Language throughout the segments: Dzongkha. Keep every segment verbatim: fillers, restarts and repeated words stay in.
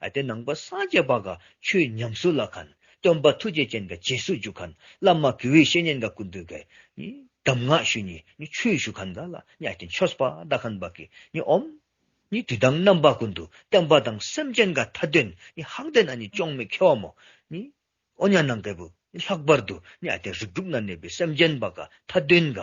ཨ་ཏེ་ནང་པ་སངས་རྒྱས་པ་ག་ཆོས་ཉམས་སུ་ལེན་མཁན། སྟོན་པ་ཐུགས་རྗེ་ཅན་ག་རྗེས་སུ་འཇུག་མཁན། བླ་མ་དགེ་བའི་བཤེས་གཉེན་ག་སྐུ་མདུན་ག་ནི་གདམས་ངག་ཞུ་ནི་ནི་ཆོས་ཞུ་མཁན་ག་ལ་ནི་ཨ་ཏེ་ཆོས་པ་དག་མཁན་པ་གི་ནི་ཨོམ་ནི་དུས་དང་རྣམ་པ་ཀུན་ཏུ་བསྟན་པ་དང་སེམས་ཅན་ག་ཐ་དོན་ནི་ཧང་ཏེན་ཨ་ནི་ཅོང་མེ་ཁེ་བ་མོ་ནི་འོ་ཉ་ནང་གེ་བུ་ལྷག་པར་དུ་ནི་ཨ་ཏེ་རིགས་དྲུག་ན་གནས་པའི་སེམས་ཅན་པ་ག་ཐ་དོན་ག་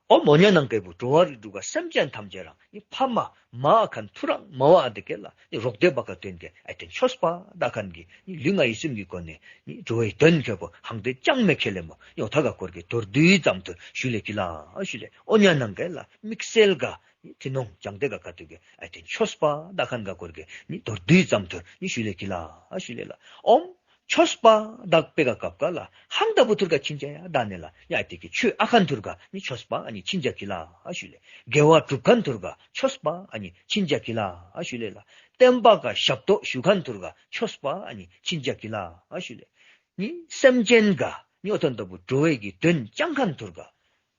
ཨོ་འོ་ཉ་ནང་གེ་བུ་འགྲོ་བ་རིགས་དྲུག་ག་སེམས་ཅན་ཐམས་ཅད་རང་ནི་ཕ་མ་མ་ཨ་ཁན་ཐུ་རང་མ་བ་ཨ་ཏེ་གེ་ལ་ནི་རོག་ཏེ་བ་ག་དོན་གེ་ཨ་ཏེ་ཆོས་པ་དག་མཁན་གི་ནི་ལུས་ངག་ཡིད་གསུམ་གི་སྒོ་ནས་ནི་འགྲོ་བའི་དོན་ཁེ་བོ་ཧང་ཏེན་ཅང་མེ་ཁེ་ལེ་མོ་ཡོ་ཐ་ག་སྐོར་གི་མདོར་བསྡུས་ཙམ་དུ་ཞུ་ལེ་གི་ལ་ཞུ་ལེ། འོ་ཉ་ནང་གེ་ལ་དམིགས་བསལ་ག་ནི་ཐི་ནོང་ཅང་ཏེ་ག་ག་ཏུ་གེ་ཨ་ཏེ་ཆོས་པ་དག་མཁན་ག་སྐོར་གི་ནི་མདོར་བསྡུས་ཙམ་དུ་ནི་ཞུ་ལེ་གི་ལ་ཞུ་ལེ་ལ། ཨོམ་ཆོས་པ་དག་པེ་ག་སྐབས་ག་ལ་ཧང་ད་བུ་ཐུར་ག་ཕྱིན་ཅ་ཡ་དག་ནི་ལ་ཡ་ཨ་ཏེ་གི་ཆོས་ཨ་ཁན་ཐུར་ག་ནི་ཆོས་པ་ཨ་ནི་ཕྱིན་ཅ་གི་ལ་ཞུ་ལེ། དགེ་བ་སྒྲུབ་མཁན་ཐུར་ག་ཆོས་པ་ཨ་ནི་ཕྱིན་ཅ་གི་ལ་ཞུ་ལེ་ལ། བསྟན་པ་ག་ཞབས་ཏོག་ཞུ་མཁན་ཐུར་ག་ཆོས་པ་ཨ་ནི་ཕྱིན་ཅ་གི་ལ་ཞུ་ལེ། ནི་སེམས་ཅན་ག་ནི་འོ་ཐོན་ད་བུ་འགྲོ་བའི་གི་དོན་ཅང་མཁན་ཐུར་ག་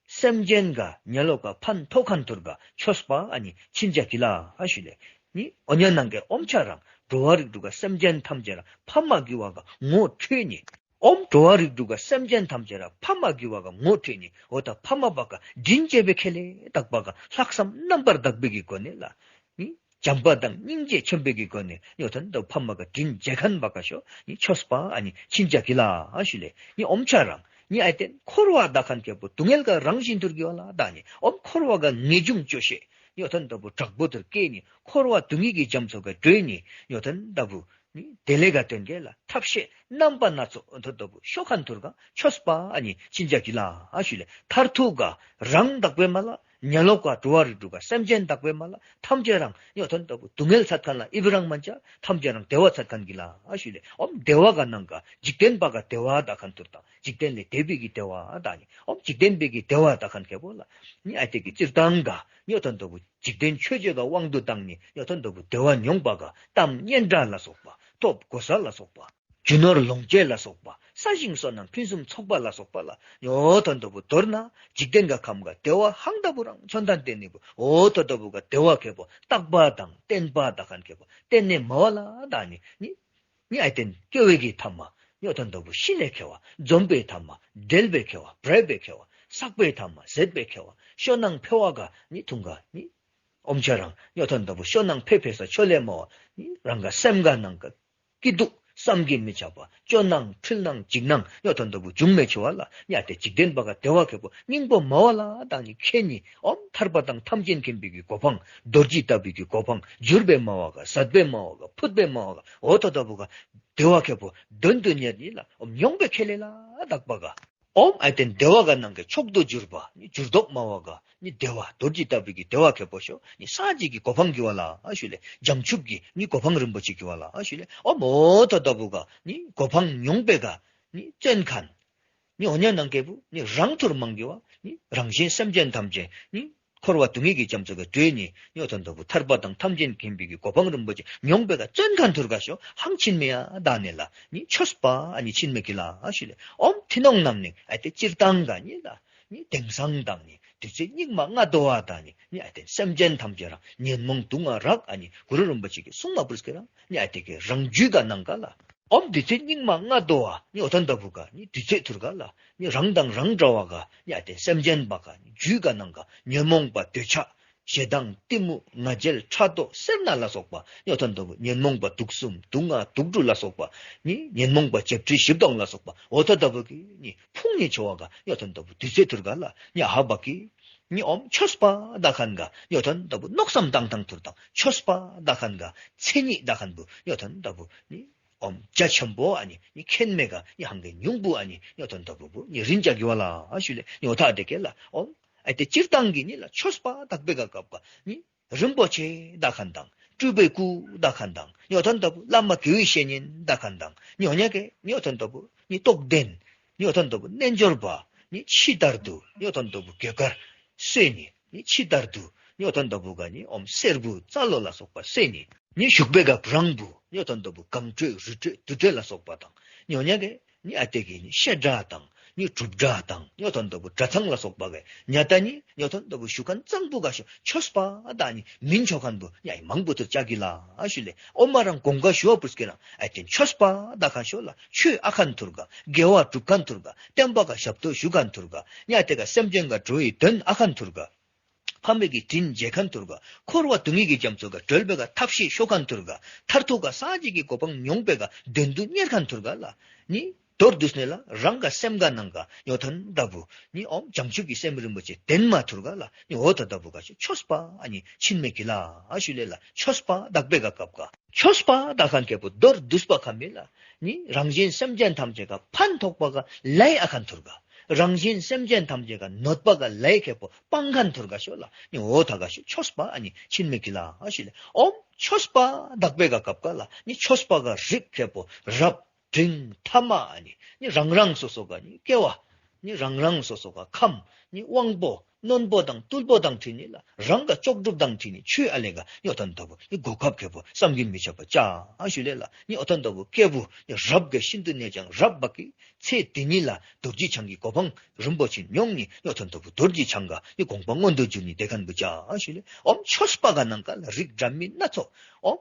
སེམས་ཅན་ག་ཉ་ལོག་ག་ཕན་ཐོགས་མཁན་ཐུར་ག་ཆོས་པ་ཨ་ནི་ཕྱིན་ཅ་གི་ལ་ཞུ་ལེ། ནི་འོ་ཉ་ནང་གེ་ཨོམ་ཆ་རང་འགྲོ་བ་རིགས་དྲུག་ག་སེམས་ཅན་ཐམས་ཅད་རང་ཕ་མ་གི་བ་ག་ངོ་འཕྲོད་ནི། ཨོམ་འགྲོ་བ་རིགས་དྲུག་ག་སེམས་ཅན་ཐམས་ཅད་རང་ཕ་མ་གི་བ་ག་ངོ་འཕྲོད་ནི། འོ་ད་ཕ་མ་བ་ག་དྲིན་ཅན་པེ་ཁེ་ལེ་དག་པ་ག་ལྷག་བསམ་རྣམ་པར་དག་པེ་གི་སྒོ་ནས་ལ་ནི་བྱམས་པ་དང་སྙིང་རྗེ་ཆེན་པོའི་གི་སྒོ་ནས་ཡོ་ཐོན་ད་ཕ་མ་ག་དྲིན་ཅན་མཁན་བ་ག་ཤོ་ནི་ཆོས་པ་ཨ་ནི་ཕྱིན་ཅ་གི་ལ་ཞུ་ལེ། ནི་ཨོམ་ཆ་རང་ནི་ཨ་ཏེ་འཁོར་བ་དག་མཁན་ཁེ་བོ་སྡུག་བསྔལ་ག་རང་བཞིན་ཐུར་གི་བ་ལ་དག་ནི་ཨོམ་འཁོར་བ་ག་ངེས་འབྱུང་སྐྱོ་ཤས་ཡོ་ཐོན་ད་བུ་དྲག་པོ་ཐུར་སྐྱེ་ནི་འཁོར་བ་སྡུག་བསྔལ་གི་རྒྱ་མཚོ་ག་འགྲོ་ནི་ཡོ་ཐོན་ད་བུ་ནི་དེ་ལས་ག་དོན་གེ་ལ་ཐབས་ཤེས་རྣམ་པ་སྣ་ཚོགས་འོ་ཐོན་ད་བུ་ཤོ་མཁན་ཐུར་ག་ཆོས་པ་ཨ་ནི་ཕྱིན་ཅ་གི་ལ་ཞུ་ལེ། མཐར་ཐུག་ག་རང་དག་པེ་མ་ལ་ཉ་ལོག་ག་འགྲོ་བ་རིགས་དྲུག་ག་སེམས་ཅན་དག་པེ་མ་ལ་ཐམས་ཅད་རང་ཡོ་ཐོན་ད་བུ་སྡུག་བསྔལ་ཚད་མཁན་ལ་ཨི་བི་རང་མན་ཅ་ཐམས་ཅད་རང་བདེ་བ་ཚད་མཁན་གི་ལ་ཞུ་ལེ། ཨོམ་བདེ་བ་ག་ནང་ག་འཇིག་རྟེན་པ་ག་བདེ་བ་དག་མཁན་ཐུར་དང་འཇིག་རྟེན་ལས་འདས་པའི་གི་བདེ་བ་དག་ནི་ཨོམ་འཇིག་རྟེན་པའི་གི་བདེ་བ་དག་མཁན་ཁེ་བོ་ལ་ནི་ཨ་ཏེ་གི་སྤྱིར་བཏང་ག་ཡོ་ཐོན་ད་བུ་འཇིག་རྟེན་ཆོས་བརྒྱད་ག་དབང་དུ་བཏང་ནི་ཡོ་ཐོན་ད་བུ་བདེ་བ་མྱོང་པ་ག་གཏམ་སྙན་གྲགས་ལ་སོགས་པ་ཐོབ་གོ་ས་ལ་སོགས་པ་རྒྱུ་ནོར་ལོངས་སྤྱོད་ལ་སོགས་པ་ས་ཞིང་སོ་ནམ་ཕུན་སུམ་ཚོགས་པ་ལ་སོགས་པ་ལ་ཡོ་ཐོན་ད་བུ་མདོར་ན་འཇིག་རྟེན་ག་ཁམས་ག་བདེ་བ་ཧང་ད་བུ་རང་མཚོན་དོན་བསྟན་ནི་བུ་འོ་ཐོན་ད་བུ་ག་བདེ་བ་ཁེ་བོ་རྟག་པ་དང་བརྟན་པ་དག་མཁན་ཁེ་བོ་བརྟན་ནི་མ་བ་ལ་དག་ནི་ནི་ནི་ཨ་ཏེ་སྐྱེ་བའི་གི་ཐ་མ་ཡོ་ཐོན་ད་བུ་ཤི་ནི་ཁེ་བ་འཛོམས་པའི་ཐ་མ་འབྲལ་བའི་ཁེ་བ་བྲལ་བའི་ཁེ་བ་བསགས་པའི་ཐ་མ་ཟད་པའི་ཁེ་བ་ཤོ་ནང་ཕེ་བ་ག་ནི་ཐུང་ག་ནི་ཨོམ་ཆ་རང་ཡོ་ཐོན་ད་བུ་ཤོ་ནང་ཕེ་ཕེ་ས་ཆོ་ལེ་མ་བ་ནི་རང་ག་སེམས་ག་ནང་ག་སྐྱིད་སྡུག་བསམ་གྱིས་མི་ཁྱབ་པ་སྐྱོ་སྣང་འཁྲུལ་སྣང་འཇིགས་སྣང་ཡོ་ཐོན་ད་བུ་འབྱུང་མི་ཆོག་པ་ལ་ཡ་ཏེ་འཇིག་རྟེན་པ་ག་བདེ་བ་ཁེ་བོ་སྙིང་པོ་མ་བ་ལ་དག་ནི་ཁེ་ནི་ཨོམ་ཐར་པ་དང་ཐམས་ཅད་མཁྱེན་པའི་གི་གོ་འཕང་རྡོ་རྗེ་ལྟ་བུའི་གི་གོ་འཕང་བསྒྱུར་བའི་མ་བ་ག་ཟད་པའི་མ་བ་ག་ཕུད་པའི་མ་བ་ག་འོ་ཐོ་ད་བུ་ག་བདེ་བ་ཁེ་བོ་དོན་དུ་གཉེར་ནི་ལ་ཨོམ་མྱོང་པའི་ཁེ་ལེ་ལ་དག་པ་ག་ཨོམ་ཨ་ཏེན་བདེ་བ་ག་ནང་གི་མཆོག་ཏུ་གྱུར་པ་ནི་འགྱུར་ལྡོག་མ་བ་ག་ནི་བདེ་བ་རྡོ་རྗེ་ལྟ་བུའི་གི་བདེ་བ་ཁེ་བོ་ཤོ་ནི་སངས་རྒྱས་ཀྱི་གོ་འཕང་གི་བ་ལ་ཨ་ཞུ་ལེ། བྱང་ཆུབ་ཀྱི་ནི་གོ་འཕང་རིན་པོ་ཆེ་གི་བ་ལ་ཨ་ཞུ་ལེ། ཨོམ་འོ་ཐོ་ད་བུ་ག་ནི་གོ་འཕང་མྱོང་པེ་ག་ནི་བརྩོན་མཁན་ནི་འོ་ཉ་ནང་གེ་བུ་ནི་རང་ཐུར་མང་གི་བ་ནི་རང་གཞན་སེམས་ཅན་ཐམས་ཅད་ནི་འཁོར་བ་སྡུག་བསྔལ་གྱི་རྒྱ་མཚོ་ག་འགྲོ་ནི་ནི་འོ་ཐོ་ད་བུ་ཐར་པ་དང་ཐམས་ཅད་མཁྱེན་པའི་གི་གོ་འཕང་རིན་པོ་ཆེ་མྱོང་པེ་ག་བརྩོན་མཁན་ཐུར་ག་ཤོ་ཧང་ཕྱིན་མེ་ཡ་དག་ནི་ལ་ནི་ཆོས་པ་ཨ་ནི་ཕྱིན་མེ་གི་ལ་ཨ་ཞུ་ལེ། ཨོམ་ཐི་ནོང་ནམ་ནི་ཨ་ཏེ་སྤྱིར་བཏང་ག་ནི་ལ་ནི་དེང་སང་དང་ནི་དུས་ཚོད་སྙིགས་མ་ལྔ་བདོ་བ་དང་ནི་ནི་ཨ་ཏེ་སེམས་ཅན་ཐམས་ཅད་རང་ཉོན་མོངས་དུག་ལྔ་རག་ཨ་ནི་གུ་རུ་རིན་པོ་ཆེ་གི་གསུང་མ་པུར་སྐེ་རང་ནི་ཨ་ཏེ་གི་རང་རྒྱུད་ག་ནང་ག་ལ་ཨོམ་དུས་ཚོད་སྙིགས་མ་ལྔ་བདོ་བ་ནི་འོ་ཐོ་ད་བུ་ག་ནི་དུས་ཚོད་ཐུར་ག་ལ་ནི་རང་དང་རང་འདྲ་བ་ག་ནི་ཨ་ཏེ་སེམས་ཅན་པ་ག་ནི་རྒྱུད་ག་ནང་ག་ཉོན་མོངས་པ་འདོད་ཆགས་ཞེ་སྡང་གཏི་མུག་ང་རྒྱལ་ཕྲག་དོག་སེར་སྣ་ལ་སོགས་པ་ནི་འོ་ཐོ་ད་བུ་ཉོན་མོངས་པ་དུག་གསུམ་དུག་ལྔ་དུག་དྲུག་ལ་སོགས་པ་ནི་ཉོན་མོངས་པ་བརྒྱད་ཁྲི་བཞི་སྟོང་ལ་སོགས་པ་འོ་ཐོ་ད་བུ་གི་ནི་ཕུང་ནི་ཆོ་བ་ག་ནི་འོ་ཐོ་ད་བུ་དུས་ཚོད་ཐུར་ག་ལ་ནི་ཧ་བ་གི་ནི་ཨོམ་ཆོས་པ་དག་མཁན་ག་ནི་འོ་ཐོ་ད་བུ་མནོ་བསམ་བཏང་ཐངས་ཐུར་དང་ཆོས་པ་དག་མཁན་ག་མཚན་ཉིད་དག་མཁན་བུ་ནི་འོ་ཐོ་ད་བུ་ནི་ཨོམ་རྒྱ་ཆེན་པོ་ཨ་ནི་ནི་མཁྱེན་མེ་ག་ནི་ཧང་གི་ཉུང་བུ་ཨ་ནི་ནི་འོ་ཐོ་ད་བུ་བུ་ནི་རིན་ཅ་གི་བ་ལ་ཨ་ཞུ་ལེ། ནི་འོ་ཐ་དེ་གེ་ལ་ཨོམ་ཨ་ཏེ་སྤྱིར་བཏང་གི་ནི་ལ་ཆོས་པ་དག་པེ་ག་སྐབས་ག་ནི་རིན་པོ་ཆེ་དག་མཁན་དང་སྤྲུལ་པའི་སྐུ་དག་མཁན་དང་ནི་འོ་ཐོ་ད་བུ་བླ་མ་དགེ་བའི་བཤེས་གཉེན་དག་མཁན་དང་ནི་འོ་ཉ་གེ་ནི་འོ་ཐོ་ད་བུ་ནི་རྟོགས་ལྡན་ནི་འོ་ཐོ་ད་བུ་རྣལ་འབྱོར་པ་ནི་ཕྱི་ལྟར་དུ་ནི་འོ་ཐོ་ད་བུ་གོས་དཀར་གསོལ་ནི་ནི་ཕྱི་ལྟར་དུ་ནི་འོ་ཐོ་ད་བུ་ག་ནི་ཨོམ་སེར་བུ་རྩ་ལོ་ལ་སོགས་པ་གསོལ་ནི་ནི་བཞུགས་པེ་ག་བུ་རང་བུ་ནི་འོ་ཐོ་ད་བུ་གངས་ཁྲོད་རི་ཁྲོད་དུར་ཁྲོད་ལ་སོགས་པ་དང་ནི་འོ་ཉ་གེ་ནི་ཨ་ཏེ་གི་ནི་བཤད་གྲྭ་དང་ནི་ ནི་སྒྲུབ་གྲྭ་དང་ནི་འོ་ཐོན་ཏོ་བུ་གྲྭ་ཚང་ལ་སོགས་པ་གི་ཉ་ཏ་ནི་ནི་འོ་ཐོན་ཏོ་བུ་ཞུ་ཁན་གཙང་པོ་ག་ཤོ་ཆོས་པ་དང་ནི་མིང་ཆོ་ཁན་བུ་ཡ་མང་པོ་ཐུར་ཅ་གི་ལ་ཨ་ཞུ་ལེ། ཨོ་མ་རང་གོང་ག་ཞུ་བ་པུས་ཀི་རང་ཨ་ཏེན་ཆོས་པ་དག་ཁན་ཤོ་ལ་ཆོས་ཨ་ཁན་ཐུར་ག་དགེ་བ་སྒྲུབ་ཁན་ཐུར་ག་བསྟན་པ་ག་ཞབས་ཏོག་ཞུ་ཁན་ཐུར་ག་ཉ་ཏེ་ག་སེམས་ཅན་ག་འགྲོ་བའི་དོན་ཨ་ཁན་ཐུར་ག་ཕ་མའི་གི་དྲིན་འཇལ་ཁན་ཐུར་ག་འཁོར་བ་སྡུག་བསྔལ་གྱི་རྒྱ་མཚོ་ག་གྲོལ་བའི་ག་ཐབས་ཤེས་ཤོ་ཁན་ཐུར་ག་མཐར་ཐུག་ག་སངས་རྒྱས་ཀྱི་གོ་འཕང་མྱོང་བའི་ག་དོན་དུ་གཉེར་ཁན་ཐུར་ག་ལ་ནི་མདོར་བསྡུས་ནས་ལ་རང་ག་སེམས་ག་ནང་ག་ནི་འོ་ཐོན་ཏོ་བུ་ནི་ཨོམ་བྱང་ཆུབ་ཀྱི་སེམས་རིན་པོ་ཆེ་ལྡན་མ་ཐུར་ག་ལ་ནི་འོ་ཐོན་ཏོ་བུ་ག་ཤོ་ཆོས་པ་ཨ་ནི་ཆིན་མེ་གི་ལ་ཨ་ཞུ་ལེ་ལ། ཆོས་པ་དག་པའི་ག་སྐབས་ག་ཆོས་པ་དག་ཁན་ཁེ་པོ་མདོར་བསྡུས་པ་ཁ་མི་ལ་ནི་རང་གཞན་སེམས་ཅན་ཐམས་ཅད་ག་ཕན་ཐོགས་པ་ག་ལའི་ཨ་ཁན་ཐུར་ག་རང་གཞན་སེམས་ཅན་ཐམས་ཅད་ག་གནོད་པ་ག་ལའི་ཁེ་པོ་སྤང་ཁན་ཐུར་ག་ཤོ་ལ་ནི་འོ་ཐ་ག་ཤོ་ཆོས་པ་ཨ་ནི་ཆིན་མེ་གི་ལ་ཨ་ཞུ་ལེ། ཨོམ་ཆོས་པ་དག་པའི་ག་སྐབས་ག་ལ་ནི་ཆོས་པ་ག་རིགས་ཁེ་པོ་རབ་འབྲིང་ཐ་མ་ཨ་ནི་ནི་རང་རང་སོ་སོ་ག་ནི་སྐྱེ་བ་ནི་རང་རང་སོ་སོ་ག་ཁམས་ནི་དབང་པོ་རྣོན་པོ་དང་རྟུལ་པོ་དང་འཁྲིལ་ནི་ལ་རང་ག་ལྕོགས་གྲུབ་དང་འཁྲིལ་ནི་ཆོས་ཨ་ལེ་ག་ནི་འོ་ཐོན་ཏོ་བུ་ནི་གོ་སྐབས་ཁེ་པོ་བསམ་གྱིས་མི་ཁྱབ་པ་ཅ་ཨ་ཞུ་ལེ་ལ། ནི་འོ་ཐོན་ཏོ་བུ་སྐྱེས་བུ་ནི་རབ་ག་ཤིན་ཏུ་ནས་ཀྱང་རབ་བ་གི་ཚེ་དེ་ཉིད་ལ་རྡོ་རྗེ་འཆང་གི་གོ་འཕང་རིན་པོ་ཆེ་མྱོང་ནི་ནི་འོ་ཐོན་ཏོ་བུ་རྡོ་རྗེ་འཆང་ག་ནི་དགོངས་པ་མངོན་དུ་གྱུར་ནི་དེ་ཁན་བུ་ཅ་ཨ་ཞུ་ལེ། ཨོམ་ཆོས་པ་ག་ནང་ག་ལ་རིགས་འདྲ་མིན་སྣ་ཚོགས་ཨོམ་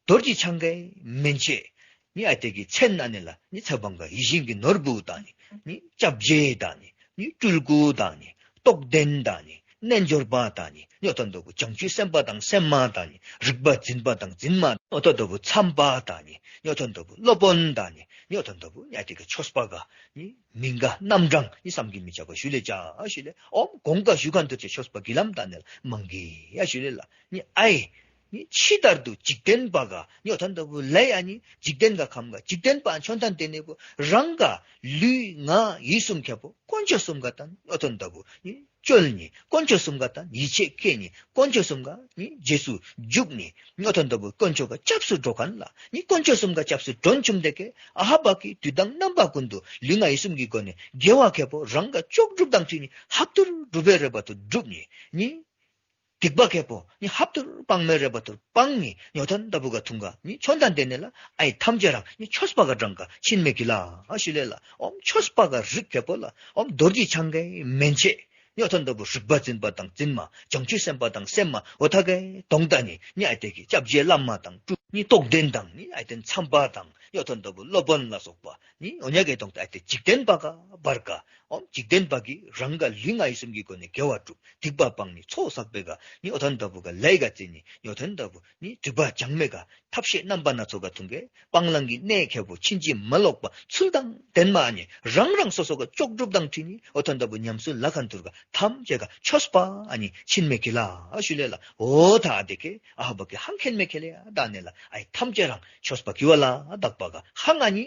རྡོ་རྗེ་འཆང་གའི་མན་ཆད་ནི་ཨ་ཏེ་གི་མཚན་ཨ་ནི་ལ་ནི་ཚེ་འབངས་ག་ཡིད་བཞིན་གྱི་ནོར་བུ་དང་ནི་ནི་སྐྱབས་རྗེ་དང་ནི་ནི་སྤྲུལ་སྐུ་དང་ནི་རྟོགས་ལྡན་དང་ནི་རྣལ་འབྱོར་པ་དང་ནི་ནི་འོ་ཐོན་ཏོ་བུ་བྱང་ཆུབ་སེམས་དཔའ་དང་སེམས་མ་དང་ནི་རིག་པ་འཛིན་པ་དང་འཛིན་མ་འོ་ཐོན་ཏོ་བུ་མཚམས་པ་དང་ནི་ནི་འོ་ཐོན་ཏོ་བུ་སློབ་དཔོན་དང་ནི་ནི་འོ་ཐོན་ཏོ་བུ་ནི་ཨ་ཏེ་གི་ཆོས་པ་ག་ནི་མིང་ག་རྣམ་གྲངས་ནི་བསམ་གྱིས་མི་ཁྱབ་པ་ཞུ་ལེ་ཅ་ཨ་ཞུ་ལེ། ཨོམ་གོང་ག་ཞུ་ཁན་ཐུར་ཅེ་ཆོས་པ་གི་ལམ་དང་ནི་ལ་མང་གི་ཡ་ཞུ་ལེ་ལ། ནི་ཨའི་ནི་ཕྱི་ལྟར་དུ་འཇིག་རྟེན་པ་ག་ནི་འོ་ཐོན་ཏོ་བུ་ལའི་ཨ་ནི་འཇིག་རྟེན་ག་ཁམས་ག་འཇིག་རྟེན་པ་མཆོད་རྟེན་དེ་ནི་བུ་རང་ག་ལུས་ངག་ཡིད་གསུམ་ཁེ་པོ་དཀོན་མཆོག་གསུམ་ག་དང་ནི་འོ་ཐོན་ཏོ་བུ་ནི་བཅོལ་ནི་དཀོན་མཆོག་གསུམ་ག་དང་ཡིད་ཆེས་བསྐྱེད་ནི་དཀོན་མཆོག་གསུམ་ག་ནི་རྗེས་སུ་འཇུག་ནི་ནི་འོ་ཐོན་ཏོ་བུ་དཀོན་མཆོག་ག་སྐྱབས་སུ་འགྲོ་ཁན་ལ་ནི་དཀོན་མཆོག་གསུམ་ག་སྐྱབས་སུ་འགྲོ་བཅུག་སྟེ་གི་ཨ་ཧ་བ་གི་དུས་དང་རྣམ་པ་ཀུན་ཏུ་ལུས་ངག་ཡིད་གསུམ་གྱི་སྒོ་ནས་དགེ་བ་ཁེ་པོ་རང་ག་ལྕོགས་གྲུབ་དང་འཁྲིལ་ནི་ཧབ་ཐུར་སྒྲུབ་པའི་རེ་བ་ཐུར་སྒྲུབ་ནི་ནི་སྡིག་པ་ཁེ་པོ་ནི་ཧབ་ཐུར་སྤང་མི་རེ་བ་ཐུར་སྤང་ནི་ནི་འོ་ཐོན་ཏོ་བུ་ག་ཐུང་ག་ནི་མཆོད་རྟེན་དེ་ནི་ལ་ཨའི་ཐམས་ཅད་རང་ནི་ཆོས་པ་ག་གྲངས་ཀ་ཆིན་མེ་གི་ལ་ཨ་ཞུ་ལེ་ལ། ཨོམ་ཆོས་པ་ག་རིགས་ཁེ་པོ་ལ་ཨོམ་རྡོ་རྗེ་འཆང་གའི་མན་ཆད་ནི་འོ་ཐོན་ཏོ་བུ་རིག་པ་འཛིན་པ་དང་འཛིན་མ་བྱང་ཆུབ་སེམས་དཔའ་དང་སེམས་མ་འོ་ཐ་གའི་དོང་དང་ནི་ནི་ཨ་ཏེ་གི་སྐྱབས་རྗེ་བླ་མ་དང་སྤྲུལ་ནི་རྟོགས་ལྡན་དང་ནི་ཨ་ཏེ་མཚམས་པ་དང་ནི་འོ་ཐོན་ཏོ་བུ་སློབ་དཔོན་ལ་སོགས་པ་ནི་འོ་ཉ་གའི་དོང་དང་ཨ་ཏེ་འཇིག་རྟེན་པ་ག་བར་ག་ཨོམ་འཇིག་རྟེན་པ་གི་རང་ག་ལུས་ངག་ཡིད་གསུམ་གྱི་སྒོ་ནས་དགེ་བ་སྒྲུབ་སྡིག་པ་སྤང་ནི་ཚོགས་བསགས་པའི་ག་ནི་འོ་ཐོན་ཏོ་བུ་ག་ལའི་ག་རྩི་ནི་ནི་འོ་ཐོན་ཏོ་བུ་ནི་སྒྲིབ་པ་སྦྱང་མི་ག་ཐབས་ཤེས་རྣམ་པ་སྣ་ཚོགས་ག་ཐུང་ག་སྤང་བླང་གི་གནད་ཁེ་པོ་ཕྱིན་ཅི་མ་ལོག་པ་ཚུལ་དང་ལྡན་མ་ཨ་ནི་རང་རང་སོ་སོ་ག་ལྕོགས་གྲུབ་དང་འཁྲིལ་ནི་འོ་ཐོན་ཏོ་བུ་ཉམས་སུ་ལེན་ཁན་ཐུར་ག་ཐམས་ཅད་ག་ཆོས་པ་ཨ་ནི་ཆིན་མེ་གི་ལ་ཨ་ཞུ་ལེ་ལ། འོ་ཐ་ཨ་ཏེ་གི་ཨ་ཧ་བ་གི་ཧང་ཁེན་མེ་ཁེ་ལེ་ཡ་དང་ནི་ལ་ཨའི་ཐམས་ཅད་རང་ཆོས་པ་གི་བ་ལ་དག་པ་ག་ཧང་ཨ་ནི་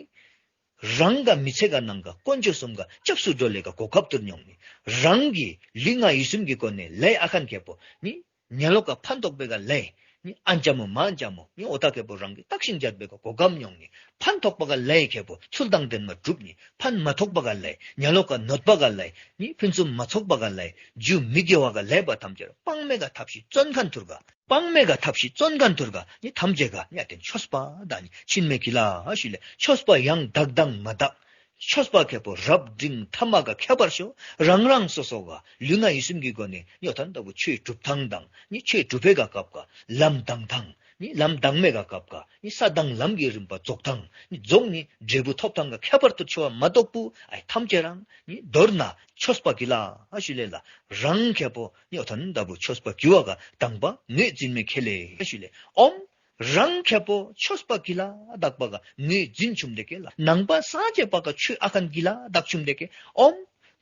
རང་ག་མི་ཚེ་ག་ནང་ག་དཀོན་མཆོག་གསུམ་ག་སྐྱབས་སུ་འགྲོ་ལེ་ག་གོ་སྐབས་ཐུར་མྱོང་ནི་རང་གི་ལུས་ངག་ཡིད་གསུམ་གྱི་སྒོ་ནས་ལའི་ཨ་ཁན་ཁེ་པོ་ནི་ཉ་ལོག་ག་ཕན་ཐོགས་པའི་ག་ལའི་ནི་ཨན་ཅ་མོ་མ་ཨན་ཅ་མོ་ནི་འོ་ཐ་ཁེ་པོ་རང་གི་བརྟག་ཤིང་རྐྱབ་པའི་ག་གོ་སྐབས་མྱོང་ནི་ཕན་ཐོགས་པ་ག་ལའི་ཁེ་པོ་ཚུལ་དང་ལྡན་མ་སྒྲུབ་ནི་ཕན་མ་ཐོགས་པ་ག་ལའི་ཉ་ལོག་ག་གནོད་པ་ག་ལའི་ནི་ཕུན་སུམ་མ་ཚོགས་པ་ག་ལའི་རྒྱུ་མི་དགེ་བ་ག་ལའི་བ་ཐམས་ཅད་སྤང་མི་ག་ཐབས་ཤེས་བརྩོན་ཁན་ཐུར་ག་སྤང་མི་ག་ཐབས་ཤེས་བརྩོན་ཁན་ཐུར་ག་ནི་ཐམས་ཅད་ག་ནི་ཨ་ཏེན་ཆོས་པ་དང་ནི་ཆིན་མེ་གི་ལ་ཨ་ཞུ་ལེ། ཆོས་པ་ཡང་དག་དང་མ་དག་ཆོས་པ་ཁེ་པོ་རབ་འབྲིང་ཐ་མ་ག་ཁྱད་པར་ཤོ་རང་རང་སོ་སོ་ག་ལུས་ངག་ཡིད་གསུམ་གྱི་སྒོ་ནས་ནི་འོ་ཐོན་ཏོ་བུ་ཆོས་སྒྲུབ་ཐངས་དང་ནི་ཆོས་སྒྲུབ་པའི་ག་སྐབས་ག་ལམ་དང་ཐངས་ནི་ལམ་དང་མེ་ག་སྐབས་ག་ནི་ས་དང་ལམ་གྱི་རིམ་པ་རྫོགས་ཐངས་ནི་རྫོགས་ནི་འབྲས་བུ་ཐོབ་ཐངས་ག་ཁྱད་པར་ཐུར་ཆོ་བ་མ་གཏོགས་པུ་ཨའི་ཐམས་ཅད་རང་ནི་མདོར་ན་ཆོས་པ་གི་ལ་ཨ་ཞུ་ལེ་ལ། རང་ཁེ་པོ་ནི་འོ་ཐོན་ཏོ་བུ་ཆོས་པ་གི་བ་ག་དང་པ་ངོས་འཛིན་མི་ཁེ་ལེ་ཞུ་ལེ། ཨོམ་རང་ཁེ་པོ་ཆོས་པ་གི་ལ་དག་པ་ག་ངོས་འཛིན་བཅུག་སྟེ་གི་ལ་ནང་པ་སངས་རྒྱས་པ་ག་ཆོས་ཨ་ཁན་གི་ལ་དག་བཅུག་སྟེ་གི་ཨོམ་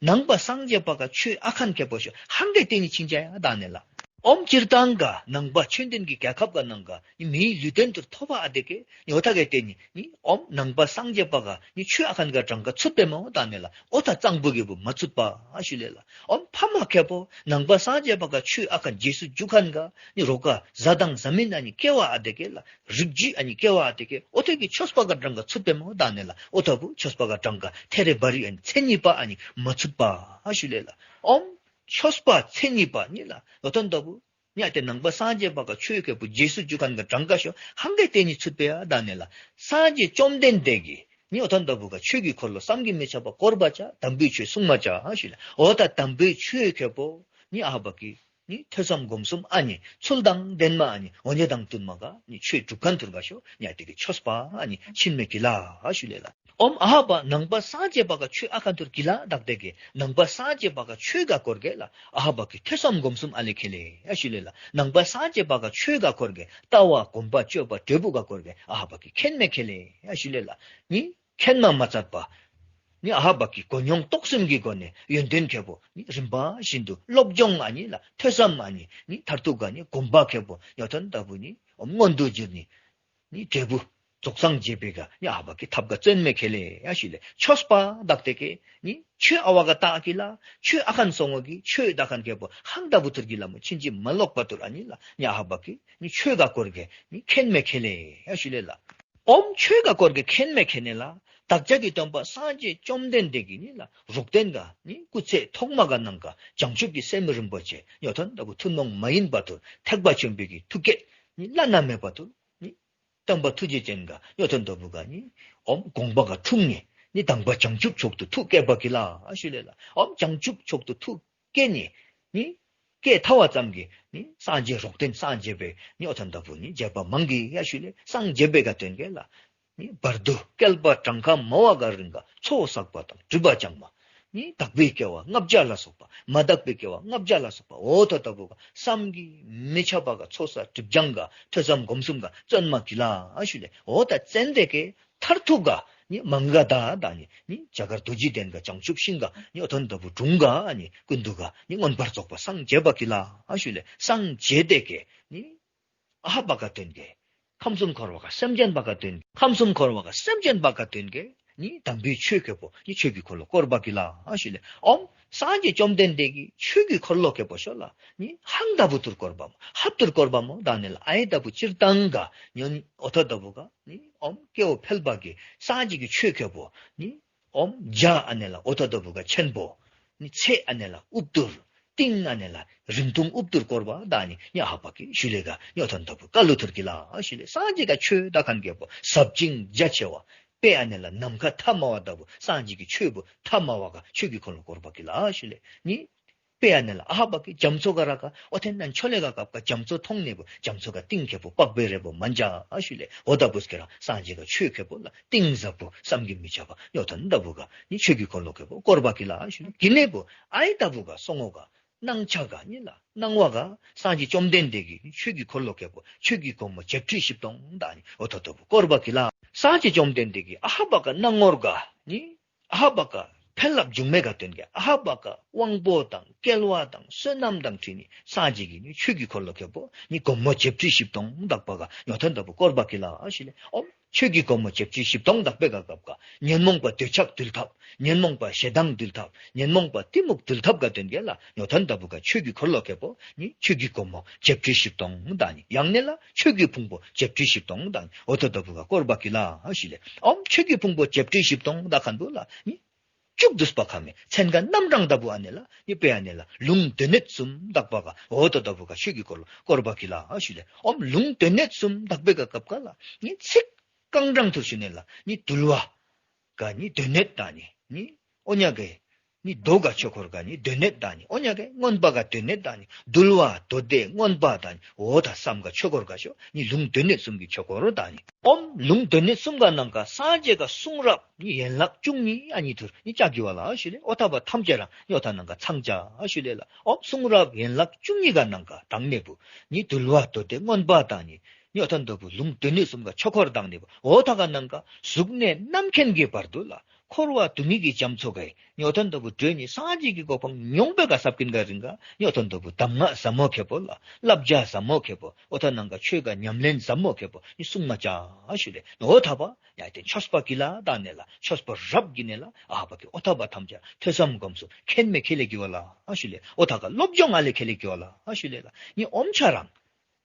ནང་པ་སངས་རྒྱས་པ་ག་ཆོས་ཨ་ཁན་ཁེ་པོ་ཤོ་ཧང་གེ་ཏེ་ནི་ཆིང་ཅ་ཡ་དང་ནི་ལ། ཨོམ་སྤྱིར་བཏང་ག་ནང་པ་ཆོས་ལྡན་གྱི་རྒྱལ་ཁབ་ག་ནང་ག་ནི་མིའི་ལུས་རྟེན་ཐུར་ཐོབ་པ་ཨ་ཏེ་གི་ནི་འོ་ཐ་གེ་ཏེ་ནི་ནི་ཨོམ་ནང་པ་སངས་རྒྱས་པ་ག་ནི་ཆོས་ཨ་ཁན་ག་གྲངས་ཀ་ཚུད་པེ་མོ་དང་ནི་ལ། འོ་ཐ་གཙང་པོ་གི་བུ་མ་ཚུད་པ་ཨ་ཞུ་ལེ་ལ། ཨོམ་ཕ་མ་ཁེ་པོ་ནང་པ་སངས་རྒྱས་པ་ག་ཆོས་ཨ་ཁན་རྗེས་སུ་འཇུག་ཁན་ག་ནི་རོགས་ག་བཟའ་དང་བཟའ་མི་ཨ་ནི་སྐྱེ་བ་ཨ་ཏེ་གི་ལ་རིགས་རྒྱུད་ཨ་ནི་སྐྱེ་བ་ཨ་ཏེ་གི་འོ་ཐ་གི་ཆོས་པ་ག་གྲངས་ཀ་ཚུད་པེ་མོ་དང་ནི་ལ། འོ་ཐ་བུ་ཆོས་པ་ག་གྲངས་ཀ་ཐེ་རེ་བ་རི་ཨ་ནི་མཚན་ཉིད་པ་ཨ་ནི་མ་ཚུད་པ་ཨ་ཞུ་ལེ་ལ། ཨོམ་ཆོས་པ་མཚན་ཉིད་པ་ནི་ལ་འོ་ཐོན་ཏོ་བུ་ནི་ཨ་ཏེ་ནང་པ་སངས་རྒྱས་པ་ག་ཆོས་ཁེ་པོ་རྗེས་སུ་འཇུག་ཁན་ག་གྲངས་ཀ་ཤོ་ཧང་གེ་ཏེ་ནི་ཚུད་པེ་ཡ་དང་ནི་ལ། སངས་རྒྱས་བཅོམ་ལྡན་འདས་ཀྱི་ ནི་འོ་ཐ་ན་ད་བུ་ག་ཆོས་ཀྱི་འཁོར་ལོ་བསམ་གྱིས་མི་ཁྱབ་པ་བསྐོར་བ་ཅ། དམ་པའི་ཆོས་གསུང་མ་ཅ་ཞུ་ལེ། འོ་ད་དམ་པའི་ཆོས་ཁེ་པོ་ནི་ཨ་བ་ཀི་ནི་ཐོས་བསམ་སྒོམ་གསུམ་ཨ་ནི་ཚུལ་དང་ལྡནམ་ཨ་ནི་འོ་ཉེ་དང་བསྟུན་མ་ག་ནི་ཆོས་སྒྲུབ་ཁན་ཐུར་ག་ཤོ་ཉ་ཏེ་གི་ཆོས་པ་ཨ་ནི་ཆིན་མེ་གི་ལ་ཨ་ཞུ་ལེ་ལ། ཨོམ་ཨ་བ་ནང་པ་སངས་རྒྱས་པ་ག་ཆོས་ཨ་ཁན་ཐུར་གི་ལ་དག་ཏེ་གི་ནང་པ་སངས་རྒྱས་པ་ག་ཆོས་ག་བསྐོར་གེ་ལ་ཨ་བ་ཀི་ཐོས་བསམ་སྒོམ་གསུམ་ཨ་ལེ་ཁེ་ལེ་ཨ་ཞུ་ལེ་ལ། ནང་པ་སངས་རྒྱས་པ་ག་ཆོས་ག་བསྐོར་གེ་ལྟ་བ་སྒོམ་པ་སྤྱོད་པ་འབྲས་བུ་ག་བསྐོར་གེ་ཨ་བ་ཀི་མཁྱེན་མེ་ཁེ་ལེ་ཨ་ཞུ་ལེ་ལ། ནི་མཁྱེན་མ་མ་ཚད་པ་ནི་ཨ་བ་ཀི་གོ་མྱོང་རྟོགས་ཟིན་གྱི་སྒོ་ནས་ཡོན་ཏན་ཁེ་པོ་ནི་རིམ་པ་བཞིན་དུ་སློབ་སྦྱོང་ཨ་ནི་ལ་ཐོས་བསམ་ཨ་ནི་ནི་མཐར་ཐུག་ག་ནི་སྒོམ་པ་ཁེ་པོ་ཡོ་ཐན་ད་བུ་ནི་ཨོམ་མངོན་དུ་གྱུར་ནི་ནི་འབྲས་བུ་རྫོགས་སངས་རྒྱས་པའི་ག་ནི་ཨ་བ་ཀི་ཐབས་ག་བརྩོན་མེ་ཁེ་ལེ་ཨ་ཞུ་ལེ། ཆོས་པ་དག་ཏེ་གི་ནི་ཆོས་ཨ་བ་ག་དག་གི་ལ་ཆོས་ཨ་ཁན་སོང་ངོ་གི་ཆོས་དག་ཁན་ཁེ་པོ་ཧང་ད་བུ་ཐུར་གི་ལ་མོ་ཕྱིན་ཅི་མ་ལོག་པ་ཐུར་ཨ་ནི་ལ་ནི་ཨ་བ་ཀི་ནི་ཆོས་ག་བསྐོར་གེ་ནི་མཁྱེན་མེ་ཁེ་ལེ་ཨ་ཞུ་ལེ་ལ། ཨོམ་ཆོས་ག་བསྐོར་གེ་མཁྱེན་མེ་ཁེ་ནེ་ལ་བདག་ཅག་གི་སྟོན་པ་སངས་རྒྱས་བཅོམ་ལྡན་འདས་ཀྱི་ནི་ལ་རོགས་དན་ག་ནི་སྐུ་ཚེ་ཐོག་མ་ག་ནང་ག་བྱང་ཆུབ་ཀྱི་སེམས་རིན་པོ་ཆེ་ཡོ་ཐན་ད་བུ་ཐུན་མོང་མ་ཡིན་པ་ཐུར་ཐེག་པ་ཆེན་པོའི་གི་ཐུགས་བསྐྱེད་ནི་བླ་ན་མེད་པ་ཐུར་ནི་སྟོན་པ་ཐུགས་རྗེ་ཅན་ག་ཡོ་ཐན་ད་བུ་ག་ནི་ཨོམ་དགོངས་པ་ག་འཁྲུངས་ནེ་ནི་དང་པ་བྱང་ཆུབ་མཆོག་ཏུ་ཐུགས་བསྐྱེད་པ་གི་ལ་ཨ་ཞུ་ལེ་ལ། ཨོམ་བྱང་ཆུབ་མཆོག་ཏུ་ཐུགས་བསྐྱེད་ནེ་ནི་བསྐྱེད་ཐ་བ་ཙམ་གྱི་ནི་སངས་རྒྱས་རོགས་དན་སངས་རྒྱས་པའི་ནི་འོ་ཐན་ད་བུ་ནི་རྒྱས་པ་མང་གི་ཡ་ཞུ་ལེ། སངས་རྒྱས་པའི་ག་དོན་གེ་ལ་ནི་བར་དུ་བསྐལ་པ་གྲངས་ཀ་མང་བ་ག་རིང་ག་ཚོགས་བསགས་པ་དང་སྒྲིབ་པ་སྦྱངས་མ་ནི་དག་པའི་སྐྱེ་བ་ལྔ་བརྒྱ་ལ་སོགས་པ་མ་དག་པའི་སྐྱེ་བ་ལྔ་བརྒྱ་ལ་སོགས་པ་འོ་ཐ་ད་བུ་ག་བསམ་གྱིས་མི་ཁྱབ་པ་ག་ཚོགས་བསགས་སྒྲིབ་སྦྱང་ག་ཐོས་བསམ་སྒོམ་གསུམ་ག་བརྩོན་མ་གི་ལ་ཨ་ཞུ་ལེ། འོ་ཐ་བརྩོན་ཏེ་གེ་མཐར་ཐུག་ག་ནི་མ་ག་དྷ་དང་ནི་ནི་རྒྱ་གར་རྡོ་རྗེ་གདན་ག་བྱང་ཆུབ་ཤིང་ག་ནི་འོ་ཐན་ད་བུ་དྲུང་ག་ནི་ཀུན་ཏུ་ག་ནི་མངོན་པར་རྫོགས་པ་སངས་རྒྱས་པ་གི་ལ་ཨ་ཞུ་ལེ། སངས་རྒྱས་ཏེ་གེ་ནི་ཨ་བ་ག་དོན་གེ་ཁམས་གསུམ་འཁོར་བ་ག་སེམས་ཅན་པ་ག་དོན་ཁམས་གསུམ་འཁོར་བ་ག་སེམས་ཅན་པ་ག་དོན་གེ་ནི་དམ་པའི་ཆོས་ཁེ་པོ་ནི་ཆོས་ཀྱི་འཁོར་ལོ་བསྐོར་བ་གི་ལ་ཨ་ཞུ་ལེ། ཨོམ་སངས་རྒྱས་བཅོམ་ལྡན་འདས་ཀྱི་ཆོས་ཀྱི་འཁོར་ལོ་ཁེ་པོ་ཤོ་ལ་ནི་ཧང་ད་བུ་ཐུར་བསྐོར་བ་མོ་ཧབ་ཐུར་བསྐོར་བ་མོ་ད་ནི་ལ་ཨའི་ད་བུ་སྤྱིར་བཏང་ག་ཉོན་འོ་ཐ་ད་བུ་ག་ནི་ཨོམ་སྐྱེ་བོ་ཕལ་པ་གི་སངས་རྒྱས་ཀྱི་ཆོས་ཁེ་པོ་ནི་ཨོམ་རྒྱ་ཨ་ནེ་ལ་འོ་ཐ་ད་བུ་ག་ཆེན་པོ་ནི་ཚད་ཨ་ནེ་ལ་ཨུབ་ཐུར་ཏིང་ཨ་ནེ་ལ་རིང་ཐུང་ཨུབ་ཐུར་བསྐོར་བ་ད་ནི་ཉ་ཧ་པ་གི་ཞུ་ལེ་ག་ཉོ་ཐོན་ད་བུ་ཀ་ལུ་ཐུར་གི་ལ་ཞུ་ལེ། སངས་རྒྱས་ག་ཆོས་ད་ཁན་ཁེ་པོ་ཟབ་ཅིང་རྒྱ་ཆེ་བ་དཔེ་ཨ་ནེ་ལ་ནམ་མཁའ་ཐ་མ་བ་ད་བུ་སངས་རྒྱས་ཀྱི་ཆོས་པོ་ཐ་མ་བ་ག་ཆོས་ཀྱི་འཁོར་ལོ་བསྐོར་བ་གི་ལ་ཞུ་ལེ། ནི་དཔེ་ཨ་ནེ་ལ་ཨ་ཧ་པ་གི་རྒྱ་མཚོ་ག་ར་ག་འོ་ཐེན་ནན་ཆོ་ལེ་ག་སྐབས་ག་རྒྱ་མཚོ་ག་ཏིང་ནེ་བུ་རྒྱ་མཚོ་ག་ཏིང་ཁེ་པོ་པག་པེ་རེ་བོ་མན་ཇ་ཞུ་ལེ། འོ་ད་བུ་སྐེ་ར་སངས་རྒྱས་ག་ཆོས་ཁེ་པོ་ལ་ཏིང་ཟབ་པོ་བསམ་གྱིས་མི་ཁྱབ་པ་ཉོ་ཐོན་ད་བུ་ག་ནི་ཆོས་ཀྱི་འཁོར་ལོ་ཁེ་པོ་བསྐོར་བ་གི་ལ་ཞུ་ལེ། གི་ནེ་བུ་ཨའི་ད་བུ་ག་སོ་ངོ་ག་སྣང་ཆ་ག་ནི་ལ་སྣང་བ་ག་སངས་རྒྱས་བཅོམ་ལྡན་འདས་ཀྱི་ཆོས་ཀྱི་འཁོར་ལོ་ཁེ་པོ་ཆོས་ཀྱི་སྒོ་མོ་བརྒྱད་ཁྲི་བཞི་སྟོང་དང་ནི་འོ་ཐོ་ཐོ་བུ་བསྐོར་བ་གི་ལ། སངས་རྒྱས་བཅོམ་ལྡན་འདས་ཀྱི་ཨ་ཧ་པ་ག་སྣང་ངོར་ག་ནི་ཨ་ཧ་པ་ག་ཕན་རླབས་འབྱུང་མེ་ག་དོན་གི་ཨ་ཧ་པ་ག་དབང་པོ་དང་སྐལ་བ་དང་བསོད་ནམས་དང་འཁྲིལ་ནི་སངས་རྒྱས་ཀྱི་ནི་ཆོས་ཀྱི་འཁོར་ལོ་ཁེ་པོ་ནི་སྒོ་མོ་བརྒྱད་ཁྲི་བཞི་སྟོང་དག་པ་ག་ཉོ་ཐོན་ད་བུ་བསྐོར་བ་གི་ལ་ཞུ་ལེ། ཨོམ་ཆོས་ཀྱི་སྒོ་མོ་བརྒྱད་ཁྲི་བཞི་སྟོང་དག་པེ་ག་སྐབས་ག་ཉོན་མོངས་པ་འདོད་ཆགས་འདུལ་ཐབས། ཉོན་མོངས་པ་ཞེ་སྡང་འདུལ་ཐབས། ཉོན་མོངས་པ་གཏི་མུག་འདུལ་ཐབས་ག་དོན་གི་ལ་ཉོ་ཐོན་ད་བུ་ག་ཆོས་ཀྱི་འཁོར་ལོ་ཁེ་པོ་ནི་ཆོས་ཀྱི་སྒོ་མོ་བརྒྱད་ཁྲི་བཞི་སྟོང་དང་ནི་ཡང་ནེ་ལ་ཆོས་ཀྱི་ཕུང་པོ་བརྒྱད་ཁྲི་བཞི་སྟོང་དང་ནི་འོ་ཐོ་ད་བུ་ག་བསྐོར་བ་གི་ལ་ཞུ་ལེ། ཨོམ་ཆོས་ཀྱི་ཕུང་པོ་བརྒྱད་ཁྲི་བཞི་སྟོང་དག་ཁན་བུ་ལ་ནི་བཅུག་དུས་པ་ཁ་མེ་མཚན་ག་རྣམ་གྲངས་ད་བུ་ཨ་ནེ་ལ་ནི་དཔེ་ཨ་ནེ་ལ་ལུང་སྡེ་སྣོད་གསུམ་དག་པ་ག་འོ་ཐོ་ད་བུ་ག་ཆོས་ཀྱི་འཁོར་ལོ་བསྐོར་བ་གི་ལ་ཞུ་ལེ། ཨོམ་ལུང་སྡེ་སྣོད་གསུམ་དག་པེ་ག་སྐབས་ག་ལ་ནི་ཚིག་རྐང་གྲངས་ཐུར་ཞུ་ནེ་ལ་ནི་འདུལ་བ་ག་ནི་སྡེ་སྣོད་དང་ནི་ནི་ཨོ་ཉ་གེ་ནི་མདོ་ག་ཆོས་འཁོར་ག་ནི་སྡེ་སྣོད་དང་ནི་ཨོ་ཉ་གེ་མངོན་པ་ག་སྡེ་སྣོད་དང་ནི་འདུལ་བ་མདོ་སྡེ་མངོན་པ་དང་ནི་འོ་ཐ་སམ་ག་ཆོས་འཁོར་ག་ཤོ་ནི་ལུང་སྡེ་སྣོད་གསུམ་གི་ཆོས་འཁོར་དང་ནི་ཨོམ་ལུང་སྡེ་སྣོད་གསུམ་ག་ནང་ག་སངས་རྒྱས་ག་གསུང་རབ་ནི་ཡན་ལག་བཅུ་གཉིས་ཨ་ནི་ཐུར་ནི་ཅ་གི་བ་ལ་ཞུ་ལེ། འོ་ཐ་བ་ཐམས་ཅད་རང་ཉོ་ཐ་ནང་ག་ཚང་ཅ་ཞུ་ལེ་ལ། ཨོམ་གསུང་རབ་ཡན་ལག་བཅུ་གཉིས་ག་ནང་ག་དྲང་ནེ་བུ་ནི་འདུལ་བ་མདོ་སྡེ་མངོན་པ་དང་ནི་ཉོ་ཐོན་ད་བུ་ལུང་སྡེ་སྣོད་གསུམ་ག་ཆོས་འཁོར་དང་ནི་བུ་འོ་ཐ་ག་ནང་ག་གཟུགས་ནས་རྣམ་མཁྱེན་གྱི་བར་དུ་ལ་འཁོར་བ་སྡུག་བསྔལ་གྱི་རྒྱ་མཚོ་ག་ཉོ་ཐོན་ད་བུ་གྲོལ་ནི་སངས་རྒྱས་ཀྱི་གོ་འཕང་མྱོང་པེ་ག་སབ་ཀིན་ག་རིང་ག་ཉོ་ཐོན་ད་བུ་གདམས་ངག་ཟབ་མོ་ཁེ་པོ་ལ་བསླབ་བྱ་ཟབ་མོ་ཁེ་པོ་འོ་ཐ་ནང་ག་ཆོས་ག་ཉམས་ལེན་ཟབ་མོ་ཁེ་པོ་ནི་གསུང་མ་ཅ་ཞུ་ལེ། འོ་ཐ་བ་ཡ་ཏེ་ཆོས་པ་གི་ལ་དང་ནེ་ལ་ཆོས་པ་རབ་གི་ནེ་ལ་ཨ་ཧ་པ་གི་འོ་ཐ་བ་ཐམས་ཅད་ཐོས་བསམ་སྒོམ་གསུམ་མཁྱེན་མེ་ཁེ་ལེ་གི་བ་ལ་ཞུ་ལེ། འོ་ཐ་ག་སློབ་སྦྱོང་ཨ་ལེ་ཁེ་ལེ་གི་བ་ལ་ཞུ་ལེ་ལ། ནི་ཨོམ་ཆ་རང་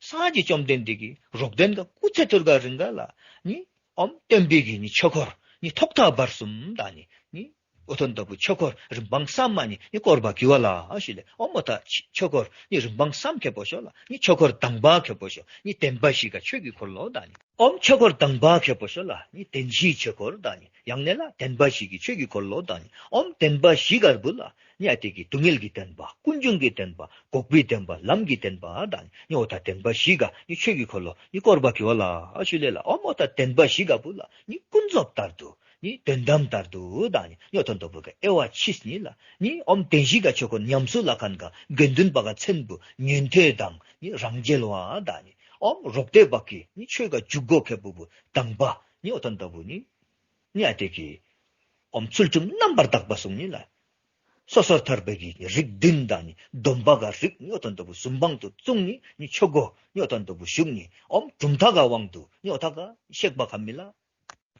སངས་རྒྱས་བཅོམ་ལྡན་འདས་ཀྱི་རོགས་དན་ག་སྐུ་ཚེ་ཐུར་ག་རིང་ག་ལ་ནི་ཨོམ་སྟོན་པའི་གི་ནི་ཆོས་འཁོར་ནི་ཐོག་མཐའ་བར་གསུམ་དང་ནི་ནི་འོ་ཐོན་ད་བུ་ཆོས་འཁོར་རིམ་པ་གསུམ་མ་ནི་ནི་བསྐོར་བ་གི་བ་ལ་ཞུ་ལེ། ཨོམ་འོ་ཐ་ཆོས་འཁོར་ནི་རིམ་པ་གསུམ་ཁེ་པོ་ཤོ་ལ་ནི་ཆོས་འཁོར་དང་པ་ཁེ་པོ་ཤོ་ནི་བསྟན་པ་བཞི་ག་ཆོས་ཀྱི་འཁོར་ལོ་དང་ནི་ ཨོམ་ཆོས་འཁོར་དང་པ་ཁེ་པོ་ཤོ་ལ་ནི་བདེན་བཞིའི་ཆོས་འཁོར་དང་ནི་ཡང་ན་ལ་བདེན་པ་བཞི་གི་ཆོས་ཀྱི་འཁོར་ལོ་དང་ནི་ཨོམ་བདེན་པ་བཞི་ག་བུ་ལ་ནི་ཨ་ཏེ་གི་སྡུག་བསྔལ་གྱི་བདེན་པ་ཀུན་འབྱུང་གི་བདེན་པ་འགོག་པའི་བདེན་པ་ལམ་གྱི་བདེན་པ་དང་ནི་ཨོ་ཐ་བདེན་པ་བཞི་ག་ནི་ཆོས་ཀྱི་འཁོར་ལོ་ནི་བསྐོར་བ་གི་ཝ་ལ་ཨ་ཤུ་ལེ་ལ། ཨོམ་ཨོ་ཐ་བདེན་པ་བཞི་ག་བུ་ལ་ནི་ཀུན་རྫོབ་ལྟར་དུ་ནི་དོན་དམ་ལྟར་དུ་དང་ནི་ཨོ་ཐོན་ཏོ་བུ་ག་དབྱེ་བ་ཕྱེ་ནི་ལ་ནི་ཨོམ་བདེན་བཞི་ག་ཆོས་འཁོར་ཉམས་སུ་ལ་ཁན་ག་དགེ་འདུན་པ་ག་མཚན་བུ་ཉན་ཐོས་དང་ནི་རང་རྒྱལ་བ་དང་ནི་ཨོམ་རོག་ཏེ་བ་གི་ནི་ཆོས་ག་འཇུག་སྒོ་ཁེ་པོ་བུ་དང་པ་ནི་ཨོ་ཐོན་ཏོ་བུ་ནི་ནི་ཨ་ཏེ་གི་ཨོམ་ཚུལ་ཁྲིམས་རྣམ་པར་དག་པ་སོང་ནི་ལ། སོ་སོར་ཐར་པའི་གི་རིགས་བདུན་དང་ནི་སྡོམ་པ་ག་རིགས་ནི་ཨོ་ཐོན་ཏོ་བུ་ཟུང་དབང་དུ་བཙུགས་ནི་ནི་ཆོས་སྒོ་ནི་ཨོ་ཐོན་ཏོ་བུ་ཞུགས་ནི་ཨོམ་གྲུབ་མཐའ་ག་དབང་དུ་ནི་ཨོ་ཐ་ག་གཤེགས་པ་ཁ་མི་ལ།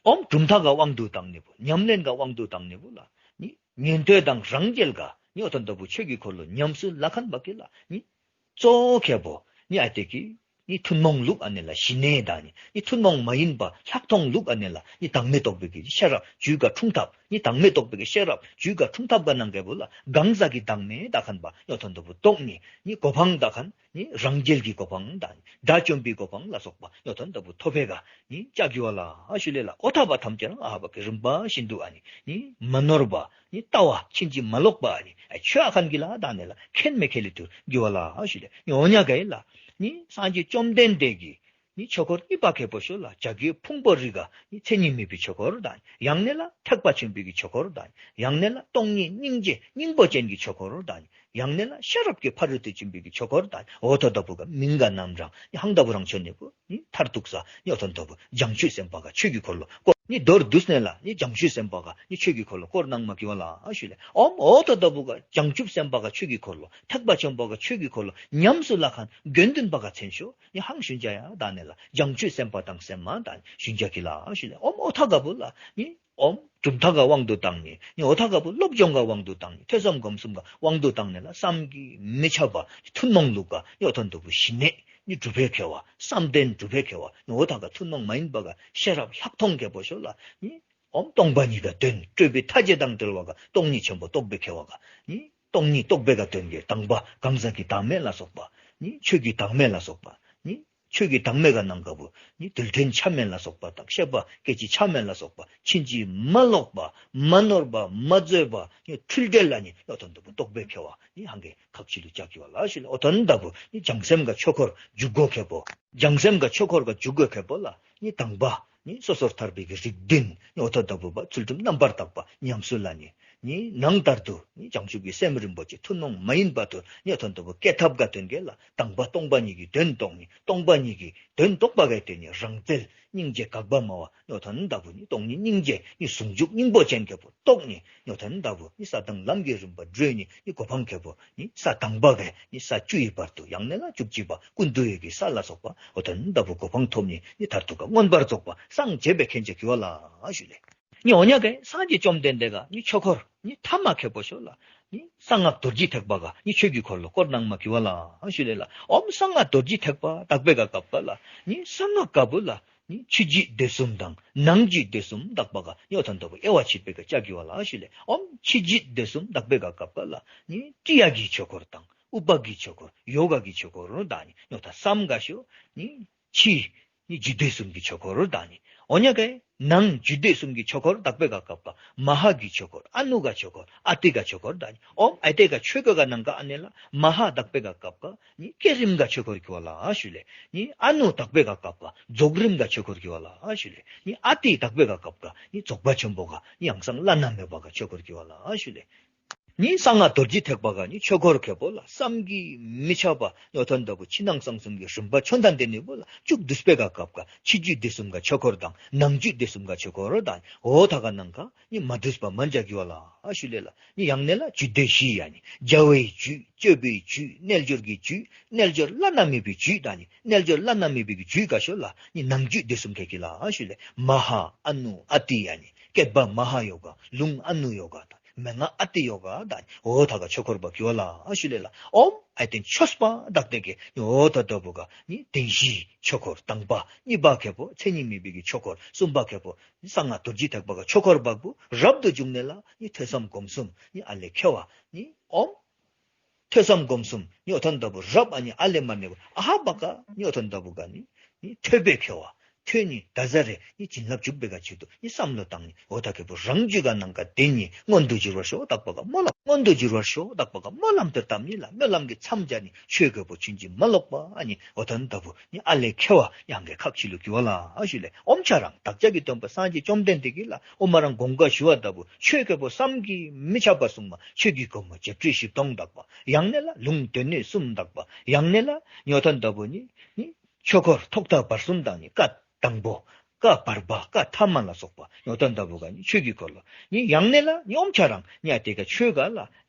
ཨོམ་གྲུབ་མཐའ་ག་དབང་དུ་བཏང་ནི་བུ་ཉམས་ལེན་ག་དབང་དུ་བཏང་ནི་བུ་ལ་ནི་ཉན་ཐོས་དང་རང་རྒྱལ་ག་ནི་ཨོ་ཐོན་ཏོ་བུ་ཆོས་ཀྱི་འཁོར་ལོ་ཉམས་སུ་ལ་ཁན་བ་གི་ལ་ནི་གཙོ་བོ་ཁེ་པོ་ནི་ཨ་ཏེ་གི་ནི་ཐུན་མོང་ལུགས་ཨ་ནི་ལ་ཞི་གནས་དང་ནི་ནི་ཐུན་མོང་མ་ཡིན་པ་ལྷག་མཐོང་ལུགས་ཨ་ནི་ལ་ནི་བདག་མེད་རྟོགས་པའི་གི་ཤེས་རབ་རྒྱུད་ག་འཁྲུངས་ཐབས་ནི་བདག་མེད་རྟོགས་པའི་གི་ཤེས་རབ་རྒྱུད་ག་འཁྲུངས་ཐབས་ག་ནང་ག་བུ་ལ་གང་ཟག་གི་བདག་མེད་ད་ཁན་བ་ནི་ཨོ་ཐོན་ཏོ་བུ་རྟོགས་ནི་ནི་གོ་འཕང་ད་ཁན་ནི་རང་རྒྱལ་གྱི་གོ་འཕང་དང་དགྲ་བཅོམ་པའི་གོ་འཕང་ལ་སོགས་པ་ཡོ་དོན་ལྟ་བུ་ཐོབ་པའི་ག་ནི་ལྕགས་ཀྱི་ཝ་ལ་ཨ་ཤུ་ལེ་ལ། ཨོ་ཐ་བ་ཐམས་ཅད་རང་ཨ་བ་གི་རིམ་པ་བཞིན་དུ་ཨ་ནི་ནི་མ་ནོར་བ་ནི་ལྟ་བ་ཕྱིན་ཅི་མ་ལོག་པ་ཨ་ནི་ཨ་ཆོས་ཨ་ཁན་གི་ལ་དང་ནི་ལ་ཁེན་མེ་ཁེ་ལི་ཐུར་གི་ཝ་ལ་ཨ་ཤུ་ལེ། ནི་ཨོ་ཉ་ག་ཡི་ལ་ནི་སངས་རྒྱས་བཅོམ་ལྡན་འདས་ཀྱི་ནི་ཆོས་འཁོར་གཉིས་པ་ཁེ་པོ་ཤོ་ལ་བྱ་རྒོད་ཕུང་པོ་རི་ག་ནི་མཚན་ཉིད་མེད་པའི་ཆོས་འཁོར་དང་ཡང་ན་ལ་ཐེག་པ་ཆེན་པོའི་གི་ཆོས་འཁོར་དང་ཡང་ན་ལ་སྟོང་ཉིད་སྙིང་རྗེ་སྙིང་པོ་ཅན་གྱི་ཆོས་འཁོར་དང་ཡང་ན་ལ་ཤེས་རབ་ཀྱི་ཕ་རོལ་ཏུ་ཕྱིན་པའི་གི་ཆོས་འཁོར་དང་ཨོ་ཐོ་ལྟ་བུ་ག་མིང་ག་རྣམ་གྲངས་ནི་ཧང་ལྟ་བུ་རང་ཆོ་ནི་བུ་ནི་མཐར་ཐུག་ས་ནི་ཨོ་ཐོ་ལྟ་བུ་བྱང་ཆུབ་སེམས་དཔའ་ག་ཆོས་ཀྱི་འཁོར་ལོ་བསྐོར་ནི་མདོར་བསྡུས་ནི་ལ་ནི་བྱང་ཆུབ་སེམས་དཔའ་ག་ནི་ཆོས་ཀྱི་འཁོར་ལོ་བསྐོར་གནང་མ་གི་ཝ་ལ་ཨ་ཤུ་ལེ། ཨོམ་ཨོ་ཐོ་ལྟ་བུ་ག་བྱང་ཆུབ་སེམས་དཔའ་ག་ཆོས་ཀྱི་འཁོར་ལོ་ཐེག་པ་ཆེན་པོ་ག་ཆོས་ཀྱི་འཁོར་ལོ་ཉམས་སུ་ལ་ཁན་དགེ་འདུན་པ་ག་མཚན་ཤོ་ནི་ཧང་ཤུན་ཅ་ཡ་དང་ནི་ལ་བྱང་ཆུབ་སེམས་དཔའ་དང་སེམས་མ་དང་ཤུན་ཅ་གི་ལ་ཨ་ཤུ་ལེ། ཨོམ་ཨོ་ཐ་ག་བུ་ལ་ནི་ཨོམ་གྲུབ་མཐའ་ག་དབང་དུ་བཏང་ནི་ནི་ཨོ་ཐ་ག་བུ་སློབ་སྦྱོང་ག་དབང་དུ་བཏང་ནི་ཐོས་བསམ་སྒོམ་གསུམ་ག་དབང་དུ་བཏང་ནི་ལ་བསམ་གྱིས་མི་ཁྱབ་པ་ཐུན་མོང་ལུགས་ག་ནི་ཨོ་ཐོ་ལྟ་བུ་ཞི་གནས་ནི་གྲུབ་པའི་ཁེ་ཝ་བསམ་གཏན་གྲུབ་པའི་ཁེ་ཝ་ནི་ཨོ་ཐ་ག་ཐུན་མོང་མ་ཡིན་པ་ག་ཤེས་རབ་ལྷག་མཐོང་ཁེ་པོ་ཤོ་ལ་ནི་ཨོམ་སྟོང་པ་ཉིད་ག་དོན་སྤྲོས་པའི་མཐའ་བརྒྱད་དང་བྲལ་བ་ག་སྟོང་ཉིད་ཆེན་པོ་རྟོགས་པའི་ཁེ་ཝ་ག་ནི་སྟོང་ཉིད་རྟོགས་པའི་ག་དོན་གྱི་དང་པ་གང་ཟག་གི་བདག་མེད་ལ་སོགས་པ་ནི་ཆོས་ཀྱི་བདག་མེད་ལ་སོགས་པ་ནི་ཆོས་ཀྱི་བདག་མེད་ག་ནང་ག་བུ་ནི་རྡུལ་ཕྲན་ཆ་མེད་ལ་སོགས་པ་དང་ཤེས་པ་སྐད་ཅིག་ཆ་མེད་ལ་སོགས་པ་ཕྱིན་ཅི་མ་ལོག་པ་མ་ནོར་བ་མ་རྫོགས་པ་ནི་འཁྲུལ་བྲལ་ལ་ནི་ཨོ་ཐོ་ལྟ་བུ་རྟོགས་པའི་ཁེ་ཝ་ནི་ཧང་གི་ཁབ་ཆི་ལུ་ལྕགས་ཀྱི་ཝ་ལ་ཨ་ཤུ་ལེ། ཨོ་ཐོ་ལྟ་བུ་ནི་བྱང་སེམས་ག་ཆོས་འཁོར་འཇུག་སྒོ་ཁེ་པོ་བྱང་སེམས་ག་ཆོས་འཁོར་ག་འཇུག་སྒོ་ཁེ་པོ་ལ་ནི་དང་པ་ནི་སོ་སོར་ཐར་པའི་གི་རིགས་བདུན་ནི་ཨོ་ཐོ་ལྟ་བུ་བ་ཚུལ་ཁྲིམས་རྣམ་པར་དག་པ་ཉམས་སུ་ལ་ནི་ནི་ནང་ལྟར་དུ་ནི་བྱང་ཆུབ་ཀྱི་སེམས་རིན་པོ་ཆེ་ཐུན་མོང་མ་ཡིན་པ་དུ་ནི་ཨོ་ཐོ་ལྟ་བུ་བསྐྱེད་ཐབས་ག་དོན་གྱི་ལ་དང་པ་སྟོང་པ་ཉིད་ཀྱི་དོན་རྟོགས་ནི་སྟོང་པ་ཉིད་ཀྱི་དོན་རྟོགས་པ་ག་དོན་ནི་རང་རྩལ་སྙིང་རྗེ་དགག་པ་སྨྲ་བ་ནི་ཨོ་ཐོ་ལྟ་བུ་ནི་སྟོང་ཉིད་སྙིང་རྗེ་ནི་ཟུང་འཇུག་སྙིང་པོ་ཅན་ཁེ་པོ་རྟོགས་ནི་ནི་ཨོ་ཐོ་ལྟ་བུ་ནི་ས་དང་ལམ་གྱི་རིམ་པ་བགྲོད་ནི་ནི་གོ་འཕང་ཁེ་པོ་ནི་ས་དང་པ་ག་ནི་ས་བཅུ་ཡི་བར་དུ་ཡང་ན་ལ་བཅུ་གཅིག་པ་ཀུན་ཏུ་ཡོད་ཀྱི་ས་ལ་སོགས་པ་ཨོ་ཐོ་ལྟ་བུ་གོ་འཕང་ཐོབ་ནི་ནི་མཐར་ཐུག་ག་མངོན་པར་རྫོགས་པ་སངས་རྒྱས་པའི་ཁེན་ཅ་གི་ཝ་ལ་ཨ་ཤུ་ལེ། ནི་ཨོ་ཉ་ག་སངས་རྒྱས་བཅོམ་ལྡན་འདས་ག་ནི་ཆོས་འཁོར་ནི་ཐ་མ་ཁེ་པོ་ཤོ་ལ་ནི་གསང་སྔགས་རྡོ་རྗེ་ཐེག་པ་ག་ནི་ཆོས་ཀྱི་འཁོར་ལོ་བསྐོར་གནང་མ་གི་ཝ་ལ་ཨ་ཤུ་ལེ་ལ། ཨོམ་གསང་སྔགས་རྡོ་རྗེ་ཐེག་པ་དག་པའི་ག་སྐབས་ག་ལ་ནི་གསང་སྔགས་ག་བུ་ལ་ནི་ཕྱི་འཇིག་སྡེ་གསུམ་དང་ནང་འཇིག་སྡེ་གསུམ་དག་པ་ག་ནི་ཨོ་ཐོ་ལྟ་བུ་དབྱེ་བ་ཕྱེ་བའི་ག་ལྕགས་ཀྱི་ཝ་ལ་ཨ་ཤུ་ལེ། ཨོམ་ཕྱི་འཇིག་སྡེ་གསུམ་དག་པའི་ག་སྐབས་ག་ལ་ནི་ཀྲི་ཡ་གི་ཆོས་འཁོར་དང་ཨུ་པ་གི་ཆོས་འཁོར་ཡོ་ག་གི་ཆོས་འཁོར་དང་ནི་ཨོ་ཐ་སམ་ག་ཤོ་ནི་ཕྱི་ནི་འཇིག་སྡེ་གསུམ་གྱི་ཆོས་འཁོར་དང་ནི་ཨོ་ཉ་ག་ནང་འཇིག་སྡེ་གསུམ་གྱི་ཆོས་འཁོར་དག་པའི་ག་སྐབས་ག་མ་ཧཱ་གི་ཆོས་འཁོར་ཨ་ནུ་ག་ཆོས་འཁོར་ཨ་ཏི་ག་ཆོས་འཁོར་དང་ནི་ཨོམ་ཨ་ཏི་ག་ཆོས་འཁོར་ག་ནང་ག་ཨ་ནི་ལ་མ་ཧཱ་དག་པའི་ག་སྐབས་ག་ནི་བསྐྱེད་རིམ་ག་ཆོས་འཁོར་གི་ཝ་ལ་ཨ་ཤུ་ལེ། ནི་ཨ་ནུ་དག་པའི་ག་སྐབས་ག་རྫོགས་རིམ་ག་ཆོས་འཁོར་གི་ཝ་ལ་ཨ་ཤུ་ལེ། ནི་ཨ་ཏི་དག་པའི་ག་སྐབས་ག་ནི་རྫོགས་པ་ཆེན་པོ་ག་ནི་ཡང་གསང་བླ་ན་མེད་པ་ག་ཆོས་འཁོར་གི་ཝ་ལ་ཨ་ཤུ་ལེ། ནི་གསང་སྔགས་རྡོ་རྗེ་ཐེག་པ་ག་ནི་ཆོས་འཁོར་ཁེ་པོ་ལ་བསམ་གྱིས་མི་ཁྱབ་པ་ནི་ཨོ་ཐོ་ལྟ་བུ་ཕྱི་ནང་གསང་གསུམ་གྱི་རིམ་པ་ཆོ་འཕྲང་དེ་ནི་བུ་ལ་བཅུ་བསྡུས་པའི་ག་སྐབས་ག་ཕྱི་འཇིག་སྡེ་གསུམ་ག་ཆོས་འཁོར་དང་ནང་འཇིག་སྡེ་གསུམ་ག་ཆོས་འཁོར་དང་ཨོ་ཐ་ག་ནང་ག་ནི་མ་བསྡུས་པ་མན་ཆད་གི་ཝ་ལ་ཨ་ཤུ་ལེ་ལ། ནི་ཡང་ན་ལ་རྒྱུད་སྡེ་བཞི་ཡ་ནི་བྱ་བའི་རྒྱུད་སྤྱོད་པའི་རྒྱུད་རྣལ་འབྱོར་གྱི་རྒྱུད་རྣལ་འབྱོར་བླ་ན་མེད་པའི་རྒྱུད་དང་ནི་རྣལ་འབྱོར་བླ་ན་མེད་པའི་གི་རྒྱུད་ག་ཤོ་ལ་ནི་ནང་འཇིག་སྡེ་གསུམ་ཁེ་གི་ལ་ཨ་ཤུ་ལེ། མ་ཧཱ་ཨ་ནུ་ཨ་ཏི་ཡ་ནི་བསྐྱེད་པ་མ་ཧཱ་ཡོ་ག་ལུང་ཨ་ནུ་ཡོ་ག་དང་མན་ངག་ཨ་ཏི་ཡོ་ག་དང་ཨོ་ཐ་ག་ཆོས་འཁོར་བ་གི་ཝ་ལ་ཨ་ཤུ་ལེ་ལ། ཨོམ་ཨའི་ཏེན་ཆོས་པ་དག་སྟེ་གི་ཨོ་ཐ་ལྟ་བུ་ག་ནི་བདེན་བཞིའི་ཆོས་འཁོར་དང་པ་གཉིས་པ་ཁེ་པོ་མཚན་ཉིད་མེད་པའི་གི་ཆོས་འཁོར་གསུམ་པ་ཁེ་པོ་གསང་སྔགས་རྡོ་རྗེ་ཐེག་པ་ག་ཆོས་འཁོར་བ་བུ་རབ་ཏུ་བྱུང་ནི་ལ་ནི་ཐོས་བསམ་སྒོམ་གསུམ་ནི་ཨ་ལེ་ཁེ་བ་ནི་ཨོམ་ཐོས་བསམ་སྒོམ་གསུམ་ནི་ཨོ་ཐ་ལྟ་བུ་རབ་ཨ་ནི་ཨ་ལེ་མ་ནི་ཨ་ཧ་བ་ག་ནི་ཨོ་ཐ་ལྟ་བུ་ག་ནི་ནི་ཐོས་པའི་ཁེ་བ། ཁྱོད་ནི་ད་ཟ་རེ་ནི་བྱིན་རླབས་འཇུག་པའི་ག་ཆེད་དུ་ནི་བསམ་བློ་བཏང་ནི། འོ་ད་ཁེ་པོ་རང་རྒྱུད་ག་ནང་ག་དེ་ནི་མངོན་དུ་གྱུར་བར་ཤོག། དག་པ་ག་སྨོན་ལམ་མངོན་དུ་གྱུར་བར་ཤོག། དག་པ་ག་སྨོན་ལམ་དེ་བཏབ་ནི་ལ་སྨོན་ལམ་གྱི་མཚམས་སྦྱར་ནི་ཆོས་ཁེ་པོ་ཕྱིན་ཅི་མ་ལོག་པ་ཨ་ནི་འོ་ད་ལྟ་བུ་ནི་ཨ་ལས་ཁེ་བ་ཡང་གི་ཁག་ཆེ་ལུ་གི་བ་ལ་ཨ་ཞུ་ལེ། ཨོམ་ཆ་རང་བདག་ཅག་གི་སྟོན་པ་སངས་རྒྱས་བཅོམ་ལྡན་འདས་ཀྱིས་ལ་ཨོ་མ་རང་དགོངས་ཀ་ཞུ་བ་ལྟ་བུ་ཆོས་ཁེ་པོ་བསམ་གྱིས་མི་ཁྱབ་པ་གསུངས་མ། ཆོས་ཀྱི་སྒོ་མོ་བརྒྱད་ཁྲི་བཞི་སྟོང་དག་པ། ཡང་ན་ལ་ལུང་སྡེ་སྣོད་གསུམ་དག་པ། ཡང་ན་ལ་ནི་འོ་ད་ལྟ་བུ་ནི་ནི་ཆོས་འཁོར་ཐོག་མཐའ་བར་གསུམ་དང་ནི་བཀའ་དང་པོ་བཀའ་བར་པ་བཀའ་ཐ་མ་ལ་སོགས་པ་ནི་འོ་ད་ལྟ་བུ་ག་ནི་ཆོས་ཀྱི་འཁོར་ལོ། ནི་ཡང་ན་ལ་ནི་ཨོམ་ཆ་རང་ནི་ཨ་ཏེ་ག་ཆོས་ག་ལ་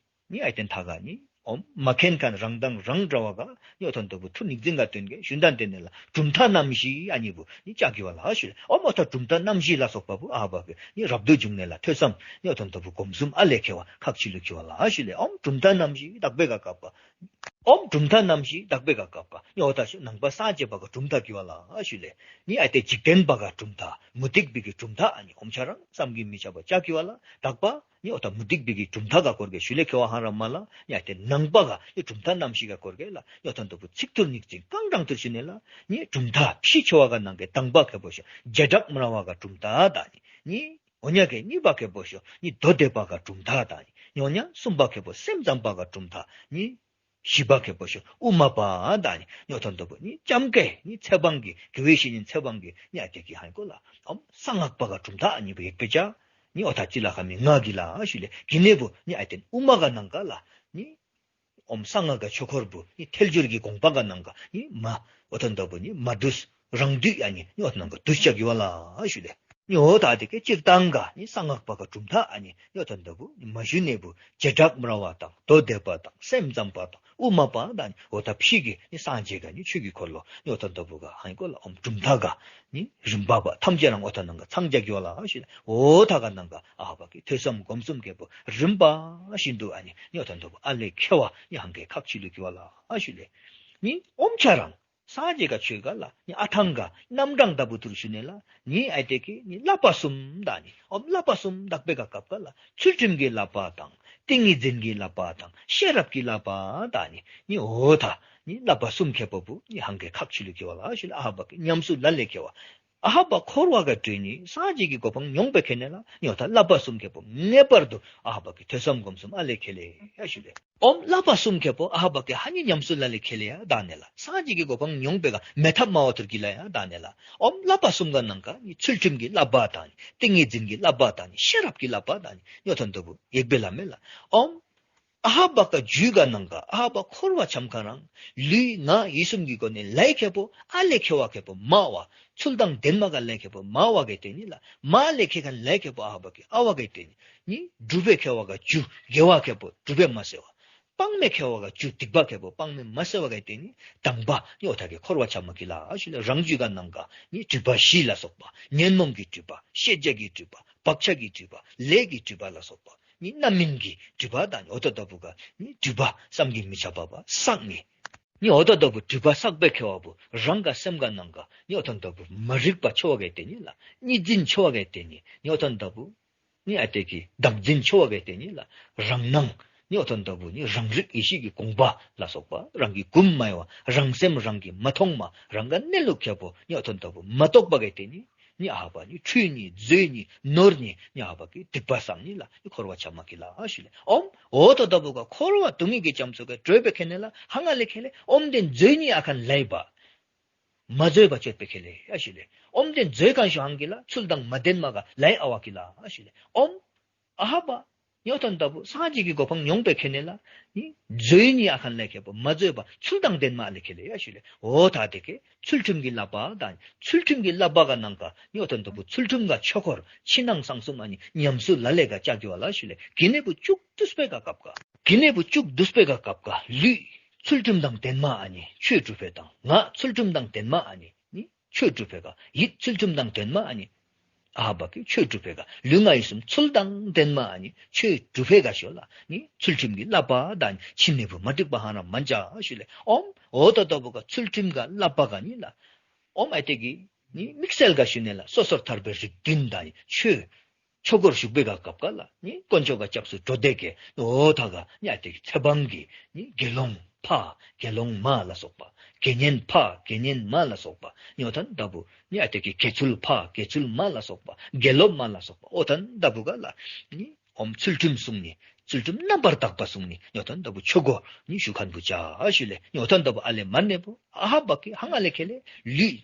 ནི་ཨ་ཏེ་མཐའ་ག་ནི་ཨོམ་མ་མཁྱེན་མཁན་རང་དང་རང་འདྲ་བ་ག་ནི་འོ་ད་ལྟ་བུ་ཐུགས་ཉིག་ཙིང་ག་སྟོན་གེ་ཞུན་དན་ཏེ་ནི་ལ་གྲུབ་མཐའ་རྣམ་བཞི་ཨ་ནི་བུ་ནི་ཅ་གི་བ་ལ་ཨ་ཞུ་ལེ། ཨོམ་འོ་ད་གྲུབ་མཐའ་རྣམ་བཞི་ལ་སོགས་པ་བུ་ཨ་བ་གི་ནི་རབ་ཏུ་བྱུང་ནི་ལ་ཐོས་བསམ་ནི་འོ་ད་ལྟ་བུ་སྒོམ་གསུམ་ཨ་ལས་ཁེ་བ་ཁག་ཆེ་ལུ་གི་བ་ལ་ཨ་ཞུ་ལེ། ཨོམ་གྲུབ་མཐའ་རྣམ་བཞི་དག་པའི་ག་སྐབས་ག་ཨོམ་གྲུབ་མཐའ་རྣམ་བཞི་དག་པའི་ག་སྐབས་ག་ནི་འོ་ད་ཞུ་ནང་པ་སངས་རྒྱས་པ་ག་གྲུབ་མཐའ་གི་བ་ལ་ཨ་ཞུ་ལེ། ནི་ཨ་ཏེ་འཇིག་རྟེན་པ་ག་གྲུབ་མཐའ་མུ་སྟེགས་པའི་གི་གྲུབ་མཐའ་ཨ་ནི་ཨོམ་ཆ་རང་བསམ་གྱིས་མི་ཁྱབ་པ་ཅ་གི་བ་ལ་དག་པ། ནི་འོ་ད་མུ་སྟེགས་པའི་གི་གྲུབ་མཐའ་ག་སྐོར་གེ་ཞུ་ལེ་ཁེ་བ་ཧ་ར་མ་ལ། ནི་ཨ་ཏེ་ནང་པ་ག་ནི་གྲུབ་མཐའ་རྣམ་བཞི་ག་སྐོར་གེ་ལ་ནི་འོ་ད་ལྟ་བུ་ཚིག་ཐུར་ཉིག་ཙིང་རྐང་གྲངས་ཐུར་ཞུ་ནི་ལ་ནི་གྲུབ་མཐའ་ཕྱི་ཆེ་བ་ག་ནང་གེ་དང་པ་ཁེ་པོ་ཤོ་བྱེ་བྲག་སྨྲ་བ་ག་གྲུབ་མཐའ་དང་ནི་ནི་འོ་ཉ་གེ་གཉིས་པ་ཁེ་པོ་ཤོ་ནི་མདོ་སྡེ་པ་ག་གྲུབ་མཐའ་དང་ནི་འོ་ཉ་གསུམ་པ་ཁེ་པོ་སེམས་ཙམ་པ་ག་གྲུབ་མཐའ་ནི་བཞི་པ་ཁེ་པོ་ཤོ་དབུ་མ་པ་དང་ནི་ནི་འོ་ད་ལྟ་བུ་ནི་ཙམ་གེ་ནི་ཚེ་འབངས་ཀྱི་དགེ་བའི་བཤེས་གཉེན་ཚེ་འབངས་ཀྱི་ནི་ཨ་ཏེ་གི་ཧང་གོ་ལ་ཨོམ་གསང་སྔགས་པ་ག་གྲུབ་མཐའ་ཨ་ནི་བུ་ཡེག་པེ་ཅ། ནི་འོ་ད་ཅི་ལ་ཁ་མི་ང་གི་ལ་ཨ་ཞུ་ལེ། གི་ནི་བུ་ནི་ཨ་ཏེ་དབུ་མ་ག་ནང་ག་ལ་ནི་ཨོམ་གསང་སྔགས་ག་ཆོས་འཁོར་བུ་ནི་ཐལ་འགྱུར་གྱི་དགོངས་པ་ག་ནང་ག་ནི་མ་འོ་ད་ལྟ་བུ་ནི་མ་བསྡུས་རང་བསྡུས་ཨ་ནི་ནི་འོ་ད་ནང་ག་བསྡུས་ཅ་གི་བ་ལ་ཨ་ཞུ་ལེ། ནི་འོ་ད་ཏེ་གེ་སྤྱིར་བཏང་ག་ནི་གསང་སྔགས་པ་ག་གྲུབ་མཐའ་ཨ་ནི་ནི་འོ་ད་ལྟ་བུ་ནི་མ་ཞུ་ནི་བུ་བྱེ་བྲག་སྨྲ་བ་དང་མདོ་སྡེ་པ་དང་སེམས་ཙམ་པ་དང་དབུ་མ་པ་དང་ནི་འོ་ད་ཕྱི་གི་ནི་སངས་རྒྱས་ག་ནི་ཆོས་ཀྱི་འཁོར་ལོ་ནི་འོ་ད་ལྟ་བུ་ག་ཧང་གོ་ལ་ཨོམ་གྲུབ་མཐའ་ག་ནི་རིམ་པ་བ་ཐམས་ཅད་རང་འོ་ད་ནང་ག་ཚང་ཅ་གི་བ་ལ་ཨ་ཞུ་ལེ། འོ་ད་ག་ནང་ག་ཨ་བ་གི་ཐོས་བསམ་སྒོམ་གསུམ་ཁེ་པོ་རིམ་པ་བཞིན་དུ་ཨ་ནི་ནི་འོ་ད་ལྟ་བུ་ཨ་ལས་ཁེ་བ་ནི་ཧང་གེ་ཁག་ཆེ་ལུ་གི་བ་ལ་ཨ་ཞུ་ལེ། ནི་ཨོམ་ཆ་རང་སངས་རྒྱས་ག་ཆོས་ག་ལ་ནི་ཨ་ཐང་ག་རྣམ་གྲངས་ལྟ་བུ་ཐུར་ཞུ་ནི་ལ་ནི་ཨ་ཏེ་གི་ནི་བསླབ་པ་གསུམ་དང་ནི་ཨོམ་བསླབ་པ་གསུམ་དག་པེ་ག་སྐབས་ག་ལ་ཚུལ་ཁྲིམས་ཀྱི་བསླབ་པ་དང་ཏིང་ངེ་འཛིན་གྱི་བསླབ་པ་དང་ཤེས་རབ་ཀྱི་བསླབ་པ་དང་ནི་ནི་འོ་ད་ནི་བསླབ་པ་གསུམ་ཁེ་པོ་བུ་ནི་ཧང་གེ་ཁག་ཆེ་ལུ་གི་བ་ལ་ཨ་ཞུ་ལེ། ཨ་བ་གི་ཉམས་སུ་ལ་ལས་ཁེ་བ། ཨ་བ་འཁོར་བ་ག་གྲོལ་ནི་སངས་རྒྱས་ཀྱི་གོ་འཕང་མྱོང་པེ་ཁེ་ནི་ལ་ནི་འོ་ད་བསླབ་པ་གསུམ་ཁེ་པོ་ངེས་པར་དུ་ཨ་བ་གི་ཐོས་བསམ་སྒོམ་གསུམ་ཨ་ལས་ཁེ་ལེ་ཨ་ཞུ་ལེ། ཨོམ་བསླབ་པ་གསུམ་ཁེ་པོ་ཨ་བ་གི་ཧ་ནི་ཉམས་སུ་ལ་ལས་ཁེ་ལེ་ཡ་དག་ནི་ལ་སངས་རྒྱས་ཀྱི་གོ་འཕང་མྱོང་པེ་ག་མེ་ཐབ་མ་བ་ཐུར་གི་ལ་ཡ་དག་ནི་ལ་ཨོམ་བསླབ་པ་གསུམ་ག་ནང་ག་ནི་ཚུལ་ཁྲིམས་ཀྱི་བསླབ་པ་དང་ནི་ཏིང་ངེ་འཛིན་གྱི་བསླབ་པ་དང་ནི་ཤེས་རབ་ཀྱི་བསླབ་པ་དང་ནི་ནི་འོ་ད་ལྟ་བུ་ཡེག་པེ་ལ་མེ་ལ་ཨོམ་ཨ་བ་ག་རྒྱུད་ག་ནང་ག་ཨ་བ་འཁོར་བ་འཁྱམས་ཁ་རང་ལུས་ངག་ཡིད་གསུམ་གྱི་སྒོ་ནས་ལས་ཁེ་པོ་ཨ་ལས་ཁེ་བ་ཁེ་པོ་མ་བ་ཚུལ་དང་ལྡན་མ་ག་ལས་ཁེ་པོ་མ་བ་གེ་ཏེ་ནི་ལ་མ་ལས་ཁེ་ཁན་ལས་ཁེ་པོ་ཨ་བ་གེ་ཨ་བ་གེ་ཏེ་ནི་ནི་སྒྲུབ་པེ་ཁེ་བ་ག་རྒྱུ་དགེ་བ་ཁེ་པོ་སྒྲུབ་པེ་མ་སེ་བ། སྤང་མེ་ཁེ་བ་ག་རྒྱུ་སྡིག་པ་ཁེ་པོ་སྤང་མེ་མ་སེ་བ་གེ་ཏེ་ནི་དང་པ་ནི་འོ་ད་གེ་འཁོར་བ་འཁྱམས་མ་གི་ལ་ཨ་ཞུ་ལེ། རང་རྒྱུད་ག་ནང་ག་ནི་སྒྲིབ་པ་བཞི་ལ་སོགས་པ་ཉོན་མོངས་ཀྱི་སྒྲིབ་པ་ཤེས་བྱ་གི་སྒྲིབ་པ་བག་ཆགས་ཀྱི་སྒྲིབ་པ་ལས་ཀྱི་སྒྲིབ་པ་ལ་སོགས་པ། ནི་རྣམ་སྨིན་གྱི་སྒྲིབ་པ་དང་ནི་འོ་ད་ལྟ་བུ་ག་ནི་སྒྲིབ་པ་བསམ་གྱིས་མི་ཁྱབ་པ་བསགས་ནི། ནི་འོ་ད་ལྟ་བུ་སྒྲིབ་པ་བསགས་པེ་ཁེ་བ་བུ་རང་ག་སེམས་ག་ནང་ག་ནི་འོ་ད་ལྟ་བུ་མ་རིག་པ་ཆེ་བ་གེ་ཏེ་ནི་ལ་གཉིས་འཛིན་ཆེ་བ་གེ་ཏེ་ནི་ནི་འོ་ད་ལྟ་བུ་ནི་ཨ་ཏེ་གི་བདག་འཛིན་ཆེ་བ་གེ་ཏེ་ནི་ལ་རང་སྣང་ནི་འོ་ད་ལྟ་བུ་ནི་རང་རིག་ཡེ་ཤེས་ཀྱི་དགོངས་པ་ལ་སོགས་པ་རང་གི་གུ་མ་ཡོ་བ་རང་སེམས་རང་གིས་མ་མཐོང་མ་རང་ག་གནས་ལུགས་ཁེ་པོ་ནི་འོ་ད་ལྟ་བུ་མ་རྟོགས་པ་གེ་ཏེ་ནི། ནི་ཨ་བ་ནི་འཁྲུལ་ནི་འཛོལ་ནི་ནོར་ནི་ནི་ཨ་བ་གི་སྒྲིབ་པ་བསགས་ནི་ལ་ནི་འཁོར་བ་འཁྱམས་མ་གི་ལ་ཨ་ཞུ་ལེ། ཨོམ་འོ་ད་ལྟ་བུ་ག་འཁོར་བ་སྡུག་བསྔལ་གྱི་རྒྱ་མཚོ་ག་གྲོལ་བེ་ཁེ་ནི་ལ་ཧ་ང་ལས་ཁེ་ལེ། ཨོམ་དེ་འཛོལ་ནི་ཨ་ཁན་ལས་བ་མ་འཛོལ་བ་ཅོད་པེ་ཁེ་ལེ་ཨ་ཞུ་ལེ། ཨོམ་དེ་འཛོལ་ཁན་ཤོ་ཧང་གི་ལ་ཚུལ་དང་མ་ལྡན་མ་ག་ལས་ཨ་བ་གི་ལ་ཨ་ཞུ་ལེ། ཨོམ་ཨ་བ་ནི་འོ་ད་ལྟ་བུ་སངས་རྒྱས་ཀྱི་གོ་འཕང་མྱོང་པེ་ཁེ་ནི་ལ་ནི་འཛོལ་ནི་ཨ་ཁན་ལས་ཁེ་པོ་མ་འཛོལ་བ་ཚུལ་དང་ལྡན་མ་ལས་ཁེ་ལེ་ཨ་ཞུ་ལེ། འོ་ད་དེ་གེ་ཚུལ་ཁྲིམས་ཀྱི་བསླབ་པ་དང་ཚུལ་ཁྲིམས་ཀྱི་བསླབ་པ་ག་ནང་ག་ནི་འོ་ད་ལྟ་བུ་ཚུལ་ཁྲིམས་ག་ཆོས་འཁོར་ཕྱི་ནང་གསང་གསུམ་ཨ་ནི་ཉམས་སུ་ལ་ལས་ག་ཅ་གི་བ་ལ་ཨ་ཞུ་ལེ། གི་ནི་བུ་བཅུ་བསྡུས་པེ་ག་སྐབས་ག་གི་ནི་བུ་བཅུ་བསྡུས་པེ་ག་སྐབས་ག་ལུས་ཚུལ་ཁྲིམས་དང་ལྡན་མ་ཨ་ནི་ཆོས་སྒྲུབ་པེ་དང་ངག་ཚུལ་ཁྲིམས་དང་ལྡན་མ་ཨ་ནི་ནི་ཆོས་སྒྲུབ་པེ་ག་ཡིད་ཚུལ་ཁྲིམས་དང་ལྡན་མ་ཨ་ནི་ཨ་བ་གི་ཆོས་སྒྲུབ་པེ་ག་ལུས་ངག་ཡིད་གསུམ་ཚུལ་དང་ལྡན་མ་ཨ་ནི་ཆོས་སྒྲུབ་པེ་ག་ཤོ་ལ་ནི་ཚུལ་ཁྲིམས་ཀྱི་བསླབ་པ་དང་ཕྱི་ནི་བུ་མ་འགྲིག་པ་ཧ་ན་མ་འཇགས་ཨ་ཞུ་ལེ། ཨོམ་འོ་ད་ལྟ་བུ་ག་ཚུལ་ཁྲིམས་ག་བསླབ་པ་ག་ནི་ལ་ཨོམ་ཨ་ཏེ་གི་ནི་དམིགས་བསལ་ག་ཞུ་ནི་ལ་སོ་སོར་ཐར་པའི་རིགས་བདུན་དང་ཆོས་ཆོས་སྒོར་ཞུགས་པེ་ག་སྐབས་ག་ལ་ནི་དཀོན་མཆོག་ག་སྐྱབས་སུ་འགྲོ་དེ་གེ་ནོ་ད་ག་ནི་ཨ་ཏེ་གི་ཚེ་འབངས་ཀྱི་ནི་དགེ་སློང་ཕ་དགེ་སློང་མ་ལ་སོགས་པ་ དགེ་བསྙེན་ཕ་དགེ་བསྙེན་མ་ལ་སོགས་པ་ནི་འོ་ཐ་ན་ད་བུ་ནི་ཨ་ཏེ་གི་དགེ་ཚུལ་ཕ་དགེ་ཚུལ་མ་ལ་སོགས་པ་དགེ་སློབ་མ་ལ་སོགས་པ་འོ་ཐ་ན་ད་བུ་ག་ལ་ནི་ཨོམ་ཚུལ་ཁྲིམས་སྲུང་ནི་ཚུལ་ཁྲིམས་རྣམ་པར་དག་པ་སྲུང་ནི་ནི་འོ་ཐ་ན་ད་བུ་ཆོས་སྒོར་ནི་ཞུགས་མཁན་བུ་ཅ་ཨ་ཞུ་ལེ། ནི་འོ་ཐ་ན་ད་བུ་ཨ་ལེ་མ་ནེ་བུ་ཨ་ཧ་བ་ཀི་ཧ་ང་ལེ་ཁེ་ལེ་ལུས་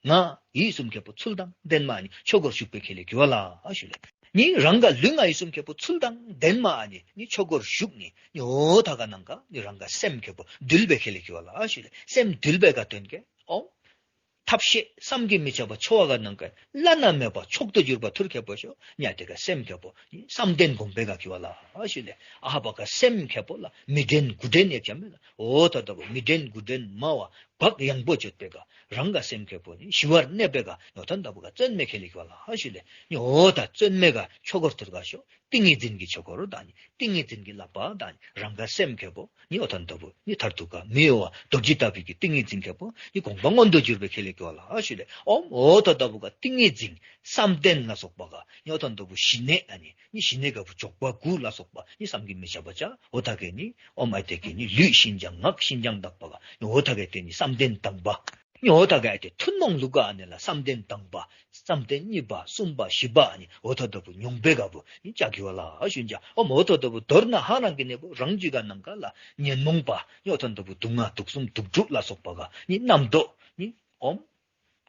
ངག་ཡིད་གསུམ་ཁེ་པོ་ཚུལ་དང་ལྡན་མ་ནི་ཆོས་སྒོར་ཞུགས་པེ་ཁེ་ལེ་གི་བ་ལ་ཨ་ཞུ་ལེ། ནི་རང་ག་ལུས་ངག་ཡིད་གསུམ་ཁེ་པོ་ཚུལ་དང་ལྡན་མ་ནི་ནི་ཆོས་སྒོར་ཞུགས་ནི་ནི་འོ་ཐ་ག་ནང་ག་ནི་རང་ག་སེམས་ཁེ་པོ་འདུལ་བེ་ཁེ་ལེ་གི་བ་ལ་ཨ་ཞུ་ལེ། སེམས་འདུལ་བེ་ག་དོན་གེ་ཨོ་ཐབས་ཤེས་བསམ་གྱིས་མི་ཁྱབ་པ་ཆོ་བ་ག་ནང་ག་བླ་ན་མེད་པ་མཆོག་ཏུ་གྱུར་པ་ཐུར་ཁེ་པོ་ཤོ་ནི་ཨ་ཏེ་ག་སེམས་ཁེ་པོ་ནི་བསམ་གཏན་སྒོམ་བེ་ག་གི་བ་ལ་ཨ་ཞུ་ལེ། ཨ་ཧ་བ་ག་སེམས་ཁེ་པོ་ལ་མི་འདྲེན་དགུ་འདྲེན་ཡེ་ཁྱམ་མེ་ལ་འོ་ཐ་ད་བུ་མི་འདྲེན་དགུ་འདྲེན་མ་བ་བག་ཡངས་པོ་བཅོད་པེ་ག་རང་ག་སེམས་ཁེ་པོ་ནི་ཞི་བར་གནས་པེ་ག་ནི་འོ་ཐ་ན་ད་བུ་ག་བརྩོན་མེ་ཁེ་ལེ་གི་བ་ལ་ཨ་ཞུ་ལེ། ནི་འོ་ཐ་བརྩོན་མེ་ག་ཆོས་སྒོར་ཐུར་ག་ཤོ་ཏིང་ངེ་འཛིན་གྱི་ཆོས་སྒོར་དང་ནི་ཏིང་ངེ་འཛིན་གྱི་བསླབ་པ་དང་ནི་རང་ག་སེམས་ཁེ་པོ་ནི་འོ་ཐ་ན་ད་བུ་ནི་མཐར་ཐུག་ག་མི་གཡོ་བ་རྡོ་རྗེ་ལྟ་བུའི་གི་ཏིང་ངེ་འཛིན་ཁེ་པོ་ནི་དགོངས་པ་མངོན་དུ་གྱུར་པེ་ཁེ་ལེ་གི་བ་ལ་ཨ་ཞུ་ལེ། ཨོམ་འོ་ཐ་ད་བུ་ག་ཏིང་ངེ་འཛིན་བསམ་གཏན་ལ་སོགས་པ་ག་ནི་འོ་ཐ་ན་ད་བུ་ཞི་གནས་ཨ་ནི་ནི་ཞི་གནས་ག་བུ་འཇོག་པ་དགུ་ལ་སོགས་པ་ནི་བསམ་གྱིས་མི་ཁྱབ་པ་ཅ་འོ་ཐ་གེ་ནི་ཨོམ་ཨ་ཏེ་གེ་ནི་ལུས་ཤིན་སྦྱངས་ངག་ཤིན་སྦྱངས་དག་པ་ག་ནི་འོ་ཐ་གེ་ཏེ་ནི་བསམ་གཏན་དང་པ། ནི་འོ་ཐ་གེ་ཨ་ཏེ་ཐུན་མོང་ལུགས་ག་ཨ་ནི་ལ་བསམ་གཏན་དང་པ། བསམ་གཏན་གཉིས་པ་གསུམ་པ་བཞི་པ་ཨ་ནི་འོ་ཐ་ད་བུ་མྱོང་བེ་ག་བུ་ནི་ཅ་གི་བ་ལ་ཨ་ཞུ་ཅ། ཨོམ་འོ་ཐ་ད་བུ་མདོར་ན་ཧ་རང་གི་ནི་བུ་རང་རྒྱུད་ག་ནང་ག་ལ་ཉོན་མོངས་པ་ནི་འོ་ཐ་ད་བུ་དུག་ལྔ་དུག་གསུམ་དུག་དྲུག་ལ་སོགས་པ་ག་ནི་རྣམ་རྟོག་ནི་ཨོམ་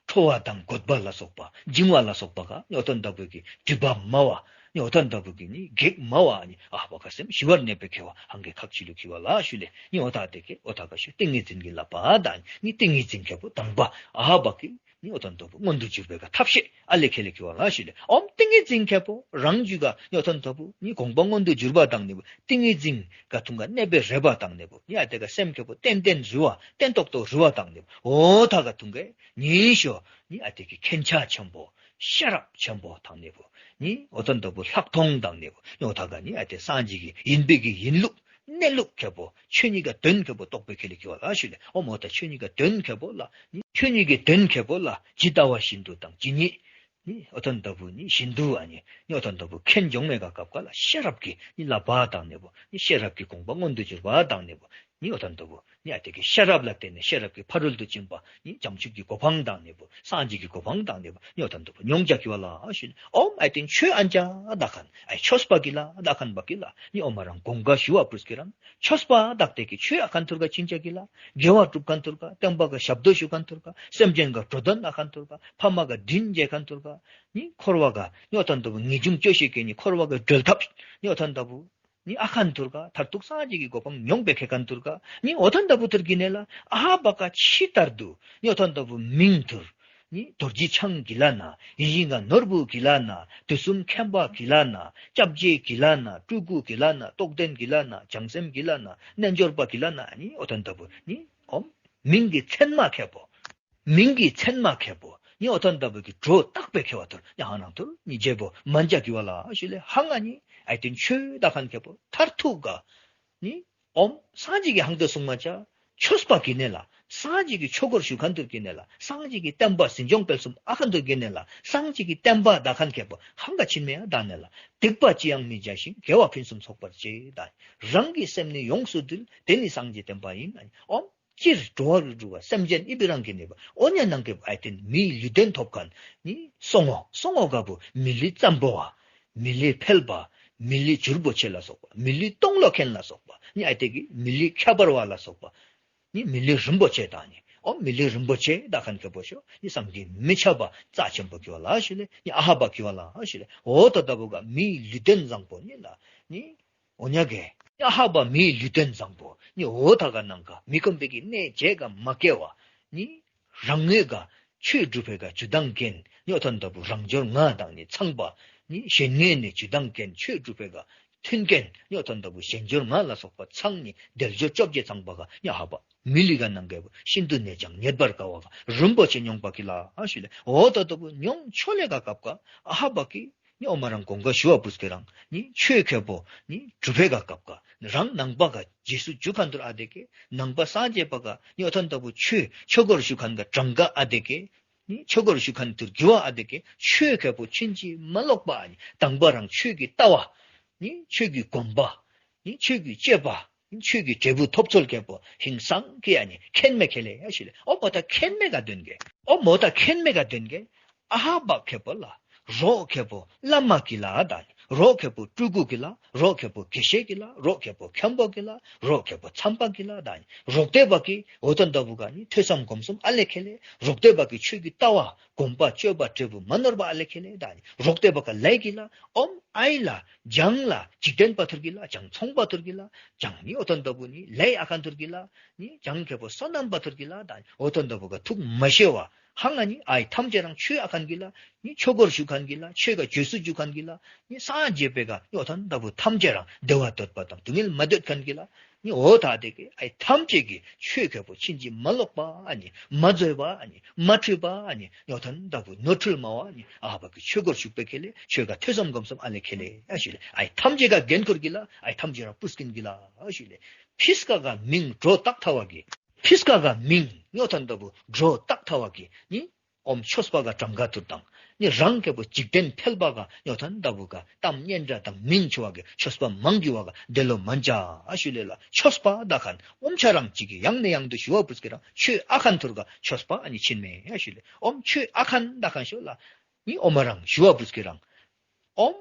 ཁྲོ་བ་དང་རྒོད་པ་ལ་སོགས་པ་འཇིང་བ་ལ་སོགས་པ་ག་ནི་འོ་ཐ་ན་ད་བུ་གི་སྒྲིབ་པ་མ་བ་ནི་འོ་ཐ་ན་ད་བུ་གི་ནི་གེགས་མ་བ་ནི་ཨ་བ་ག་སེམས་ཞི་བར་གནས་པེ་ཁེ་བ་ཧང་གེ་ཁག་ཆེ་ལུ་གི་བ་ལ་ཞུ་ལེ། ནི་འོ་ཐ་ཏེ་གེ་འོ་ཐ་ག་ཤོ་ཏིང་ངེ་འཛིན་གྱི་བསླབ་པ་དང་ནི་ཏིང་ངེ་འཛིན་ཁེ་པོ་དང་པ་ཨ་བ་གི་ནི་འོ་ཐ་ན་ད་བུ་མངོན་དུ་གྱུར་བེ་ག་ཐབས་ཤེས་ཨ་ལེ་ཁེ་ལེ་གི་བ་ལ་ཞུ་ལེ། ཨོམ་ཏིང་ངེ་འཛིན་ཁེ་པོ་རང་རྒྱུད་ག་ནི་འོ་ཐ་ན་ད་བུ་ནི་དགོངས་པ་མངོན་དུ་གྱུར་པ་དང་ནི་བུ་ཏིང་ངེ་འཛིན་ག་ཐུང་ག་གནས་པེ་རེ་བ་དང་ནི་བུ་ནི་ཨ་ཏེ་ག་སེམས་ཁེ་པོ་ཏན་ཏན་རི་བ་ཏན་ཏོག་ཏོ་རི་བ་དང་ནི་བུ་འོ་ཐ་ག་ཐུང་གེ་ཉི་ཤོ་ནི་ཨ་ཏེ་གི་མཁྱེན་ཆ་ཆེན་པོ་ཤེས་རབ་ཆེན་པོ་དང་ནི་བུ་ནི་འོ་ཐ་ན་ད་བུ་ལྷག་མཐོང་དང་ནི་བུ་ནི་འོ་ཐ་ག་ནི་ཨ་ཏེ་སངས་རྒྱས་ཀྱི་ཡིན་པའི་གི་ཡིན་ལུགས་གནས་ལུགས་ཁེ་པོ་ཆོས་ཉིད་ཀ་དོན་ཁེ་པོ་རྟོགས་པེ་ཁེ་ལེ་གི་བ་ལ་ཞུ་ལེ། ཨོ་མོ་ད་ཆོས་ཉིད་ཀ་དོན་ཁེ་པོ་ལ་ནི་ཆོས་ཉིད་ཀྱི་དོན་ཁེ་པོ་ལ་ཇི་ལྟ་བ་བཞིན་དུ་དང་ཇི་སྙེད་ནི་འོ་ཐ་ན་ད་བུ་ནི་བཞིན་དུ་ཨ་ནི་ནི་འོ་ཐ་ན་ད་བུ་མཁྱེན་འགྱོ་མེ་ག་སྐབས་ཀ་ལ་ཤེས་རབ་ཀྱི་ནི་བསླབ་པ་དང་ནི་བུ་ནི་ཤེས་རབ་ཀྱི་དགོངས་པ་མངོན་དུ་གྱུར་པ་དང་ནི་བུ་ནི་འོ་ཐ་ན་ད་བུ་ནི་ཨ་ཏེ་གི་ཤེས་རབ་ལ་བརྟེན་ནས་ཤེས་རབ་ཀྱི་ཕ་རོལ་ཏུ་ཕྱིན་པ་ནི་བྱང་ཆུབ་ཀྱི་གོ་འཕང་དང་ནི་བུ་སངས་རྒྱས་ཀྱི་གོ་འཕང་དང་ནི་བུ་ནི་འོ་ཐ་ན་ད་བུ་མྱོང་བྱ་གི་བ་ལ་ཞུ་ནི། ཨོམ་ཨ་ཏེ་ཆོས་ཨན་ཅ་ད་ཁན་ཨ་ཆོས་པ་གི་ལ་ད་ཁན་བ་གི་ལ་ནི་ཨོ་མ་རང་དགོངས་ཀ་ཞུ་བ་པུས་ཀི་རང་ཆོས་པ་དག་ཏེ་གི་ཆོས་ཨ་ཁན་ཐུར་ག་ཕྱིན་ཅ་གི་ལ་དགེ་བ་སྒྲུབ་ཁན་ཐུར་ག་བསྟན་པ་ག་ཞབས་ཏོག་ཞུ་ཁན་ཐུར་ག་སེམས་ཅན་ག་འགྲོ་དོན་ཨ་ཁན་ཐུར་ག་ཕ་མ་ག་དྲིན་འཇལ་ཁན་ཐུར་ག་ནི་འཁོར་བ་ག་ནི་འོ་ཐ་ན་ད་བུ་ངེས་འབྱུང་སྐྱོ་ཤས་ཀྱི་ནི་འཁོར་བ་ག་སྒྲོལ་ཐབས་ནི་འོ་ཐ་ན་ད་བུ་ནི་ཨ་ཁན་ཐུར་ག་མཐར་ཐུག་སངས་རྒྱས་ཀྱི་གོ་འཕང་མྱོང་བེ་ཁེ་ཁན་ཐུར་ག་ནི་འོ་ཐ་ན་ད་བུ་ཐུར་གི་ནེ་ལ་ཨ་བ་ག་ཕྱི་ལྟར་དུ་ནི་འོ་ཐ་ན་ད་བུ་མིང་ཐུར་ནི་རྡོ་རྗེ་འཆང་གི་ལ་ན་ཡིད་བཞིན་ག་ནོར་བུ་གི་ལ་ན་དུས་གསུམ་མཁྱེན་པ་གི་ལ་ན་སྐྱབས་རྗེ་གི་ལ་ན་སྤྲུལ་སྐུ་གི་ལ་ན་རྟོགས་ལྡན་གི་ལ་ན་བྱང་སེམས་གི་ལ་ན་རྣལ་འབྱོར་པ་གི་ལ་ན་ནི་འོ་ཐ་ན་ད་བུ་ནི་ཨོམ་མིང་གི་མཚན་མ་ཁེ་པོ་མིང་གི་མཚན་མ་ཁེ་པོ་ནི་འོ་ཐ་ན་ད་བུ་གི་སྒྲོ་བཏགས་པེ་ཁེ་བ་ཐུར་ནི་ཧང་ནང་ཐུར་ནི་རྗེ་བོ་མན་ཇ་གི་བ་ལ་ཞུ་ལེ། ཧང་ཨ་ནི་ཨ་ཏེ་ཆོས་ད་ཁན་ཁེ་པོ་མཐར་ཐུག་ག་ནི་ཨོམ་སངས་རྒྱས་ཀྱི་ཧང་ད་གསུང་མ་ཅ་ཆོས་པ་གི་ནེ་ལ་སངས་རྒྱས་ཀྱི་ཆོས་སྒོར་ཞུགས་ཁན་ཐུར་གི་ནེ་ལ་སངས་རྒྱས་ཀྱི་བསྟན་པ་འཛིན་སྐྱོང་སྤེལ་གསུམ་ཨ་ཁན་ཐུར་གི་ནེ་ལ་སངས་རྒྱས་ཀྱི་བསྟན་པ་ད་ཁན་ཁེ་པོ་ཧང་ག་ཕྱིན་མེ་ཡ་ད་ནེ་ལ་སྡིག་པ་ཅི་ཡང་མི་བྱ་ཞིང་དགེ་བ་ཕུན་སུམ་ཚོགས་པར་བྱེད་ད་རང་གི་སེམས་ནི་ཡོངས་སུ་འདུལ་དེ་ནི་སངས་རྒྱས་བསྟན་པ་ཡིན། ཨོམ་སྤྱིར་འགྲོ་བ་རིགས་དྲུག་པ་སེམས་ཅན་ཨི་བི་རང་གི་ནི་བུ་འོ་ཉ་ནང་གི་ཨ་ཏེ་མིའི་ལུས་རྟེན་ཐོབ་ཁན་ནི་སོ་ངོ་སོ་ངོ་ག་བུ་མི་ལུས་ཙམ་པོ་བ་མི་ལུས་ཕལ་པ་མི་ལུས་འབྱོར་པོ་ཆེ་ལ་སོགས་པ་མི་ལུས་སྟོང་ལོ་མཁན་ལ་སོགས་པ་ནི་ཨ་ཏེ་གི་མི་ལུས་ཁྱད་པར་བ་ལ་སོགས་པ་ནི་མི་ལུས་རིན་པོ་ཆེ་དང་ནི་ཨོ་མི་ལུས་རིན་པོ་ཆེ་ད་ཁན་ཁེ་པོ་ཤོ་ནི་བསམ་གྱིས་མི་ཁྱབ་པ་རྩ་ཆེན་པོ་གི་བ་ལ་ཞུ་ལེ། ནི་ཨ་ཧ་བ་གི་བ་ལ་ཞུ་ལེ། འོ་ད་ད་བུ་ག་མིའི་ལུས་རྟེན་བཟང་པོ་ནི་ལ་ནི་འོ་ཉ་གེ་ཨ་ཧ་བ་མིའི་ལུས་རྟེན་བཟང་པོ་ནི་འོ་ཐ་ག་ནང་ག་མི་ཁོམ་པེ་གི་གནས་བྱེད་ག་མ་སྐྱེ་བ་ནི་རང་ངོས་ག་ཆོས་སྒྲུབ་པེ་ག་ཇུས་དང་འགལ་ནི་འོ་ཐ་ན་ད་བུ་རང་འབྱོར་ལྔ་དང་ནི་ཚངས་པ་ནི་གཞན་ངོས་ནི་ཇུས་དང་འགལ་ཆོས་སྒྲུབ་པེ་ག་མཐུན་རྐྱེན་ནི་འོ་ཐ་ན་ད་བུ་གཞན་འབྱོར་ལྔ་ལ་སོགས་པ་ཚང་ནི་དལ་འབྱོར་བཅོ་བརྒྱད་ཚང་པ་ག་ནི་ཨ་ཧ་བ་མི་ལུས་ག་ནང་ག་བུ་ཤིན་ཏུ་ནས་ཀྱང་རྙེད་པར་དཀའ་བ་ག་རིན་པོ་ཆེ་མྱོང་པ་གི་ལ་ཨ་ཞུ་ལེ། འོ་ད་ད་བུ་མྱོང་ཆོ་ལེ་ག་སྐབས་ཀ་ཨ་ཧ་བ་གི་ནི་ཨོ་མ་རང་དགོངས་ཀ་ཞུ་བ་པུས་ཀི་རང་ནི་ཆོས་ཁེ་པོ་ནི་སྒྲུབ་པེ་ག་སྐབས་ཀ་རང་ནང་པ་ག་རྗེས་སུ་འཇུག་ཁན་ཐུར་ཨ་དེ་གེ་ནང་པ་སངས་རྒྱས་པ་ག་ནི་འོ་ཐ་ན་ད་བུ་ཆོས་ཆོས་སྒོར་ཞུགས་ཁན་ག་གྲངས་ཀ་ཨ་དེ་གེ་ནི་ཆོས་སྒོར་ཞུགས་ཁན་ཐུར་གི་བ་ཨ་དེ་གེ་ཆོས་ཁེ་པོ་ཕྱིན་ཅི་མ་ལོག་པ་ནི་དང་པ་རང་ཆོས་ཀྱི་ལྟ་བ་ནི་ཆོས་ཀྱི་སྒོམ་པ་ནི་ཆོས་ཀྱི་སྤྱོད་པ་ ཆོས་ཀྱི་འབྲས་བུ་ཐོབ་ཚུལ་ཁེ་པོ་ཧིང་སངས་ཀྱི་ཨ་ནི་མཁྱེན་མི་ཁེ་ལེ་ཡ་ཞུ་ལེ། ཨོ་མོ་ད་མཁྱེན་མི་ག་དོན་གེ། ཨོ་མོ་ད་མཁྱེན་མི་ག་དོན་གེ། ཨ་ཧ་བ་ཁེ་པོ་ལ། རོགས་ཁེ་པོ་བླ་མ་གི་ལ་ད་ནི། རོགས་ཁེ་པོ་སྤྲུལ་སྐུ་གི་ལ། རོགས་ཁེ་པོ་དགེ་བཤེས་གི་ལ། རོགས་ཁེ་པོ་མཁན་པོ་གི་ལ། རོགས་ཁེ་པོ་མཚམས་པ་གི་ལ་ད་ནི། རོགས་དེ་བ་གི་འོ་དོན་དུ་བུ་ག་ནི་ཐོས་བསམ་སྒོམ་གསུམ་ཨ་ལེ་ཁེ་ལེ། རོགས་དེ་བ་གི་ཆོས་ཀྱི་ལྟ་བ་སྒོམ་པ་སྤྱོད་པ་འབྲས་བུ་མ་ནོར་བ་ཨ་ལེ་ཁེ་ལེ་ད་ནི། རོགས་དེ་བ་ག་ལས་གི་ལ། ཨོམ་ཨའི་ལ། བྱང་ལ། འཇིག་རྟེན་པ་ཐུར་གི་ལ། བྱང་ཚོང་པ་ཐུར་གི་ལ། བྱང་ནི་འོ་དོན་དུ་བུ་ནི་ལས་ཨ་ཁན་ཐུར་གི་ལ། ནི་བྱང་ཁེ་པོ་སོ་ནམ་པ་ཐུར་གི་ལ་ད་ནི། འོ་དོན་དུ་བུ་ག་ཐུགས་མ་ཤེས་བ། ཧང་ཨ་ནི་ཨའི་ཐམས་ཅད་རང་ཆོས་ཨ་ཁན་གི་ལ། ནི་ཆོས་སྒོར་ཞུགས་ཁན་གི་ལ། ཆོས་ག་བཅོས་སུ་འཇུག་ཁན་གི་ལ། ནི་སངས་རྒྱས་པེ་ག་ནི་འོ་དོན་དུ་བུ་ཐམས་ཅད་རང་བདེ་བ་འདོད་པ་དང་སྡུག་བསྔལ་མ་འདོད་ཁན་གི་ལ། ནི་འོ་ད་དེ་གི་ཨའི་ཐམས་ཅད་ཀྱི་ཆོས་ཁེ་པོ་ཕྱིན་ཅི་མ་ལོག་པ་ཨ་ནི་མ་རྫོགས་པ་ཨ་ནི་མ་འཁྲུལ་པ་ཨ་ནི་ནོར་ཐན་དུ་བུ་ནོར་འཁྲུལ་མ་བ་ཨ་ནི་ཨ་བ་གི་ཆོས་སྒོར་ཞུགས་པེ་ཁེ་ལེ། ཆོས་ག་ཐོས་བསམ་སྒོམ་གསུམ་ཨ་ལེ་ཁེ་ལེ་ཨ་ཞུ་ལེ། ཨའི་ཐམས་ཅད་ག་འགན་ཁུར་གི་ལ། ཨའི་ཐམས་ཅད་རང་པུས་ཀིན་གི་ལ་ཨ་ཞུ་ལེ། ཕིས་ཀ་ག་མིང་སྒྲོ་བཏགས་ཐ་བ་གི། ཕིས་ཀ་ག་མིང་ནོར་ཐན་དུ་བུ་སྒྲོ་བཏགས་ཐ་བ་གི་ནི། ཨོམ་ཆོས་པ་ག་གྲངས་ཀ་ཐུར་དང་། ནི་རང་ཁེ་པོ་འཇིག་རྟེན་ཕལ་པ་ག་ནོར་ཐན་དུ་བུ་ག་གཏམ་སྙན་གྲགས་དང་མིང་ཆེ་བ་གི་ཆོས་པ་མང་གི་བ་ག་དེ་ལོ་མན་ཅ་ཨ་ཞུ་ལེ་ལ། ཆོས་པ་ད་ཁན་ཨོམ་ཆ་རང་ཅིག་གི་ཡང་ནས་ཡང་དུ་ཞུ་བ་པུས་ཀི་རང་ཆོས་ཨ་ཁན་ཐུར་ག་ཆོས་པ་ཨ་ནི་ཕྱིན་མེ་ཨ་ཞུ་ལེ། ཨོམ་ཆོས་ཨ་ཁན་ད་ཁན་ཤོ་ལ། ནི་ཨོ་མ་རང་ཞུ་བ་པུས་ཀི་རང་ཨོམ་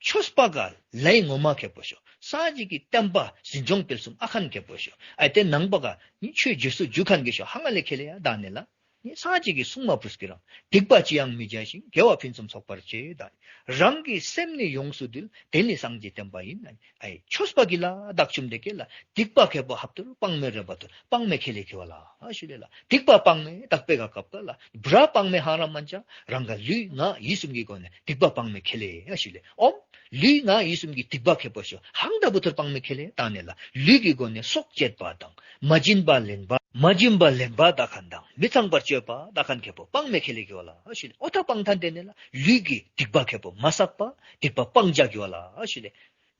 ཆོས་པ་ག་ལས་ངོ་མ་ཁེ་པོ་ཤོ་སངས་རྒྱས་ཀྱི་བསྟན་པ་འཛིན་སྐྱོང་སྤེལ་གསུམ་ཨ་ཁན་ཁེ་པོ་ཤོ། ཨའི་དེ་ནང་པ་ག་ནི་ཆོས་བཅོས་སུ་འཇུག་ཁན་གི་ཤོ་ཧང་ཨ་ལེ་ཁེ་ལེ་ཡ་ད་ནི་ལ། ནི་སངས་རྒྱས་ཀྱི་གསུང་མ་པུས་ཀི་རང་སྡིག་པ་ཅི་ཡང་མི་བྱ་ཞིང་། དགེ་བ་ཕུན་སུམ་ཚོགས་པར་སྤྱད་ད་ནི། རང་གི་སེམས་ནི་ཡོངས་སུ་འདུལ། དེ་ནི་སངས་རྒྱས་བསྟན་པ་ཡིན། ཨའི་ཆོས་པ་གི་ལ་དག་ཆུམ་དེ་ཀེ་ལ་སྡིག་པ་ཁེ་པོ་ཧབ་ཐུར་སྤང་མེ་རེ་བ་ཐུར་སྤང་མེ་ཁེ་ལེ་ཁེ་བ་ལ་ཨ་ཞུ་ལེ་ལ། སྡིག་པ་སྤང་མེ་དག་པེ་ག་སྐབས་ཀ་ལ་བྲ་སྤང་མེ་ཧང་ར་མན་ཅ། རང་ག་ལུས་ངག་ཡིད་གསུམ་གྱི་སྒོ་ནས་སྡིག་པ་སྤང་མེ་ཁེ་ལེ་ཨ་ཞུ་ལེ། ཨོམ་ལུས་ངག་ཡིད་གསུམ་གྱི་སྡིག་པ་ཁེ་པོ་ཤོ་ཧང་ད་བུ་ཐུར་སྤང་མེ་ཁེ་ལེ་ད་ནི་ལ། ལུས་ཀྱི་སྒོ་ནས་སྲོག་བཅད་པ་དང་མ་བྱིན་པ་ལེན་པ་མ་བྱིན་པ་ལེན་པ་ད་ཁན་དང་མི་ཚངས་པར་སྤྱོད་པ་ད་ཁན་ཁེ་པོ་སྤང་མེ་ཁེ་ལེ་ཁེ་བ་ལ་ཨ་ཞུ་ལེ། ཨོ་ད་སྤང་ཐན་དེ་ནི་ལ་ལུས་ཀྱི་སྡིག་པ་ཁེ་པོ་མ་བསགས་པ་སྡིག་པ་སྤང་བྱ་ཁེ་བ་ལ་ཨ་ཞུ་ལེ།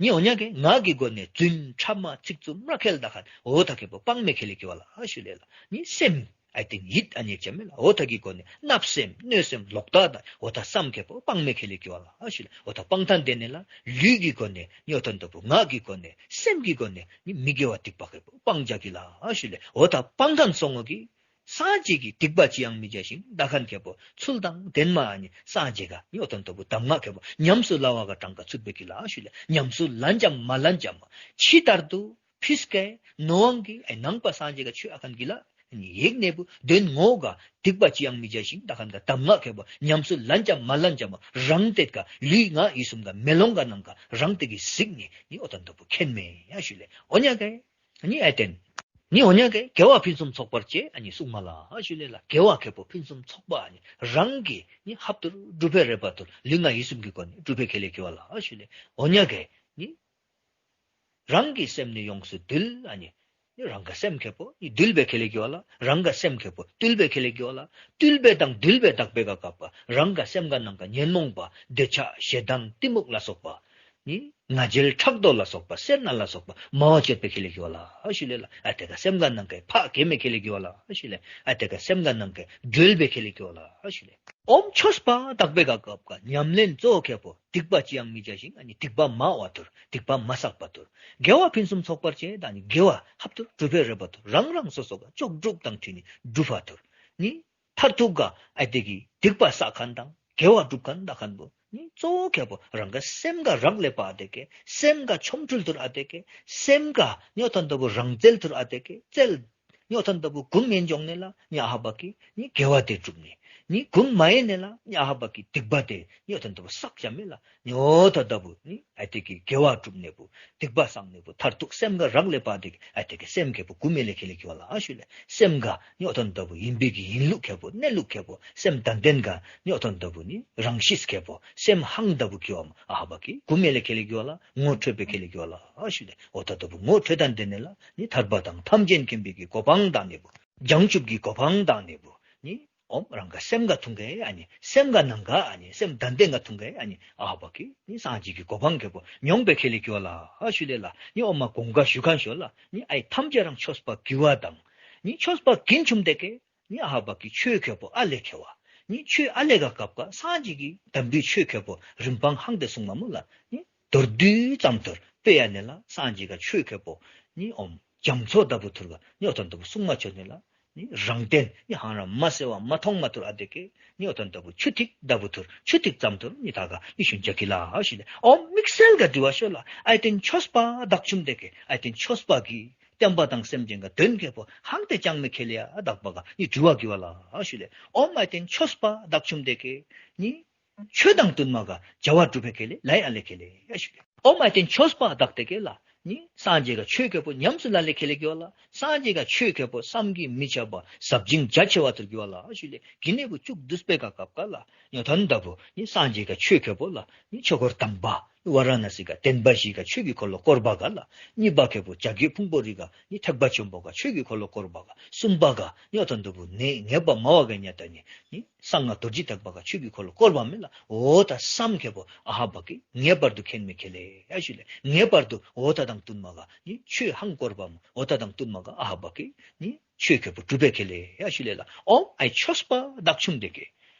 ནི་འོ་ཉ་གེ་ངག་གི་སྒོ་ནས་རྫུན་ཕྲ་མ་ཚིག་རྩུབ་རྨ་ཁེལ་ད་ཁན་འོ་ད་ཁེ་པོ་སྤང་མེ་ཁེ་ལེ་ཁེ་བ་ལ་ཨ་ཞུ་ལེ་ལ། ནི་སེམས་ཨའི་ཏེན་ཡིད་ཨ་ཉེ་ཅ་མེ་ལ་འོ་ད་གི་སྒོ་ནས་བརྣབ་སེམས་གནོད་སེམས་ལོག་ལྟ་དང་འོ་ད་སམ་ཁེ་པོ་སྤང་མེ་ཁེ་ལེ་ཁེ་བ་ལ་ཨ་ཞུ་ལེ། འོ་ད་སྤང་ཐན་དེ་ནི་ལ་ལུས་ཀྱི་སྒོ་ནས་ནི་འོ་ད་དོ་བུ་ངག་གི་སྒོ་ནས་སེམས་ཀྱི་སྒོ་ནས་ནི་མི་དགེ་བ་སྡིག་པ་ཁེ་པོ་སྤང་བྱ་ཁེ་ལ་ཨ་ཞུ་ལེ། འོ་ད་སྤང་ཐན་སོང་ངོ་གི་སངས་རྒྱས་ཀྱི་སྡིག་པ་ཅི་ཡང་མི་བྱ་ཞིང་ད་ཁན་ཁེ་པོ་ཚུལ་དང་ལྡན་མ་ཨ་ནི་སངས་རྒྱས་ག་ནི་འོ་དོན་དུ་བུ་གདམས་ངག་ཁེ་པོ་ཉམས་སུ་བླ་བ་ག་གྲངས་ཀ་ཚུད་པེ་ཁེ་ལ་ཨ་ཞུ་ལེ། ཉམས་སུ་ལན་ཅམ་མ་ལན་ཅམ་མ་ཕྱི་ལྟར་དུ་ཕིས་ཀའི་ནོ་ཝང་གི་ཨའི་ནང་པ་སངས་རྒྱས་ག་ཆོས་ཨ་ཁན་གི་ལ་ཡེག་ནེ་བུ་དོན་ངོ་ག་སྡིག་པ་ཅི་ཡང་མི་བྱ་ཞིང་ད་ཁན་ག་གདམས་ངག་ཁེ་པོ་ཉམས་སུ་ལན་ཅམ་མ་ལན་ཅམ་མ་རང་ཏེ་ག་ལུས་ངག་ཡིད་གསུམ་ག་མེ་ལོང་ག་ནང་ག་རང་ཏེ་གི་གཟིགས་ནི་ནི་འོ་དོན་དུ་བུ་མཁྱེན་མེ་ཨ་ཞུ་ལེ། འོ་ཉ་གེ་ནི་ཨའི་ཏེན་ནི་འོ་ཉ་གེ་དགེ་བ་ཕུན་སུམ་ཚོགས་པར་སྤྱད་ཨ་ནི་གསུང་མ་ལ་ཨ་ཞུ་ལེ་ལ། དགེ་བ་ཁེ་པོ་ཕུན་སུམ་ཚོགས་པ་ཨ་ནི་རང་གི་ནི་ཧབ་ཐུར་སྒྲུབ་པེ་རེ་བ་ཐུར་ལུས་ངག་ཡིད་གསུམ་གྱི་སྒོ་ནས་སྒྲུབ་པེ་ཁེ་ལེ་ཁེ་བ་ལ་ཨ་ཞུ་ལེ། འོ་ཉ་གེ་ནི་རང་གི་སེམས་ནི་ཡོངས་སུ་འདུལ་ཨ་ནི་ནི་རང་ག་སེམས་ཁེ་པོ་ནི་འདུལ་བེ་ཁེ་ལེ་ཁེ་བ་ལ། རང་ག་སེམས་ཁེ་པོ་བཏུལ་བེ་ཁེ་ལེ་ཁེ་བ་ལ། བཏུལ་བེ་དང་འདུལ་བེ་དག་པེ་ག་སྐབས་པ་རང་ག་སེམས་ག་ནང་ག་ཉོན་མོངས་པ་འདོད་ཆགས་ཞེ་སྡང་གཏི་མུག་ལ་སོགས་པ་ནི་ང་རྒྱལ་ཕྲག་དོག་ལ་སོགས་པ་སེར་སྣ་ལ་སོགས་པ་མ་བ་ཅད་པེ་ཁེ་ལེ་ཁེ་བ་ལ་ཨ་ཞུ་ལེ་ལ། ཨ་ཏེ་ག་སེམས་ག་ནང་ག་ཕ་གེ་མེ་ཁེ་ལེ་ཁེ་བ་ལ་ཨ་ཞུ་ལེ། ཨ་ཏེ་ག་སེམས་ག་ནང་ག་སྒྲོལ་བེ་ཁེ་ལེ་ཁེ་བ་ལ་ཨ་ཞུ་ལེ། ཨོམ་ཆོས་པ་དག་པེ་ག་སྐབས་ཀ་ཉམས་ལེན་གཙོ་ཁེ་པོ་སྡིག་པ་ཅི་ཡང་མི་བྱ་ཞིང་ཨ་ནི་སྡིག་པ་མ་བ་ཐུར་སྡིག་པ་མ་བསགས་པ་ཐུར། དགེ་བ་ཕུན་སུམ་ཚོགས་པར་སྤྱད་ད་ནི་དགེ་བ་ཧབ་ཐུར་སྒྲུབ་པེ་རེ་བ་ཐུར་རང་རང་སོ་སོ་ག་ལྕོགས་གྲུབ་དང་འཁྲིལ་ནི་སྒྲུབ་པ་ཐུར། ནི་མཐར་ཐུག་ག་ཨ་ཏེ་གི་སྡིག་པ་བསགས་ཁན་དང་དགེ་བ་སྒྲུབ་ཁན་ད་ཁན་བུ་ནི་གཙོ་ཁེ་པོ་རང་ག་སེམས་ག་རག་ལས་པ་ཨ་ཏེ་ཀེ་སེམས་ག་ཆོམ་འཁྲུལ་ཐུར་ཨ་ཏེ་ཀེ་སེམས་ག་ནི་འོ་དོན་དུ་བུ་རང་རྩལ་ཐུར་ཨ་ཏེ་ཀེ་རྩལ་ནི་འོ་དོན་དུ་བུ་གུམ་ཨིན་འགྱོ་ནི་ལ་ནི་ཨ་ཧ་བ་གི་ནི་དགེ་བ་ཏེ་སྒྲུབ་ནི། ནི་གུམ་མ་ཨིན་ནི་ལ་ནི་ཨ་ཧ་བ་གི་སྡིག་པ་ཏེ་ནི་འོ་དོན་དུ་བུ་བསགས་ཅ་མེ་ལ། ནི་འོ་ད་ད་བུ་ནི་ཨ་ཏེ་གི་དགེ་བ་སྒྲུབ་ནི་བུ་སྡིག་པ་བསགས་ནི་བུ་མཐར་ཐུག་སེམས་ག་རག་ལས་པ་ཨ་ཏེ་ཀེ་ཨ་ཏེ་ཀེ་སེམས་ཁེ་པོ་གུམ་ཨིན་ལེ་ཁེ་ལེ་ཁེ་བ་ལ་ཨ་ཞུ་ལེ། སེམས་ག་ནི་འོ་དོན་དུ་བུ་ཨིན་པེ་གི་ཨིན་ལུགས་ཁེ་པོ་གནས་ལུགས་ཁེ་པོ་སེམས་དང་ལྡན་ག་ནི་འོ་དོན་དུ་བུ་ནི་རང་གཤིས་ཁེ་པོ་སེམས་ཧང་ད་བུ་ཁེ་བ་མ་ཨ་ཧ་བ་གི་གུམ་ཨིན་ལེ་ཁེ་ལེ་ཁེ་བ་ལ་ངོ་འཕྲོད་པེ་ཁེ་ལེ་ཁེ་བ་ལ་ཨ་ཞུ་ལེ། འོ་ད་ད་བུ་ངོ་འཕྲོད་དང་ལྡན་ནི་ལ་ནི་ཐར་པ་དང་ཐམས་ཅད་མཁྱེན་པའི་གི་གོ་འཕང་དང་ནི་བུ་བྱང་ཆུབ་ཀྱི་གོ་འཕང་དང་ནི་བུ་ནི་ཨོམ་རང་ག་སེམས་ག་ཐུང་གེ་ཨ་ནི་སེམས་ག་ནང་ག་ཨ་ནི་སེམས་དང་ལྡན་ག་ཐུང་གེ་ཨ་ནི་ཨ་ཧ་བ་གི་ནི་སངས་རྒྱས་ཀྱི་གོ་འཕང་ཁེ་པོ་མྱོང་པེ་ཁེ་ལེ་ཁེ་བ་ལ་ཨ་ཞུ་ལེ་ལ། ནི་ཨོ་མ་གོང་ག་ཞུ་ཁན་ཤོ་ལ་ནི་ཨའི་ཐམས་ཅད་རང་ཆོས་པ་གི་བ་དང་ནི་ཆོས་པ་གིན་ཆུམ་ཏེ་ཀེ་ནི་ཨ་ཧ་བ་གི་ཆོས་ཁེ་པོ་ཨ་ལེ་ཁེ་བ། ནི་ཆོས་ཨ་ལེ་ག་སྐབས་ཀ་སངས་རྒྱས་ཀྱི་དམ་པའི་ཆོས་ཁེ་པོ་རིམ་པ་ཧང་ཏེ་གསུང་མ་མུ་ལ་ནི་མདོར་བསྡུས་ཙམ་ཐུར་དཔེ་ཡ་ནི་ལ་སངས་རྒྱས་ག་ཆོས་ཁེ་པོ་ ནི་ཨོམ་རྒྱ་མཚོ་ལྟ་བུ་ཐུར་ག་ནི་ཨོ་ཐོན་ལྟ་བུ་སྲུང་མ་ཆོ་ནི་ལ། ནི་རང་སྟེང་ནི་ཧང་རང་མ་སེ་བ་མ་མཐོང་མ་ཐུར་ཨ་དེ་ཀེ་ནི་ཨོ་ཐོན་ལྟ་བུ་ཆུ་ཐིགས་ལྟ་བུ་ཐུར་ཆུ་ཐིགས་ཙམ་ཐུར་ནི་ད་ག་ནི་ཤུན་ཅ་གི་ལ་ཨ་ཤུ་ལེ། ཨོམ་དམིགས་བསལ་ག་དྲི་བ་ཤོ་ལ་ཨའི་ཏེན་ཆོས་པ་བདག་ཆུམ་དེ་ཀེ་ཨའི་ཏེན་ཆོས་པ་གི་བསྟན་པ་དང་སེམས་ཅན་ག་དོན་ཁེ་པོ་ཧང་ཏེ་ཅང་མེ་ཁེ་ལེ་ཡ་བདག་པ་ག་ནི་དྲི་བ་གི་བ་ལ་ཨ་ཤུ་ལེ། ཨོམ་ཨའི་ཏེན་ཆོས་པ་བདག་ཆུམ་དེ་ཀེ་ནི་ཆོས་དང་བསྟུན་མ་ག་བྱ་བ་སྒྲུབ་པེ་ཁེ་ལེ་ལའི་ཨ་ལེ་ཁེ་ལེ་ཡ་ཤུ་ལེ། ཨོམ་ཨའི་ཏེན་ཆོས་པ་བདག་དེ་ཀེ་ལ་ནི་སངས་རྒྱས་ག་ཆོས་ཁེ་པོ་ཉམས་སུ་ལ་ལེ་ཁེ་ལེ་གི་བ་ལ། སངས་རྒྱས་ག་ཆོས་ཁེ་པོ་བསམ་གྱིས་མི་ཁྱབ་པ་ཟབ་ཅིང་རྒྱ་ཆེ་བ་ཐུར་གི་བ་ལ་ཨ་ཤུ་ལེ། གི་ནེ་བུ་བཅུག་བསྡུས་པེ་ག་སྐབས་ག་ལ་ཉོ་ཐོན་ལྟ་བུ་ནི་སངས་རྒྱས་ག་ཆོས་ཁེ་པོ་ལ་ནི་ཆོས་འཁོར་དང་པ་ཝ་ར་ཎ་སི་ག་བསྟན་པ་བཞི་ག་ཆོས་ཀྱི་འཁོར་ལོ་བསྐོར་བ་ག་ལ། གཉིས་པ་ཁེ་པོ་བྱ་རྒོད་ཕུང་པོ་རི་ག་ནི་ཐེག་པ་ཆེན་པོ་ག་ཆོས་ཀྱི་འཁོར་ལོ་བསྐོར་བ་ག། གསུམ་པ་ག་ཉོ་ཐོན་ལྟ་བུ་ནི་ངེས་པ་མ་བ་ག་ཉ་ད་ནི་ནི་གསང་སྔགས་རྡོ་རྗེ་ཐེག་པ་ག་ཆོས་ཀྱི་འཁོར་ལོ་བསྐོར་བ་མེ་ལ། འོ་ད་བསམ་ཁེ་པོ་ཨ་ཧ་བ་ཀི་ངེས་པར་དུ་མཁྱེན་མེ་ཁེ་ལེ་ཡ་ཤུ་ལེ། ངེས་པར་དུ་འོ་ད་དང་བསྟུན་མ་ག་ནི་ཆོས་ཧང་བསྐོར་བ་མོ་འོ་ད་དང་བསྟུན་མ་ག་ཨ་ཧ་བ་ཀི་ནི་ཆོས་ཁེ་པོ་གྲུབ་པེ་ཁེ་ལེ་ཡ་ཤུ་ལེ་ལ། ཨོམ་ཨའི་ཆོས་པ་བདག་ཆུམ་དེ་ཀེ་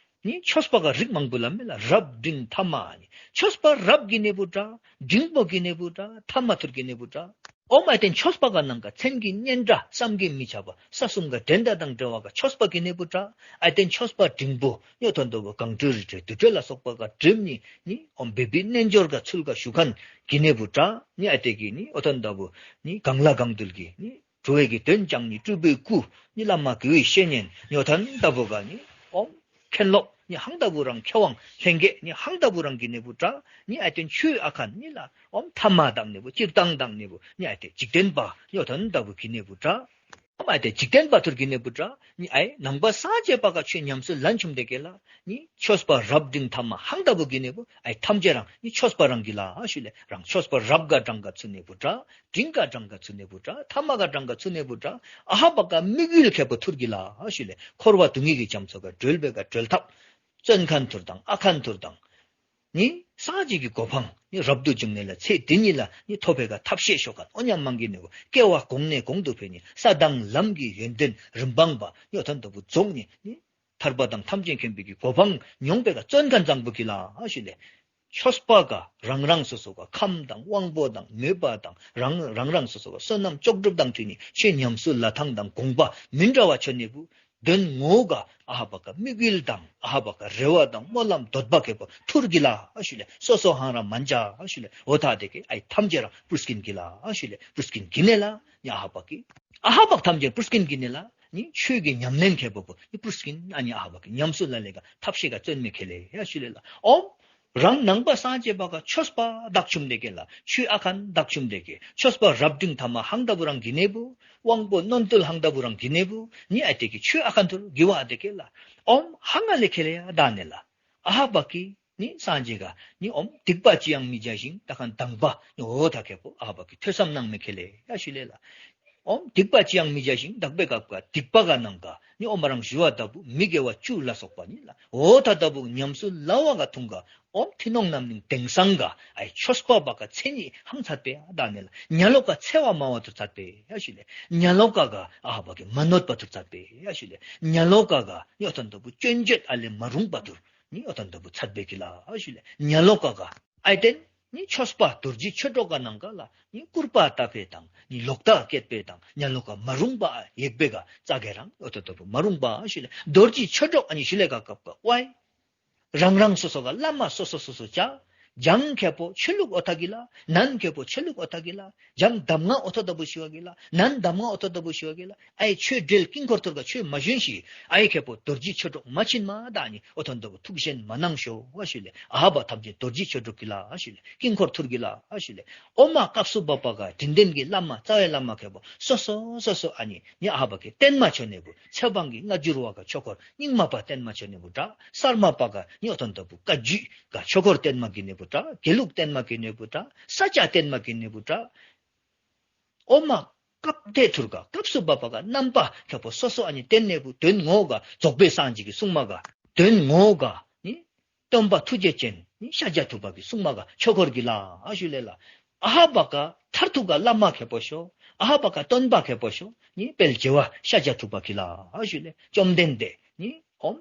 ནི་ཆོས་པ་ག་རིགས་མང་པོ་ལ་མེ་ལ། རབ་འབྲིང་ཐ་མ་ནི། ཆོས་པ་རབ་གི་ནེ་བུ་དྲ་འབྲིང་པོ་གི་ནེ་བུ་དྲ་ཐ་མ་ཐུར་གི་ནེ་བུ་དྲ། ཨོམ་ཨའི་ཏེན་ཆོས་པ་ག་ནང་ག་མཚན་གྱི་སྙན་གྲགས་བསམ་གྱིས་མི་ཁྱབ་པ་ས་གསུམ་ག་འགྲན་ཟླ་དང་བྲལ་བ་ག་ཆོས་པ་གི་ནེ་བུ་དྲ། ཨའི་ཏེན་ཆོས་པ་འབྲིང་པོ་ཉོ་ཐོན་ལྟ་བུ་གང་སྤྲོས་རི་ཁྲོད་དུར་ཁྲོད་ལ་སོགས་པ་ག་སྒྲིམ་ནི་ནི་ཨོམ་བེ་བི་རྣལ་འབྱོར་ག་ཚུལ་ག་ཞུ་མཁན་གི་ནེ་བུ་དྲ། ནི་ཨའི་ཏེ་གི་ནི་ཨོ་ཐོན་ལྟ་བུ་ནི་གང་ལ་གང་འདུལ་གི་ནི་འགྲོ་བའི་གི་དོན་ཀྱང་ནི་སྤྲུལ་པའི་སྐུ་ནི་བླ་མ་དགེ་བའི་བཤེས་གཉེན་ཉོ་ཐོན་ལྟ་བུ་ག་ནི་ཨོམ་མཁན་སློབ་ནི་ཧང་ལྟ་བུ་རང་མཁས་དབང་ལྷན་རྒྱས་ནི་ཧང་ལྟ་བུ་རང་གི་ནེ་བུ་དྲ། ནི་ཨའི་ཏེན་ཆོས་ཨ་མཁན་ནི་ལ་ཨོམ་ཐ་མ་དང་ནེ་བུ་སྤྱིར་བཏང་དང་ནེ་བུ་ནི་ཨའི་ཏེ་འཇིག་རྟེན་པ་ཉོ་ཐོན་ལྟ་བུ་གི་ནེ་བུ་དྲ། ཨོམ་ཨའི་ཏེ་འཇིག་རྟེན་པ་ཐུར་གི་ནེ་བུ་དྲ། ནི་ཨའི་ནང་པ་སངས་རྒྱས་པ་ག་ཆོས་ཉམས་སུ་ལེན་ཆུམ་དེ་ཀེ་ལ། ནི་ཆོས་པ་རབ་འབྲིང་ཐ་མ་ཧང་ལྟ་བུ་གི་ནེ་བུ་ཨའི་ཐམས་ཅད་རང་ནི་ཆོས་པ་རང་གི་ལ་ཨ་ཤུ་ལེ། རང་ཆོས་པ་རབ་ག་འབྲང་ག་ཚུ་ནེ་བུ་དྲ། འབྲིང་ག་འབྲང་ག་ཚུ་ནེ་བུ་དྲ། ཐ་མ་ག་འབྲང་ག་ཚུ་ནེ་བུ་དྲ། ཨ་ཧ་བ་ག་དམིགས་ཡུལ་ཁེ་པོ་ཐུར་གི་ལ་ཨ་ཤུ་ལེ། འཁོར་བ་སྡུག་བསྔལ་གྱི་རྒྱ་མཚོ་ག་སྒྲོལ་བེ་ག་སྒྲོལ་ཐབས་བརྩོན་མཁན་ཐུར་དང་ཨ་མཁན་ཐུར་དང་ནི་སངས་རྒྱས་ཀྱི་གོ་འཕང་ནི་རབ་ཏུ་བྱུང་ནི་ལ་ཚེ་འདི་ཉིད་ལ་ནི་ཐོབ་པེ་ག་ཐབས་ཤེས་ཤོ་མཁན་ཨོ་ཉམ་མང་གི་ནེ་བུ་སྐྱེ་བ་གོང་ནས་གོང་དུ་འཕེལ་ནི་ས་དང་ལམ་གྱི་ཡོན་ཏན་རིམ་པང་པ་ནི་ཨོ་ཐོན་ལྟ་བུ་རྫོགས་ནི་ནི་ཐར་པ་དང་ཐམས་ཅད་མཁྱེན་པའི་གི་གོ་འཕང་མྱོང་པེ་ག་བརྩོན་མཁན་བཟང་པོ་གི་ལ་ཨ་ཤུ་ལེ། ཆོས་པ་ག་རང་རང་སོ་སོ་ག་ཁམས་དང་དབང་པོ་དང་མོས་པ་དང་རང་རང་རང་སོ་སོ་ག་བསོད་ནམས་ལྕོགས་གྲུབ་དང་མཐུན་ནི་ཆོས་ཉམས་སུ་ལ་ཐངས་དང་དགོངས་པ་མི་འདྲ་བ་ཆོ་ནེ་བུ་དོན་ངོ་ག་ཨ་ཧ་བ་ག་དམིགས་ཡུལ་དང་ཨ་ཧ་བ་ག་རེ་བ་དང་སྨོན་ལམ་འདོད་པ་ཁེ་པོ་ཐུར་གི་ལ་ཨ་ཤུ་ལེ། སོ་སོ་ཧང་རང་མན་ཅ་ཨ་ཤུ་ལེ། འོ་ཐ་དེ་ཀེ་ཨའི་ཐམས་ཅད་རང་པུར་སྐྱིན་གི་ལ་ཨ་ཤུ་ལེ། པུར་སྐྱིན་གི་ནེ་ལ་ནི་ཨ་ཧ་བ་གི་ཨ་ཧ་བ་ག་ཐམས་ཅད་པུར་སྐྱིན་གི་ནེ་ལ་ནི་ཆོས་ཀྱི་ཉམས་ལེན་ཁེ་པོ་པོ་ནི་པུར་སྐྱིན་ཨ་ནི་ཨ་ཧ་བ་གི་ཉམས་སུ་ལ་ལེ་ག་ཐབས་ཤེས་ག་བརྩོན་མེ་ཁེ་ལེ་ཨ་ཤུ་ལེ་ལ། ཨོམ་རང་ནང་པ་སངས་རྒྱས་པ་ག་ཆོས་པ་བདག་ཆུམ་དེ་ཀེ་ལ། ཆོས་ཨ་མཁན་བདག་ཆུམ་དེ་ཀེ། ཆོས་པ་རབ་འབྲིང་ཐ་མ་ཧང་ལྟ་བུ་རང་གི་ནེ་བུ། དབང་པོ་རྣོན་རྟུལ་ཧང་ལྟ་བུ་རང་གི་ནེ་བུ། ནི་ཨའི་ཏེ་གི་ཆོས་ཨ་མཁན་ཐུར་གི་བ་དེ་ཀེ་ལ། ཨོམ་ཧང་ང་ལེ་ཁེ་ལེ་ཡ་ད་ནེ་ལ། ཨ་ཧ་བ་གི་ནི་སངས་རྒྱས་ག་ནི་ཨོམ་སྡིག་པ་ཅི་ཡང་མི་བྱ་ཞིང་ད་ཁན་དང་པ་ནི་འོ་ཐ་ཁེ་པོ་ཨ་ཧ་བ་གི་ཐོས་བསམ་གནང་མེ་ཁེ་ལེ་ཡ་ཤུ་ལེ་ལ། ཨོམ་སྡིག་པ་ཅི་ཡང་མི་བྱ་ཞིང་དག་པའི་སྐབས་ག་སྡིག་པ་ག་ནང་ག་ནི་ཨོམ་རང་ཞུ་བ་ལྟ་བུ་མི་དགེ་བ་བཅུ་ལ་སོགས་པ་ནི་ལ་འོ་ཐ་ལྟ་བུ་ཉམས་སུ་ལ་བ་ག་ཐུང་ག་ཨོམ་ཐི་ནོང་རྣམ་སྨིན་དེང་སང་ག་ཨའི་ཆོས་པ་བ་ག་མཚན་ཉིད་ཧང་ཚད་པེ་ཡ་ད་ནེ་ལ། ཉ་ལོ་ཀ་འཚེ་བ་སྨྲ་བ་ཐུར་ཚད་པེ་ཡ་ཤུ་ལེ། ཉ་ལོ་ཀ་ག་ཨ་ཧ་བ་གི་མ་ནོད་པ་ཐུར་ཚད་པེ་ཡ་ཤུ་ལེ། ཉ་ལོ་ཀ་ག་ནི་ཨོ་ཐ་ལྟ་བུ་སྐྱོན་བརྗོད་ཨ་ལེ་མ་རུང་པ་ཐུར་ནི་ཨོ་ཐ་ལྟ་བུ་ཚད་པེ་གི་ལ་ཨ་ཤུ་ལེ། ཉ་ལོ་ཀ་ག་ཨའི་ཏེན་ནི་ཆོས་པ་རྡོ་རྗེ་ཆོས་གྲོགས་ག་ནང་ག་ལ་ནི་སྐུར་པ་བཏབ་པེ་དང་ནི་ལོག་ལྟ་བསྐྱེད་པེ་དང་ཉ་ལོ་ཀ་མ་རུང་པ་ཡེག་པེ་ག་ཙ་གེ་རང་ཨོ་ཐ་ལྟ་བུ་མ་རུང་པ་ཨ་ཤུ་ལེ། རྡོ་རྗེ་ཆོས་གྲོགས་ཨ་ནི་ཤུ་ལེ་ག་སྐབས་ག་ཝའི་རང་རང་སོ་སོ་ག་བླ་མ་སོ་སོ་སོ་སོ་ཅ། འཇང་ཁེ་པོ་ཆོས་ལུགས་ཨོ་ཐ་གི་ལ། ནན་ཁེ་པོ་ཆོས་ལུགས་ཨོ་ཐ་གི་ལ། འཇང་གདམས་ངག་ཨོ་ཐ་ལྟ་བུ་ཤི་བ་གི་ལ། ནན་གདམས་ངག་ཨོ་ཐ་ལྟ་བུ་ཤི་བ་གི་ལ། ཨའི་ཆོས་འབྲེལ་དཀྱིལ་འཁོར་ཐུར་ག་ཆོས་མ་ཞུན་ཤི། ཨའི་ཁེ་པོ་རྡོ་རྗེ་ཆོས་གྲོགས་མ་ཕྱིན་མ་ད་ནི་ཨོ་ཐ་ལྟ་བུ་ཐུགས་ཞེན་མ་གནང་ཤོ་བ་ཤུ་ལེ། ཨ་ཧ་བ་ཐམས་ཅད་རྡོ་རྗེ་ཆོས་གྲོགས་གི་ལ་ཨ་ཤུ་ལེ། དཀྱིལ་འཁོར་ཐུར་གི་ལ་ཨ་ཤུ་ལེ། ཨོ་མ་སྐབས་སུ་བབ་པ་ག་དྲིན་ལྡན་གྱི་བླ་མ་རྩ་བའི་བླ་མ་ཁེ་པོ་སོ་སོ་སོ་སོ་ཨ་ནི་ནི་ཨ་ཧ་བ་གི་བརྟན་མ་ཆོ་ནེ་བུ་ཚེ་འབངས་ཀྱི་སྔ་འགྱུར་བ་ག་ཆོས་འཁོར་རྙིང་མ་པ་བརྟན་མ་ཆོ་ནེ་བུ་དྲ། གསར་མ་པ་ག་ནི་ཨོ་ཐ་ལྟ་བུ་བཀའ་བརྒྱུད་ག་ཆོས་འཁོར་བརྟན་མ་གི་ནེ་བུ་དྲ། དགེ་ལུགས་བརྟན་མ་གི་ནེ་བུ་དྲ། ས་སྐྱ་བརྟན་མ་གི་ནེ་བུ་དྲ། ཨོ་མ་སྐབས་དེ་ཐུར་ག་སྐབས་སུ་བབ་པ་ག་རྣམ་པ་ཁེ་པོ་སོ་སོ་ཨ་ནི་བརྟན་ནེ་བུ་དོན་ངོ་ག་རྫོགས་པའི་སངས་རྒྱས་ཀྱི་གསུང་མ་ག་དོན་ངོ་ག་ནི་སྟོན་པ་ཐུགས་རྗེ་ཅན་ནི་ཤཱཀྱ་ཐུབ་པ་གི་གསུང་མ་ག་ཆོས་འཁོར་གི་ལ་ཨ་ཤུ་ལེ་ལ། ཨ་ཧ་བ་ག་མཐར་ཐུག་ག་བླ་མ་ཁེ་པོ་ཤོ། ཨ་ཧ་བ་ག་སྟོན་པ་ཁེ་པོ་ཤོ། ནི་དཔལ་རྒྱལ་བ་ཤཱཀྱ་ཐུབ་པ་གི་ལ་ཨ་ཤུ་ལེ། བཅོམ་ལྡན་འདས་ནི་ཨོམ་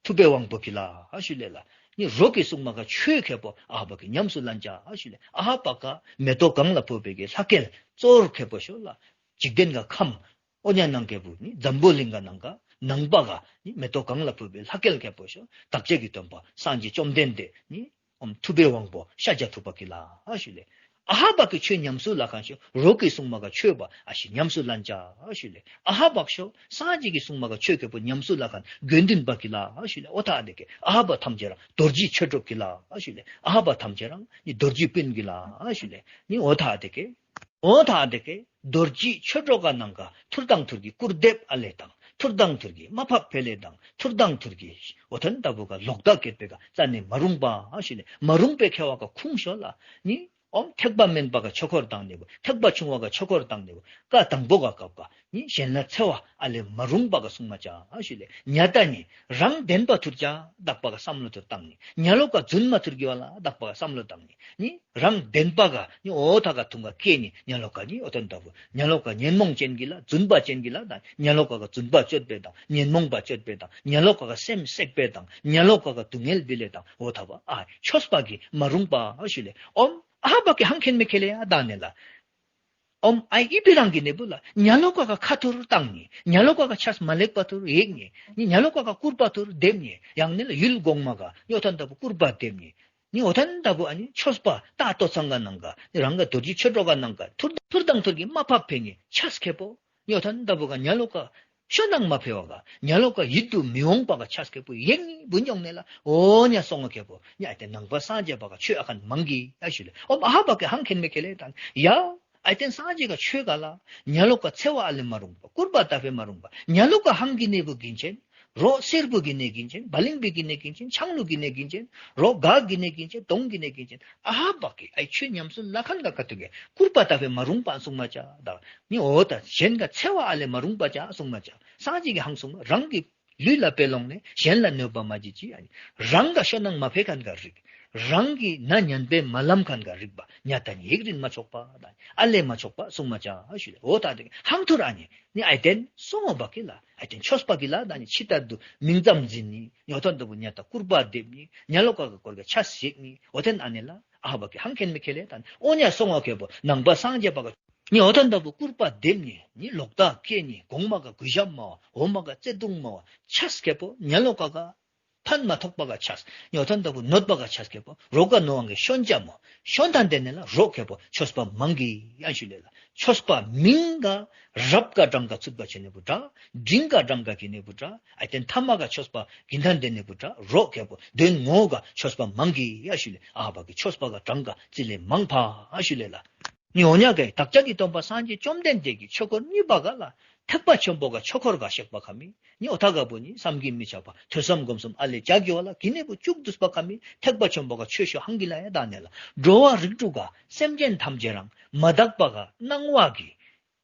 ཐུབ་པའི་དབང་པོ་གི་ལ་ཨ་ཤུ་ལེ་ལ། ནི་རོགས་ཀྱིས་གསུངས་མ་ག་ཆོས་ཁེ་པོ་ཨ་བ་གིས་ཉམས་སུ་ལེན་ཅ་ཨ་ཞུ་ལེ། ཨ་བ་ག་མེ་ཏོག་གང་ལ་ཕོག་པའི་གི་ལྷ་སྐལ་གཙོར་ཁེ་པོ་ཤོ་ལ། འཇིག་རྟེན་ག་ཁམས་ཨོ་ཉ་ནང་ཁེ་པོ་ནི་འཛམ་བུ་གླིང་ག་ནང་ག་ནང་པ་ག་ནི་མེ་ཏོག་གང་ལ་ཕོག་པའི་ལྷ་སྐལ་ཁེ་པོ་ཤོ་བདག་ཅག་གི་སྟོན་པ་སངས་རྒྱས་བཅོམ་ལྡན་འདས་ནི་ཨོམ་ཐུབ་པའི་དབང་པོ་ཤཱཀྱ་ཐུབ་པ་གི་ལ་ཨ་ཞུ་ལེ། ཨ་བ་གིས་ཆོས་ཉམས་སུ་ལེན་ཁན་ཤོ་རོགས་ཀྱིས་གསུངས་མ་ག་ཆོས་པ་ཨ་ཞིག་ཉམས་སུ་ལེན་ཅ་ཨ་ཞུ་ལེ། ཨ་བ་ཤོ་སངས་རྒྱས་ཀྱིས་གསུངས་མ་ག་ཆོས་ཁེ་པོ་ཉམས་སུ་ལེན་ཁན་དགེ་འདུན་པ་གི་ལ་ཨ་ཞུ་ལེ། ཨོ་ཐ་དེ་གེ་ཨ་བ་ཐམས་ཅད་རང་རྡོ་རྗེ་ཆོས་གྲོགས་གི་ལ་ཨ་ཞུ་ལེ། ཨ་བ་ཐམས་ཅད་རང་ནི་རྡོ་རྗེ་སྤུན་གི་ལ་ཨ་ཞུ་ལེ། ནི་ཨོ་ཐ་དེ་གེ་ཨོ་ཐ་དེ་གེ་རྡོ་རྗེ་ཆོས་གྲོགས་ག་ནང་ག་ཐུར་དང་ཐུར་གྱི་སྐུར་འདེབས་ཨ་ལེ་དང་ཐུར་དང་ཐུར་གྱི་མ་ཕབ་ཕེ་ལེ་དང་ཐུར་དང་ཐུར་གྱི་འོ་ཐོན་ལྟ་བུ་ག་ལོག་ལྟ་བསྐྱེད་པའི་ག་རྩ་ནས་མ་རུང་པ་ཨ་ཞུ་ལེ། མ་རུང་པའི་ཁེ་བ་ག་ཁུངས་ཤོ་ལ་ནི་ཨོམ་ཐེག་པ་དམན་པ་ག་ཆོས་འཁོར་དང་ནི་བུ་ཐེག་པ་ཆུང་བ་ག་ཆོས་འཁོར་དང་ནི་བུ་ཀ་དང་པོ་ག་སྐབས་ག་ནི་གཞན་ལ་འཚེ་བ་ཨ་ལེ་མ་རུང་པ་ག་གསུངས་མ་ཅ་ཨ་ཞུ་ལེ། ཉ་ཏ་ནི་རང་བདེན་པ་ཐུར་ཅ་དག་པ་ག་བསམ་བློ་ཐུར་བཏང་ནི་ཉ་ལོག་ག་རྫུན་མ་ཐུར་གི་བ་ལ་དག་པ་ག་བསམ་བློ་བཏང་ནི་ནི་རང་བདེན་པ་ག་ནི་ཨོ་ཐ་ག་ཐུང་ག་སྐྱེ་ནི་ཉ་ལོག་ག་ནི་ཨོ་ཐོན་ལྟ་བུ་ཉ་ལོག་ག་ཉོན་མོངས་ཅན་གི་ལ་རྫུན་པ་ཅན་གི་ལ་དང་ཉ་ལོག་ག་ག་རྫུན་པ་སྤྱོད་པའི་དང་ཉོན་མོངས་པ་སྤྱོད་པའི་དང་ཉ་ལོག་ག་ག་སེམས་བསྲེག་པའི་དང་ཉ་ལོག་ག་ག་སྡུག་བསྔལ་བི་ལེ་དང་ཨོ་ཐ་བ་ཨ་ཆོས་པ་གི་མ་རུང་པ་ཨ་ཞུ་ལེ། ཨོམ་ཨ་བ་གི་ཧང་ཁེན་མེ་ཁེ་ལེ་ཨ་དང་ནི་ལ། ཨོམ་ཨའི་ཨི་བི་རང་གི་ནི་བུ་ལ་ཉ་ལོག་ག་ག་ཁ་ཐུར་བཏང་ནི་ཉ་ལོག་ག་ག་ཆས་མ་ལེགས་པ་ཐུར་ཡེག་ནི་ནི་ཉ་ལོག་ག་ག་སྐུར་པ་ཐུར་འདེབས་ནི་ཡང་ནི་ལ་ཡུལ་གོང་མ་ག་ནི་ཨོ་ཐོན་ལྟ་བུ་སྐུར་པ་འདེབས་ནི་ནི་ཨོ་ཐོན་ལྟ་བུ་ཨ་ནི་ཆོས་པ་ཏ་ཏོ་ཚང་ག་ནང་ག་ནི་རང་ག་རྡོ་རྗེ་ཆོས་གྲོགས་ག་ནང་ག་ཐུར་ཐུར་དང་ཐུར་གྱི་མ་ཕབ་ཕེ་ནི་ཆས་ཁེ་པོ་ནི་ཨོ་ཐོན་ལྟ་བུ་ག་ཉ་ལོག་ག་ཤོ་ནང་མ་ཕེ་བ་ག་ཉ་ལོག་ག་ཡིད་དུ་མི་འོང་པ་ག་ཆས་ཁེ་པོ་ཡེག་ནི་བུ་ཉོང་ནི་ལ་ཨོ་ཉ་སོང་ང་ཁེ་པོ་ཉ་ཨ་ཏེ་ནང་པ་སངས་རྒྱས་པ་ག་ཆོས་ཨ་ཁན་མང་གི་ཨ་ཞུ་ལེ། ཨོམ་ཨ་བ་གི་ཧང་ཁེན་མེ་ཁེ་ལེ་དང་ཡ། ཨའི་ཏེན་སངས་རྒྱས་ག་ཆོས་ག་ལ། ཉ་ལོག་ག་འཚེ་བ་ཨ་ལེ་མ་རུང་པ། སྐུར་པ་ཏ་ཕེ་མ་རུང་པ། ཉ་ལོག་ག་ཧང་གི་ནི་བུ་གིན་ཆེན། རོགས་སེར་བུ་གི་ནི་གིན་ཆེན། བ་ལིང་བི་གི་ནི་གིན་ཆེན། ཆང་ལུ་གི་ནི་གིན་ཆེན། རོགས་ག་གི་ནི་གིན་ཆེན། དོང་གི་ནི་གིན་ཆེན། ཨ་བ་གི་ཨའི་ཆོས་ཉམས་སུ་ལེན་ཁན་ག་ཁ་ཐུག་གེ། སྐུར་པ་ཏ་ཕེ་མ་རུང་པ་སུང་མ་ཅ་ད། ནི་འོ་ད་གཞན་ག་འཚེ་བ་ཨ་ལེ་མ་རུང་པ་ཅ་སུང་མ་ཅ། སངས་རྒྱས་གི་ཧང་སུང་མ་རང་གི་ལུས་ལ་དཔེ་ལོང་ནས་གཞན་ལ་གནོད་པ་མ་བྱེད་ཅིག་ཨ་ནི། རང་ག་ཤོ་ནང་མ་ཕེ་ཁན་ག་རིགས། རང་གི་ན་ཉན་པེ་མ་ལམ་ཁན་ག་རིགས་པ་ཉ་ཏ་ནི་ཡེག་རིན་མ་ཆོག་པ་ད་ནི་ཨ་ལེ་མ་ཆོག་པ་སུང་མ་ཅ་ཨ་ཞུ་ལེ། འོ་ད་དེ་ཧང་ཐུར་ཨ་ནི་ནི་ཨའི་ཏེན་སོང་བ་གི་ལ་ཨའི་ཏེན་ཆོས་པ་གི་ལ་ད་ནི་ཕྱི་ལྟར་དུ་མིང་ཙམ་འཛིན་ནི་ཉོ་ཐོན་དུ་བུ་ཉ་ཏ་སྐུར་པ་འདེབས་ནི་ཉ་ལོག་ག་ག་སྐོར་ག་ཆས་ཤིག་ནི་འོ་ཏེན་ཨ་ནི་ལ་ཨ་བ་གི་ཧང་ཁེན་མེ་ཁེ་ལེ་ད་ནི་འོ་ཉ་སོང་བ་ཁེ་པོ་ནང་པ་སངས་རྒྱས་པ་ག་ནི་འོ་ཐོན་ལྟ་བུ་སྐུར་པ་འདེབས་ནི་ནི་ལོག་ལྟ་སྐྱེ་ནི་གོང་མ་ག་གུས་ཞབས་མ་བ་འོ་མ་ག་བརྩེ་གདུང་མ་བ་ཆས་ཁེ་པོ་ཉ་ལོག་ག་ག་ཕན་མ་ཐོགས་པ་ག་ཆས་ནི་འོ་ཐོན་ལྟ་བུ་གནོད་པ་ག་ཆས་ཁེ་པོ་རོགས་ག་ནོ་ཝང་གི་ཤོན་ཅ་མོ་ཤོན་ཐན་ཏེ་ནི་ལ་རོགས་ཁེ་པོ་ཆོས་པ་མང་གི་ཡང་ཞུ་ལེ་ལ། ཆོས་པ་མིང་ག་རབ་ག་གྲངས་ག་ཚུད་པ་ཆེ་ནི་བུ་དྲ་འབྲིང་ག་གྲངས་ག་གི་ནི་བུ་དྲ་ཨའི་ཏེན་ཐ་མ་ག་ཆོས་པ་གིན་ཐན་ཏེ་ནི་བུ་དྲ་རོགས་ཁེ་པོ་དོན་ངོ་ག་ཆོས་པ་མང་གི་ཡང་ཞུ་ལེ། ཨ་བ་གི་ཆོས་པ་ག་གྲངས་ག་རྩི་ལེ་མང་ཕ་ཨ་ཞུ་ལེ་ལ། ནི་འོ་ཉ་ག་བདག་ཅག་གི་སྟོན་པ་སངས་རྒྱས་བཅོམ་ལྡན་འདས་ཀྱི་ཆོས་འཁོར་གཉིས་པ་ག་ལ་ཐེག་པ་ཆེན་པོ་ག་ཆོས་འཁོར་ག་གཤེགས་པ་ཁ་མི་ནི་འོ་ཐ་ག་བུ་ནི་བསམ་གྱིས་མི་ཁྱབ་པ་ཐོས་བསམ་སྒོམ་གསུམ་ཨ་ལེ་ཅ་གི་བ་ལ་གི་ནི་བུ་བཅུག་བསྡུས་པ་ཁ་མི་ཐེག་པ་ཆེན་པོ་ག་ཆོས་ཤོ་ཧང་གི་ལ་ཡ་ད་ནི་ལ་འགྲོ་བ་རིགས་དྲུག་ག་སེམས་ཅན་ཐམས་ཅད་རང་མ་དག་པ་ག་སྣང་བ་གི་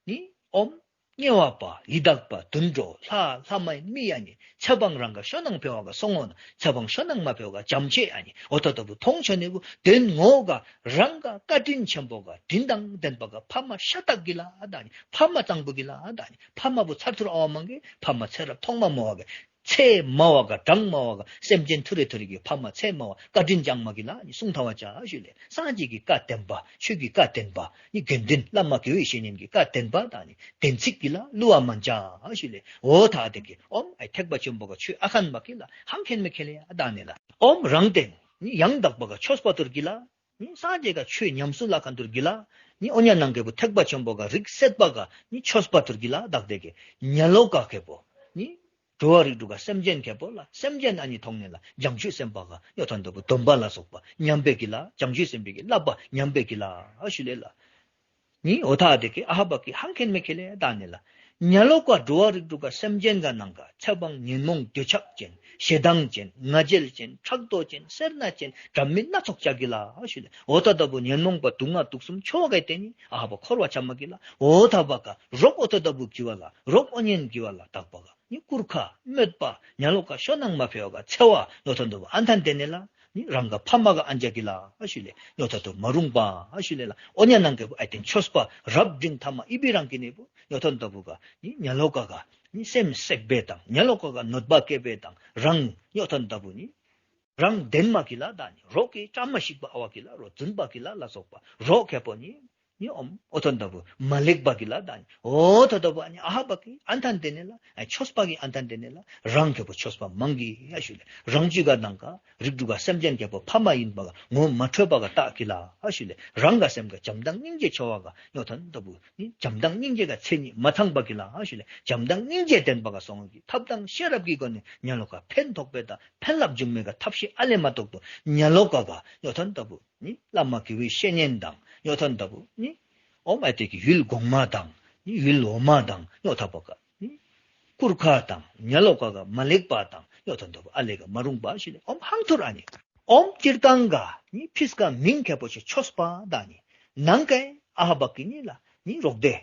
ནི་ཨོམ་དམྱལ་བ་པ་ཡི་དྭགས་པ་དུད་འགྲོ་ལྷ་ལྷ་མ་ཡིན་མི་ཡ་ནི་ཚེ་དཔང་རང་ག་ཤོ་ནང་ཕེ་བ་ག་སོང་ངོ་ན་ཚེ་དཔང་ཤོ་ནང་མ་ཕེ་བ་ག་བྱམས་ཆེ་ཨ་ནི་འོ་ཐ་ལྟ་བུ་མཐོང་ཆོ་ནི་བུ་དོན་ངོ་ག་རང་ག་བཀའ་དྲིན་ཆེན་པོ་ག་དྲིན་དང་ལྡན་པ་ག་ཕ་མ་ཤ་སྟག་གི་ལ་ཨ་ད་ནི་ཕ་མ་གཙང་པོ་གི་ལ་ཨ་ད་ནི་ཕ་མ་བུ་ཚར་ཐུར་ཨ་བ་མང་གི་ཕ་མ་ཚེ་རབས་ཐོག་མ་མོ་བ་ག་ཚེ་མ་བ་ག་གྲངས་མ་བ་ག་སེམས་ཅན་ཐུ་རེ་ཐུ་རེ་གི་ཕ་མ་ཚེ་མ་བ་བཀའ་དྲིན་བསྐྱངས་མ་གི་ལ་ནི་གསུང་ཐ་བ་ཅ་ཞུ་ལེ། སངས་རྒྱས་ཀྱི་བཀའ་བདེན་པ་ཆོས་ཀྱི་བཀའ་བདེན་པ་ནི་དགེ་འདུན་བླ་མ་དགེ་བའི་བཤེས་གཉེན་གྱི་བཀའ་བདེན་པ་ད་ནི་བདེན་ཚིག་གི་ལ་བསླུ་བ་མན་ཅ་ཞུ་ལེ། འོ་ཐ་དེ་གི་ཨོམ་ཨའི་ཐེག་པ་ཆེན་པོ་ག་ཆོས་ཨ་ཁན་མ་གི་ལ་ཧང་ཁེན་མེ་ཁེ་ལེ་ཡ་ད་ནི་ལ་ཨོམ་རང་སྟེང་ནི་ཡང་དག་པ་ག་ཆོས་པ་ཐུར་གི་ལ་ནི་སངས་རྒྱས་ག་ཆོས་ཉམས་སུ་ལེན་ཁན་ཐུར་གི་ལ་ནི་འོ་ཉ་ནང་ཁེ་པོ་ཐེག་པ་ཆེན་པོ་ག་རིགས་སད་པ་ག་ནི་ཆོས་པ་ཐུར་གི་ལ་དག་དེ་གི་ཉ་ལོག་ག་ཁེ་པོ་ནི་འགྲོ་བ་རིགས་དྲུག་ག་སེམས་ཅན་ཁེ་པོ་ལ་སེམས་ཅན་ཨ་ནི་མཐོང་ནི་ལ་བྱང་ཆུབ་སེམས་དཔའ་ག་ཡོ་ཐོན་ཏོ་བུ་སྡོམ་པ་ལ་སོགས་པ་ཉམས་པའི་གི་ལ་བྱང་ཆུབ་སེམས་དཔའི་གི་བསླབ་པ་ཉམས་པའི་གི་ལ་ཨ་ཞུ་ལེ་ལ། ནི་འོ་ཐ་དེ་གི་ཨ་ཧ་བ་གི་ཧང་ཁེན་མེ་ཁེ་ལེ་ད་ནི་ལ། ཉ་ལོག་ག་འགྲོ་བ་རིགས་དྲུག་ག་སེམས་ཅན་ག་ནང་ག་ཚེ་དཔང་ཉོན་མོངས་འདོད་ཆགས་ཅན་ཞེ་སྡང་ཅན་ང་རྒྱལ་ཅན་ཕྲག་དོག་ཅན་སེར་སྣ་ཅན་འདྲ་མིན་སྣ་ཚོགས་ཅ་གི་ལ་ཨ་ཞུ་ལེ། འོ་ཐ་ལྟ་བུ་ཉོན་མོངས་པ་དུག་ལྔ་དུག་གསུམ་ཆོ་ག་ཏེ་ནི་ཨ་ཧ་བ་འཁོར་བ་ཆ་མ་གི་ལ། འོ་ཐ་བ་ག་རོགས་འོ་ཐ་ལྟ་བུ་གི་བ་ལ་རོགས་འོ་ཉན་གི་བ་ལ་དག་པ་ག་ནི་སྐུར་ཁ་སྨོད་པ་ཉ་ལོག་ག་ཤོ་ནང་མ་ཕེ་བ་ག་འཚེ་བ་ཡོ་ཐོན་ཏོ་བུ་ཨན་ཐན་ཏེ་ནེ་ལ་ནི་རང་ག་ཕ་མ་ག་ཨན་ཅ་གི་ལ་ཨ་ཞུ་ལེ། ཡོ་ཐོན་ཏོ་མ་རུང་པ་ཨ་ཞུ་ལེ་ལ། འོ་ཉ་ནང་གི་བུ་ཨ་ཏེན་ཆོས་པ་རབ་འབྲིང་ཐ་མ་ཨི་བི་རང་གི་ནི་བུ་ཡོ་ཐོན་ཏོ་བུ་ག་ནི་ཉ་ལོག་ག་ག་ནི་སེམས་སྲེག་པེ་དང་ཉ་ལོག་ག་ག་གནོད་པ་སྐྱེལ་པེ་དང་རང་ཡོ་ཐོན་ཏོ་བུ་ནི་ རང་བདེན་མ་གི་ལ་ད་ནི་རོགས་ཀྱི་བཀྲ་མ་ཤིས་པ་ཨ་བ་གི་ལ་རོགས་རྫུན་པ་གི་ལ་ལ་སོགས་པ་རོགས་ཁེ་པོ་ནི་ནི་ཨོམ་ཨོ་ཐོན་ད་བུ་མ་ལེགས་པ་གི་ལ་ད་ནི་ཨོ་ཐོ་ད་བུ་ཨ་ནི་ཨ་ཧ་བ་གི་ཨན་ཐན་དེ་ནི་ལ་ཨ་ཆོས་པ་གི་ཨན་ཐན་དེ་ནི་ལ་རང་ཁེ་པོ་ཆོས་པ་མང་གི་ཨ་ཞུ་ལེ། རང་ཅི་ག་ནང་ག་རིགས་དྲུག་ག་སེམས་ཅན་ཁེ་པོ་ཕ་མ་ཡིན་པ་ག་ངོ་མ་འཕྲོད་པ་ག་ད་གི་ལ་ཨ་ཞུ་ལེ། རང་ག་སེམས་ག་བྱམས་དང་སྙིང་རྗེ་ཆོ་བ་ག་ཨོ་ཐོན་ད་བུ་ནི་བྱམས་དང་སྙིང་རྗེ་ག་མཚན་ཉིད་མ་ཚང་པ་གི་ལ་ཨ་ཞུ་ལེ། བྱམས་དང་སྙིང་རྗེ་ལྡན་པ་ག་སོང་གི་ཐབས་དང་ཤེས་རབ་ཀྱི་སྒོ་ནས་ཉ་ལོ་ག་ཕན་ཐོགས་པའི་ད་ཕན་རླབས་འབྱུང་མེད་ག་ཐབས་ཤེས་ཨ་ལེ་མ་གཏོགས་པོ་ཉ་ལོ་ག་ག་ཉོ་ཐོན་ལྟ་བུ་ནི་བླ་མ་དགེ་བའི་བཤེས་གཉེན་དང་ཉོ་ཐོན་ལྟ་བུ་ནི་ཨོམ་ཨ་ཏེ་གི་ཡུལ་གོང་མ་དང་ནི་ཡུལ་འོག་མ་དང་ཉོ་ཐ་པོ་ག་ནི་སྐུར་ཁ་དང་ཉ་ལོ་ག་ག་མ་ལེགས་པ་དང་ཉོ་ཐོན་ལྟ་བུ་ཨ་ལེ་ག་མ་རུང་པ་ཞིག་ལས་ཨོམ་ཧང་ཐུར་ཨ་ནི་ཨོམ་སྤྱིར་བཏང་ག་ནི་ཕིས་ག་མིང་ཁེ་པོ་ཆོ་ཆོས་པ་དང་ནི་ནང་གའི་ཨ་ཧ་བ་གི་ནི་ལ་ནི་རོགས་དེ།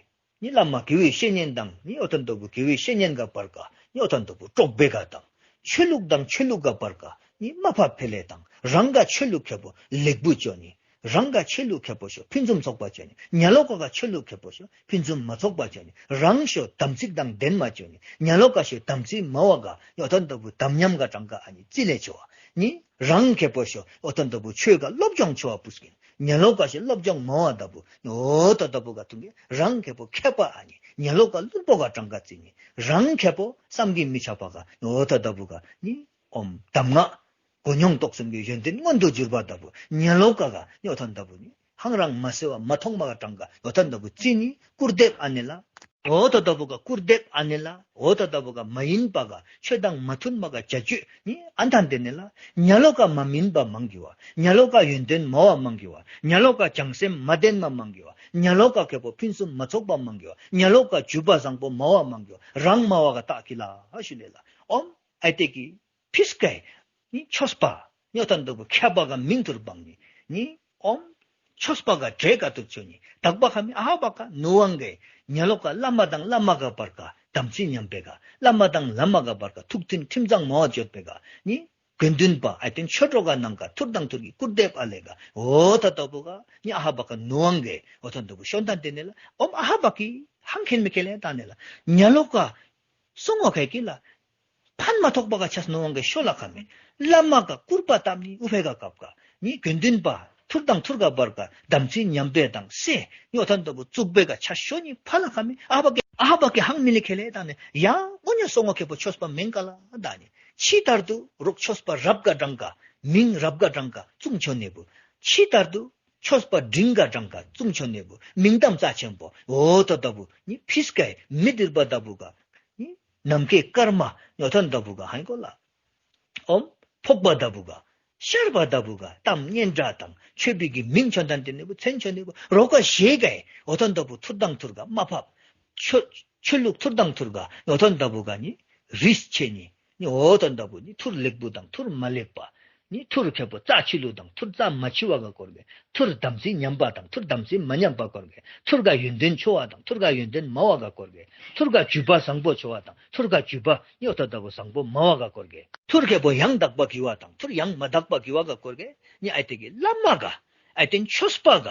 ནི་བླ་མ་དགེ་བའི་བཤེས་གཉེན་དང་ནི་ཨོ་ཐོན་ལྟ་བུ་དགེ་བའི་བཤེས་གཉེན་ག་བར་ག་ནི་ཨོ་ཐོན་ལྟ་བུ་གྲོགས་པའི་ག་དང་། ཆོས་ལུགས་དང་ཆོས་ལུགས་ག་བར་ག་ནི་མ་ཕབ་ཕེ་ལེ་དང་རང་ག་ཆོས་ལུགས་ཁེ་པོ་ལེགས་བུ་ཅོ་ནི། རང་ག་ཆོས་ལུགས་ཁེ་པོ་ཤོ་ཕུན་སུམ་ཚོགས་པ་ཅོ་ནི། ཉ་ལོ་ག་ག་ཆོས་ལུགས་ཁེ་པོ་ཤོ་ཕུན་སུམ་མ་ཚོགས་པ་ཅོ་ནི། རང་ཤོ་དམ་ཚིག་དང་ལྡན་མ་ཅོ་ནི། ཉ་ལོ་ག་ཤོ་དམ་ཚིག་མ་བ་ག་ནི་ཨོ་ཐོན་ལྟ་བུ་དམ་ཉམས་ག་གྲངས་ག་ཨ་ནི་རྩི་ལེ་ཆོ་བ་ནི་རང་ཁེ་པོ་ཤོ་ཨོ་ཐོན་ལྟ་བུ་ཆོས་ག་སློབ་སྦྱོང་ཆོ་བ་པུས་ཀིན། ཉ་ལོ་ག་ཤོ་སློབ་སྦྱོང་མ་བ་ལྟ་བུ་ནོ་ད་ལྟ་བུ་ག་ཐུང་གི་རང་ཁེ་པོ་མཁས་པ་ཨ་ནི་ཉ་ལོ་ག་ཀླུ་པོ་ག་གྲངས་ག་རྩི་ནི། རང་ཁེ་པོ་བསམ་གྱིས་མི་ཁྱབ་པ་ག་ནོ་ད་ལྟ་བུ་ག་ནི་ཨོམ་གདམས་ངག་གོ་མྱོང་རྟོགས་གསུམ་གྱི་ཡོན་ཏན་མངོན་དུ་གྱུར་པ་ལྟ་བུ་ཉ་ལོ་ག་ག་ནོ་ད་ལྟ་བུ་ནི་ཧང་རང་མ་སེ་བ་མ་མཐོང་མ་ག་གྲངས་ག་ནོ་ད་ལྟ་བུ་རྩི་ནི་སྐུར་འདེབས་ཨ་ནི་ལ། འོ་ད་ལྟ་བུ་ག་སྐུར་འདེབས་ཨ་ནི་ལ། འོ་ད་ལྟ་བུ་ག་མ་ཡིན་པ་ག་ཆོས་དང་མ་མཐུན་མ་ག་བྱ་སྤྱོད་ནི་ཨན་ཐན་དེ་ནི་ལ། ཉ་ལོ་ག་མ་སྨིན་པ་མང་གི་བ། ཉ་ལོ་ག་ཡོན་ཏན་མ་བ་མང་གི་བ། ཉ་ལོ་ག་བྱང་སེམས་མ་ལྡན་མ་མང་གི་བ། ཉ་ལོ་ག་ཁེ་པོ་ཕུན་སུམ་མ་ཚོགས་པ་མང་གི་བ། ཉ་ལོ་ག་བྱུས་པ་བཟང་པོ་མ་བ་མང་གི་བ། རང་མ་བ་ག་ད་གི་ལ་ཨ་ཞུ་ལེ་ལ། ཨོམ་ཨ་ཏེ་གི་ཕིས་ཀའི་ནི་ཆོས་པ་ཉོ་ཐོན་ལྟ་བུ་མཁས་པ་ག་མིང་ཐུར་བང་ནི་ནི་ཨོམ་ཆོས་པ་ག་གྲས་ག་ཐུར་ཆོ་ནི་དག་པ་ཁ་མི་ཨ་བ་ག་ནུ་ཝང་གི་ཉ་ལོ་ག་བླ་མ་དང་བླ་མ་ག་བར་ག་དམ་ཚིག་ཉམས་པའི་ག་བླ་མ་དང་བླ་མ་ག་བར་ག་ཐུགས་མཐུན་ཁྲིམས་གཙང་མ་བ་བཅོས་པའི་ག་ནི་དགེ་འདུན་པ་ཨ་ཏེན་ཆོས་གྲོགས་ག་ནང་ག་ཐུར་དང་ཐུར་གི་སྐུར་འདེབས་ཨ་ལེ་ག་འོ་ད་ལྟ་བུ་ག་ནི་ཨ་བ་ག་ནུ་ཝང་གི་འོ་ཐོན་ལྟ་བུ་ཤོན་ཐན་དེ་ནི་ལ་ཨོམ་ཨ་བ་གི་ཧང་ཁེན་མི་ཁེ་ལེ་ད་ནི་ལ་ཉ་ལོ་ག་སོང་བ་ཁ་གི་ལ། ཕན་མ་ཐོགས་པ་ག་ཆས་ནོ་ཝང་གི་ཤོ་ལ་ཁ་མེ། བླ་མ་ག་སྐུར་པ་བཏབ་ནི་ཨུ་ཕེ་ག་བཀབ་ག་ནི་དགེ་འདུན་པ་ཐུར་དང་ཐུར་ག་བར་ག་དམ་ཚིག་ཉམས་པའི་དང་སེ་ཉོ་ཐོན་ལྟ་བུ་བཙུགས་པའི་ག་ཆ་ཤོ་ནི་ཕ་ལ་ཁ་མེ། ཨ་བ་གི་ཨ་བ་གི་ཧང་མི་ལི་ཁེ་ལེ་ད་ནི་ཡ་ཨོ་ཉོ་སོང་བ་ཁེ་པོ་ཆོས་པ་མེན་ག་ལ་ད་ནི་ཕྱི་ལྟར་དུ་རོགས་ཆོས་པ་རབ་ག་གྲངས་ག་མིང་རབ་ག་གྲངས་ག་བཙུགས་ཆོ་ནི་བུ་ཕྱི་ལྟར་དུ་ཆོས་པ་འབྲིང་ག་གྲངས་ག་བཙུགས་ཆོ་ནི་བུ་མིང་གཏམ་རྩ་ཆེན་པོ་འོ་ད་ལྟ་བུ་ནི་ཕིས་ཀའི་མི་དིར་པ་ལྟ་བུ་ག་ནི་ནམ་མཁའི་སྐར་མ་ཉོ་ཐོན་ལྟ་བུ་ག་ཧང་གོ་ལ། ཨོམ་ཕོག་པ་ལྟ་བུ་ག་ཤར་བ་ལྟ་བུ་ག་གཏམ་སྙན་གྲགས་དང་ཆོས་པའི་གི་མིང་ཆོན་ཐན་དེ་ནི་བུ་མཚན་ཆོ་ནི་བུ་རོགས་ག་ཞེ་གའི་འོ་ཐོན་ལྟ་བུ་ཐུར་དང་ཐུར་ག་མ་ཕབ། ཆོས་ཆོས་ལུགས་ཐུར་དང་ཐུར་ག་འོ་ཐོན་ལྟ་བུ་ག་ནི་རིས་ཆེ་ནི་ནི་འོ་ཐོན་ལྟ་བུ་ནི་ཐུར་ལེགས་བུ་དང་ཐུར་མ་ལེགས་པ། ནི་ཐུར་ཁེ་པོ་རྩ་ཆི་ལུ་དང་ཐུར་རྩ་མ་ཆི་བ་ག་སྐོར་གི། ཐུར་དམ་ཚིག་ཉམས་པ་དང་ཐུར་དམ་ཚིག་མ་ཉམས་པ་སྐོར་གི། ཐུར་ག་ཡོན་ཏན་ཆོ་བ་དང་ཐུར་ག་ཡོན་ཏན་མ་བ་ག་སྐོར་གི། ཐུར་ག་བྱུས་པ་བཟང་པོ་ཆོ་བ་དང་ཐུར་ག་བྱུས་པ་ཉོ་ཐོ་ལྟ་བུ་བཟང་པོ་མ་བ་ག་སྐོར་གི། ཐུར་ཁེ་པོ་ཡང་དག་པ་གི་བ་དང་ཐུར་ཡང་མ་དག་པ་གི་བ་ག་སྐོར་གི། ནི་ཨའི་ཏེན་གི་བླ་མ་ག་ཨའི་ཏེན་ཆོས་པ་ག་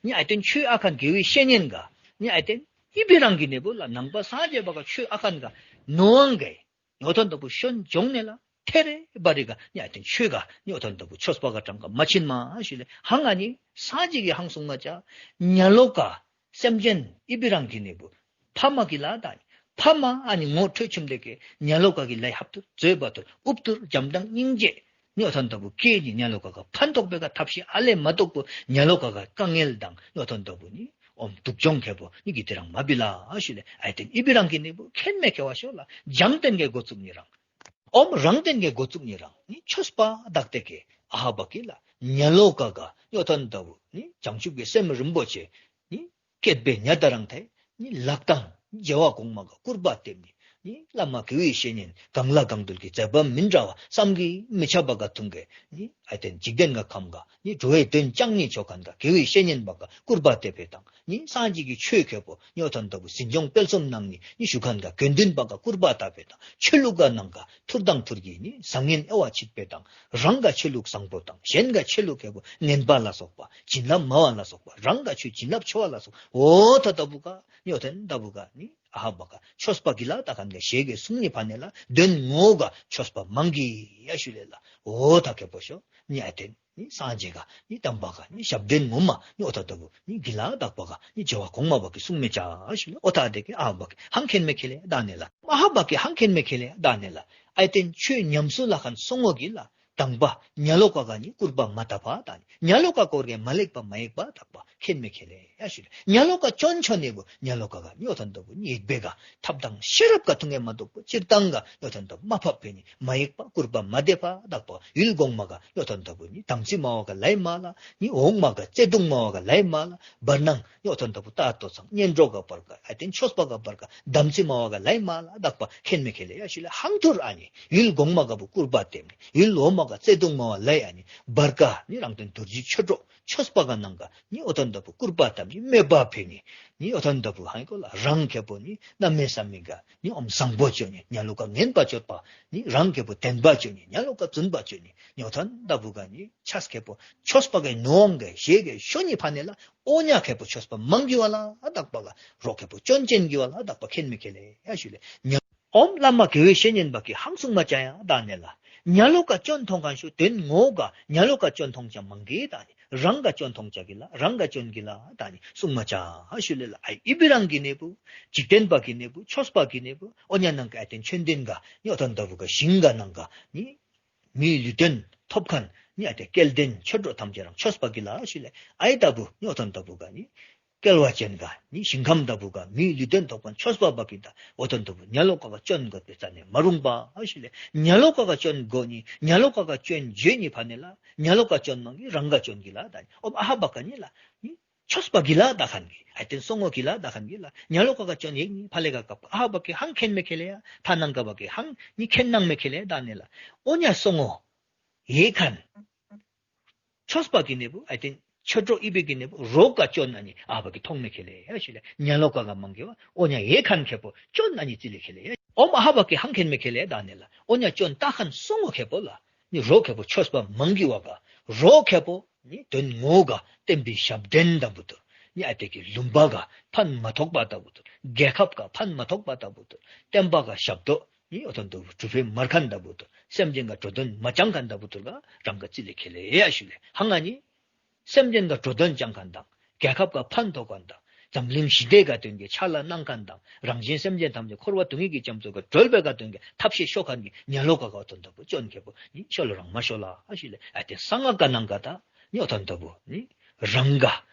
ནི་ཨའི་ཏེན་ཆོས་ཨ་ཁན་དགེ་བའི་བཤེས་གཉེན་ག་ནི་ཨའི་ཏེན་ཨི་བི་རང་གི་ནི་བུ་ལ་ནང་པ་སངས་རྒྱས་པ་ག་ཆོས་ཨ་ཁན་ག་ནོ་ཝང་གི། ཉོ་ཐོན་ལྟ་བུ་ཤོན་ཇོང་ནེ་ལ་ཐེ་རེ་བ་རི་ག་ནི་ཨའི་ཏེན་ཆོས་ག་ཉོ་ཐོན་ལྟ་བུ་ཆོས་པ་ག་གྲངས་ག་མ་ཆིན་མ་ཞུ་ལེ། ཧང་ཨ་ནི་སངས་རྒྱས་ཀྱི་ཧང་སུང་མ་ཅ་ཉ་ལོ་ག་སེམས་ཅན་ཨི་བི་རང་གི་ནི་བུ་ཕ་མ་གི་ལ་དང་ཕ་མ་ཨ་ནི་ངོ་འཕྲོད་ཆུམ་ལེ་གེ་ཉ་ལོ་ག་གི་ལ་ཧབ་ཏུར་བཟོད་པ་ཏུར་ཨུབ་ཏུར་བྱམས་དང་སྙིང་རྗེ་ཉོ་ཐོན་ལྟ་བུ་ཀེ་ནི་ཉ་ལོ་ག་ག་ཕན་ཐོགས་པེ་ག་ཐབས་ཤེས་ཨ་ལེ་མ་ཐོགས་པོ་ཉ་ལོ་ག་ག་དཀའ་ངལ་དང་ཉོ་ཐོན་ལྟ་བུ་ནི་ཨོམ་དུག་ཇོང་ཁེ་པོ་ནི་གི་ཏེ་རང་མ་བི་ལ་ཨ་ཞུ་ལེ། ཨའི་ཏེན་ཨི་བི་རང་གི་ནི་བུ་ཁེན་མེ་ཁེ་བ་ཤོ་ལ་འཇང་ཏེན་གི་འགོ་བཙུགས་ནི་རང་ཨོམ་རང་ཏེན་གི་འགོ་བཙུགས་ནི་རང་ནི་ཆོས་པ་དག་ཏེ་གེ་ཨ་ཧ་བ་གི་ལ་ཉ་ལོ་ག་ག་ཉོ་ཐོན་ལྟ་བུ་ནི་བྱང་ཆུབ་ཀྱི་སེམས་རིན་པོ་ཆེ་ནི་བསྐྱེད་པའི་ཉ་ད་རང་ཐེ་ནི་ལག་དང་རྗེ་བ་གོང་མ་ག་སྐུར་པ་བཏེབ་ནི་ནི་བླ་མ་དགེ་བའི་བཤེས་གཉེན་གང་ལ་གང་འདུལ་གྱི་མཛད་པ་མི་འདྲ་བ་བསམ་གྱིས་མི་ཁྱབ་པ་ག་ཐུང་གེ་ནི་ཨའི་ཏེན་འཇིག་རྟེན་ག་ཁམས་ག་ནི་འགྲོ་བའི་དོན་བཅང་ནི་ཆོ་ཁན་ག་དགེ་བའི་བཤེས་གཉེན་པ་ག་སྐུར་པ་བཏེབ་པེ་དང་ནི་སངས་རྒྱས་ཀྱི་ཆོས་ཁེ་པོ་ཉོ་ཐོན་ལྟ་བུ་ཟིན་ཇོང་སྤེལ་གསུམ་གནང་ནི་ནི་ཞུ་ཁན་ག་དགེ་འདུན་པ་ག་སྐུར་པ་བཏབ་པེ་དང་ཆོས་ལུགས་ག་ནང་ག་ཐུར་དང་ཐུར་གི་ནི་བཟང་ངན་དབྱེ་བ་ཕྱེ་བེ་དང་རང་ག་ཆོས་ལུགས་བཟང་པོ་དང་གཞན་ག་ཆོས་ལུགས་ཁེ་པོ་ངན་པ་ལ་སོགས་པ་བྱིན་རླབས་མ་བ་ལ་སོགས་པ་རང་ག་ཆོས་བྱིན་རླབས་ཆོ་བ་ལ་སོགས་འོ་ཐ་ལྟ་བུ་ག་ཉོ་ཐོན་ལྟ་བུ་ག་ནི་ ཨ་ཧ་བ་ག་ཆོས་པ་གི་ལ་དག་ཁན་ག་ཞེ་གི་གསུང་ནི་ཕ་ནེ་ལ་དོན་ངོ་ག་ཆོས་པ་མང་གི་ཡ་ཞུ་ལེ་ལ། འོ་ད་ཁེ་པོ་ཤོ་ནི་ཨ་ཏེན་ནི་སངས་རྒྱས་ག་ནི་དམ་པ་ག་ནི་ཞབས་འདྲེན་ངོ་མ་ནི་འོ་ད་ད་བུ་ནི་གི་ལ་དག་པ་ག་ནི་བྱེ་བ་གོང་མ་བ་གི་གསུང་མེ་ཅ་ཞུ་ལེ། འོ་ད་དེ་གི་ཨ་ཧ་བ་གི་ཧང་ཁེན་མེ་ཁེ་ལེ་ད་ནེ་ལ། ཨ་ཧ་བ་གི་ཧང་ཁེན་མེ་ཁེ་ལེ་ད་ནེ་ལ། ཨ་ཏེན་ཆོས་ཉམས་སུ་ལ་ཁན་སོང་ངོ་གི་ལ། དང་པ་ཉ་ལོ་ཀ་ག་ནི་སྐུར་པ་མ་བཏབ་པ་དང་ཉ་ལོ་ཀ་སྐོར་གེ་མ་ལེགས་པ་མ་ཡེག་པ་དག་པ་ཁེན་མེ་ཁེ་ལེ་ཡ་ཞུ་ལེ། ཉ་ལོ་ཀ་ཅོན་ཆོ་ནེ་བུ་ཉ་ལོ་ཀ་ག་ནི་འོ་ཐོན་ཏོ་བུ་ནི་ཡེག་པེ་ག་ཐབ་དང་ཤེས་རབ་ག་ཐུང་ངེ་མ་དོག་པོ་སྤྱིར་བཏང་ག་ནི་འོ་ཐོན་ཏོ་བུ་མ་ཕབ་པེ་ནི་མ་ཡེག་པ་སྐུར་པ་མ་དེ་པ་དག་པ་ཡུལ་གོང་མ་ག་ནི་འོ་ཐོན་ཏོ་བུ་ནི་དམ་ཚིག་མ་བ་ག་ལའི་མ་ལ་ནི་འོག་མ་ག་བརྩེ་གདུང་མ་བ་ག་ལའི་མ་ལ་བར་སྣང་ནི་འོ་ཐོན་ཏོ་བུ་ཏ་ཏོ་ཚང་གཉེན་གྲོགས་ག་བར་ག་ཨ་ཏེན་ཆོས་པ་ག་བར་ག་དམ་ཚིག་མ་བ་ག་ལའི་མ་ལ་དག་པ་ཁེན་མེ་ཁེ་ལེ་ཡ་ཞུ་ལེ། ཧང་ཐུར་ཨ་ནི་ཡུལ་གོང་མ་ག་བུ་སྐུར་པ་དེམ་ནི་ཡུལ་འོག་མ་ག་བརྩེ་གདུང་མ་བ་ལའི་ཨ་ནི་བར་ག་ནི་རང་དོན་རྡོ་རྗེ་ཆོས་གྲོགས་ཆོས་པ་ག་ནང་ག་ནི་འོ་ཐོན་ཏོ་བུ་སྐུར་པ་དམ་ནི་མེ་པ་ཕེ་ནི་ནི་འོ་ཐོན་ཏོ་བུ་ཧང་ཀོ་ལ་རང་ཁེ་པོ་ནི་གནམ་མེད་ས་མེད་ག་ནི་ཨོམ་བཟང་པོ་ཅོ་ནི་ཉ་ལོ་ཀ་ངན་པ་ཅོ་པ་ནི་རང་ཁེ་པོ་དེན་པ་ཅོ་ནི་ཉ་ལོ་ཀ་རྫུན་པ་ཅོ་ནི་ནི་འོ་ཐོན་ཏོ་བུ་ག་ནི་ཆས་ཁེ་པོ་ཆོས་པ་ག་ནོ་འོང་ག་ཞེ་གི་ཤོ་ནི་ཕ་ནེ་ལ། འོ་ཉ་ཁེ་པོ་ཆོས་པ་མང་གི་བ་ལ་ཨ་དག་པ་ག་རོ་ཁེ་པོ་ཅོན་ཅན་གི་བ་ལ་ཨ་དག་པ་ཁེན་མེ་ཁེ་ལེ་ཡ་ཞུ་ལེ། ཉ་ཨོམ་བླ་མ་དགེ་བའི་བཤེས་གཉེན་པ་གི་ཧང་གསུང་མ་ཅ་ཡ་ད་ནེ་ལ། ཉ་ལོ་ཀ་ཅོན་ཐོང་ཁན་ཤོ་དོན་ངོ་ག་ཉ་ལོ་ཀ་ཅོན་ཐོང་ཅ་མང་གི་ད་ནི་རང་ག་ཅོན་ཐོང་ཅ་གི་ལ་རང་ག་ཅོན་གི་ལ་ད་ནི་གསུང་མ་ཅ་ཞུ་ལེ་ལ། ཨའི་ཨི་བི་རང་གི་ནེ་བུ་འཇིག་རྟེན་པ་གི་ནེ་བུ་ཆོས་པ་གི་ནེ་བུ་འོ་ཉ་ནང་ག་ཨ་ཏེན་ཆོན་ཏེན་ག་ནི་འོ་ཐོན་ཏོ་བུ་ག་ཞིང་ག་ནང་ག་ནི་མིའི་ལུས་རྟེན་ཐོབ་ཁན་ནི་ཨ་ཏེ་སྐལ་ལྡན་ཆོས་གྲོགས་ཐམས་ཅད་རང་ཆོས་པ་གི་ལ་ཞུ་ལེ། ཨའི་ད་བུ་ནི་འོ་ཐོན་ཏོ་བུ་ག་ནི་སྐལ་བ་ཅན་ག་ནི་ཞིང་ཁམས་ད་བུ་ག་མིའི་ལུས་རྟེན་ཐོབ་ཁན་ཆོས་པ་བ་གི་ད་འོ་ཐོན་ཏོ་བུ་ཉ་ལོ་ཀ་ག་ཅོན་དགོ་པེ་རྩ་ནེ་མ་རུང་པ་ཞུ་ལེ། ཉ་ལོ་ཀ་ག་ཅོན་དགོ་ནི་ཉ་ལོ་ཀ་ག་ཅོན་ཇོ་ནི་ཕ་ནེ་ལ་ཉ་ལོ་ཀ་ཅོན་མང་གི་རང་ག་ཅོན་གི་ལ་ད་ནི་ཨོམ་ཨ་ཧ་བ་ག་ནི་ལ་ནི་ཆོས་པ་གི་ལ་དག་ཁན་གི་ཨ་ཏེན་སོང་ངོ་གི་ལ་དག་ཁན་གི་ལ་ཉ་ལོ་ཀ་ག་ཅོན་ཡེག་ནི་ཕ་ལེ་ག་སྐབས་ཨ་ཧ་བ་གི་ཧང་ཁེན་མེ་ཁེ་ལེ་ཡ་ཐ་ནང་ག་བ་གི་ཧང་ནི་ཁེན་ནང་མེ་ཁེ་ལེ་ད་ནེ་ལ། འོ་ཉ་སོང་ངོ་ཡེག་ཁན་ཆོས་པ་གི་ནེ་བུ་ཨ་ཏེན་ཆོས་གྲོགས་ཨི་བི་གི་ནེ་བུ་རོ་ག་ཅོན་ཨ་ནི་ཨ་བ་གི་ཐོང་མེ་ཁེ་ལེ་ཡ་ཞུ་ལེ། ཉ་ལོ་ཀ་ག་མང་གི་བ་འོ་ཉ་ཡེག་ཁན་ཁེ་པོ་ཅོན་ཨ་ནི་རྩི་ལེ་ཁེ་ལེ་ཡ། ཨོམ་ཨ་ཧ་བ་གི་ཧང་ཁེན་མེ་ཁེ་ལེ་ད་ནེ་ལ། འོ་ཉ་ཅོན་ཏ་ཁན་སོང་ངོ་ཁེ་པོ་ལ་ནི་རོ་ཁེ་པོ་ཆོས་པ་མང་གི་བ་ག་རོ་ཁེ་པོ་ནི་དོན་ངོ་ག་བསྟན་པའི་ཞབས་འདྲེན་ད་བུ་ཏོ་ནི་ཨ་ཏེ་གི་ལུང་པ་ག་ཕན་མ་ཐོགས་པ་ད་བུ་ཏོ་རྒྱལ་ཁབ་ག་ཕན་མ་ཐོགས་པ་ད་བུ་ཏོ་བསྟན་པ་ག་ཞབས་ཏོག་ནི་འོ་ཐོན་ཏོ་བུ་གྲུབ་པའི་མར་ཁན་ད་བུ་ཏོ་སེམས་ཅན་ག་འགྲོ་དོན་མ་ཅང་ཁན་ད་བུ་ཏོ་ག་རང་ག་རྩི་ལེ་ཁེ་ལེ་ཡ་ཞུ་ལེ། ཧང་ཨ་ནི་སེམས་ཅན་ག་འགྲོ་དོན་ཅང་ཁན་དང་རྒྱལ་ཁབ་ག་ཕན་ཐོགས་ཁན་དང་འཛམ་གླིང་ཞི་བདེ་ག་དོན་གི་ཕྱག་ལཱ་གནང་ཁན་དང་རང་གཞན་སེམས་ཅན་ཐམས་ཅད་འཁོར་བ་སྡུག་བསྔལ་གྱི་རྒྱ་མཚོ་ག་སྒྲོལ་བའི་ག་དོན་གི་ཐབས་ཤེས་ཤོ་ཁན་གི་ཉ་ལོ་ཀ་ག་འོ་ཐོན་ཏོ་བུ་ཅོན་ཁེ་པོ་ནི་ཤོ་ལོ་རང་མ་ཤོ་ལ་ཨ་ཞུ་ལེ། ཨ་ཏེ་གསང་སྔགས་ག་ནང་ག་ད་ནི་འོ་ཐོན་ཏོ་བུ་ནི་རང་ག་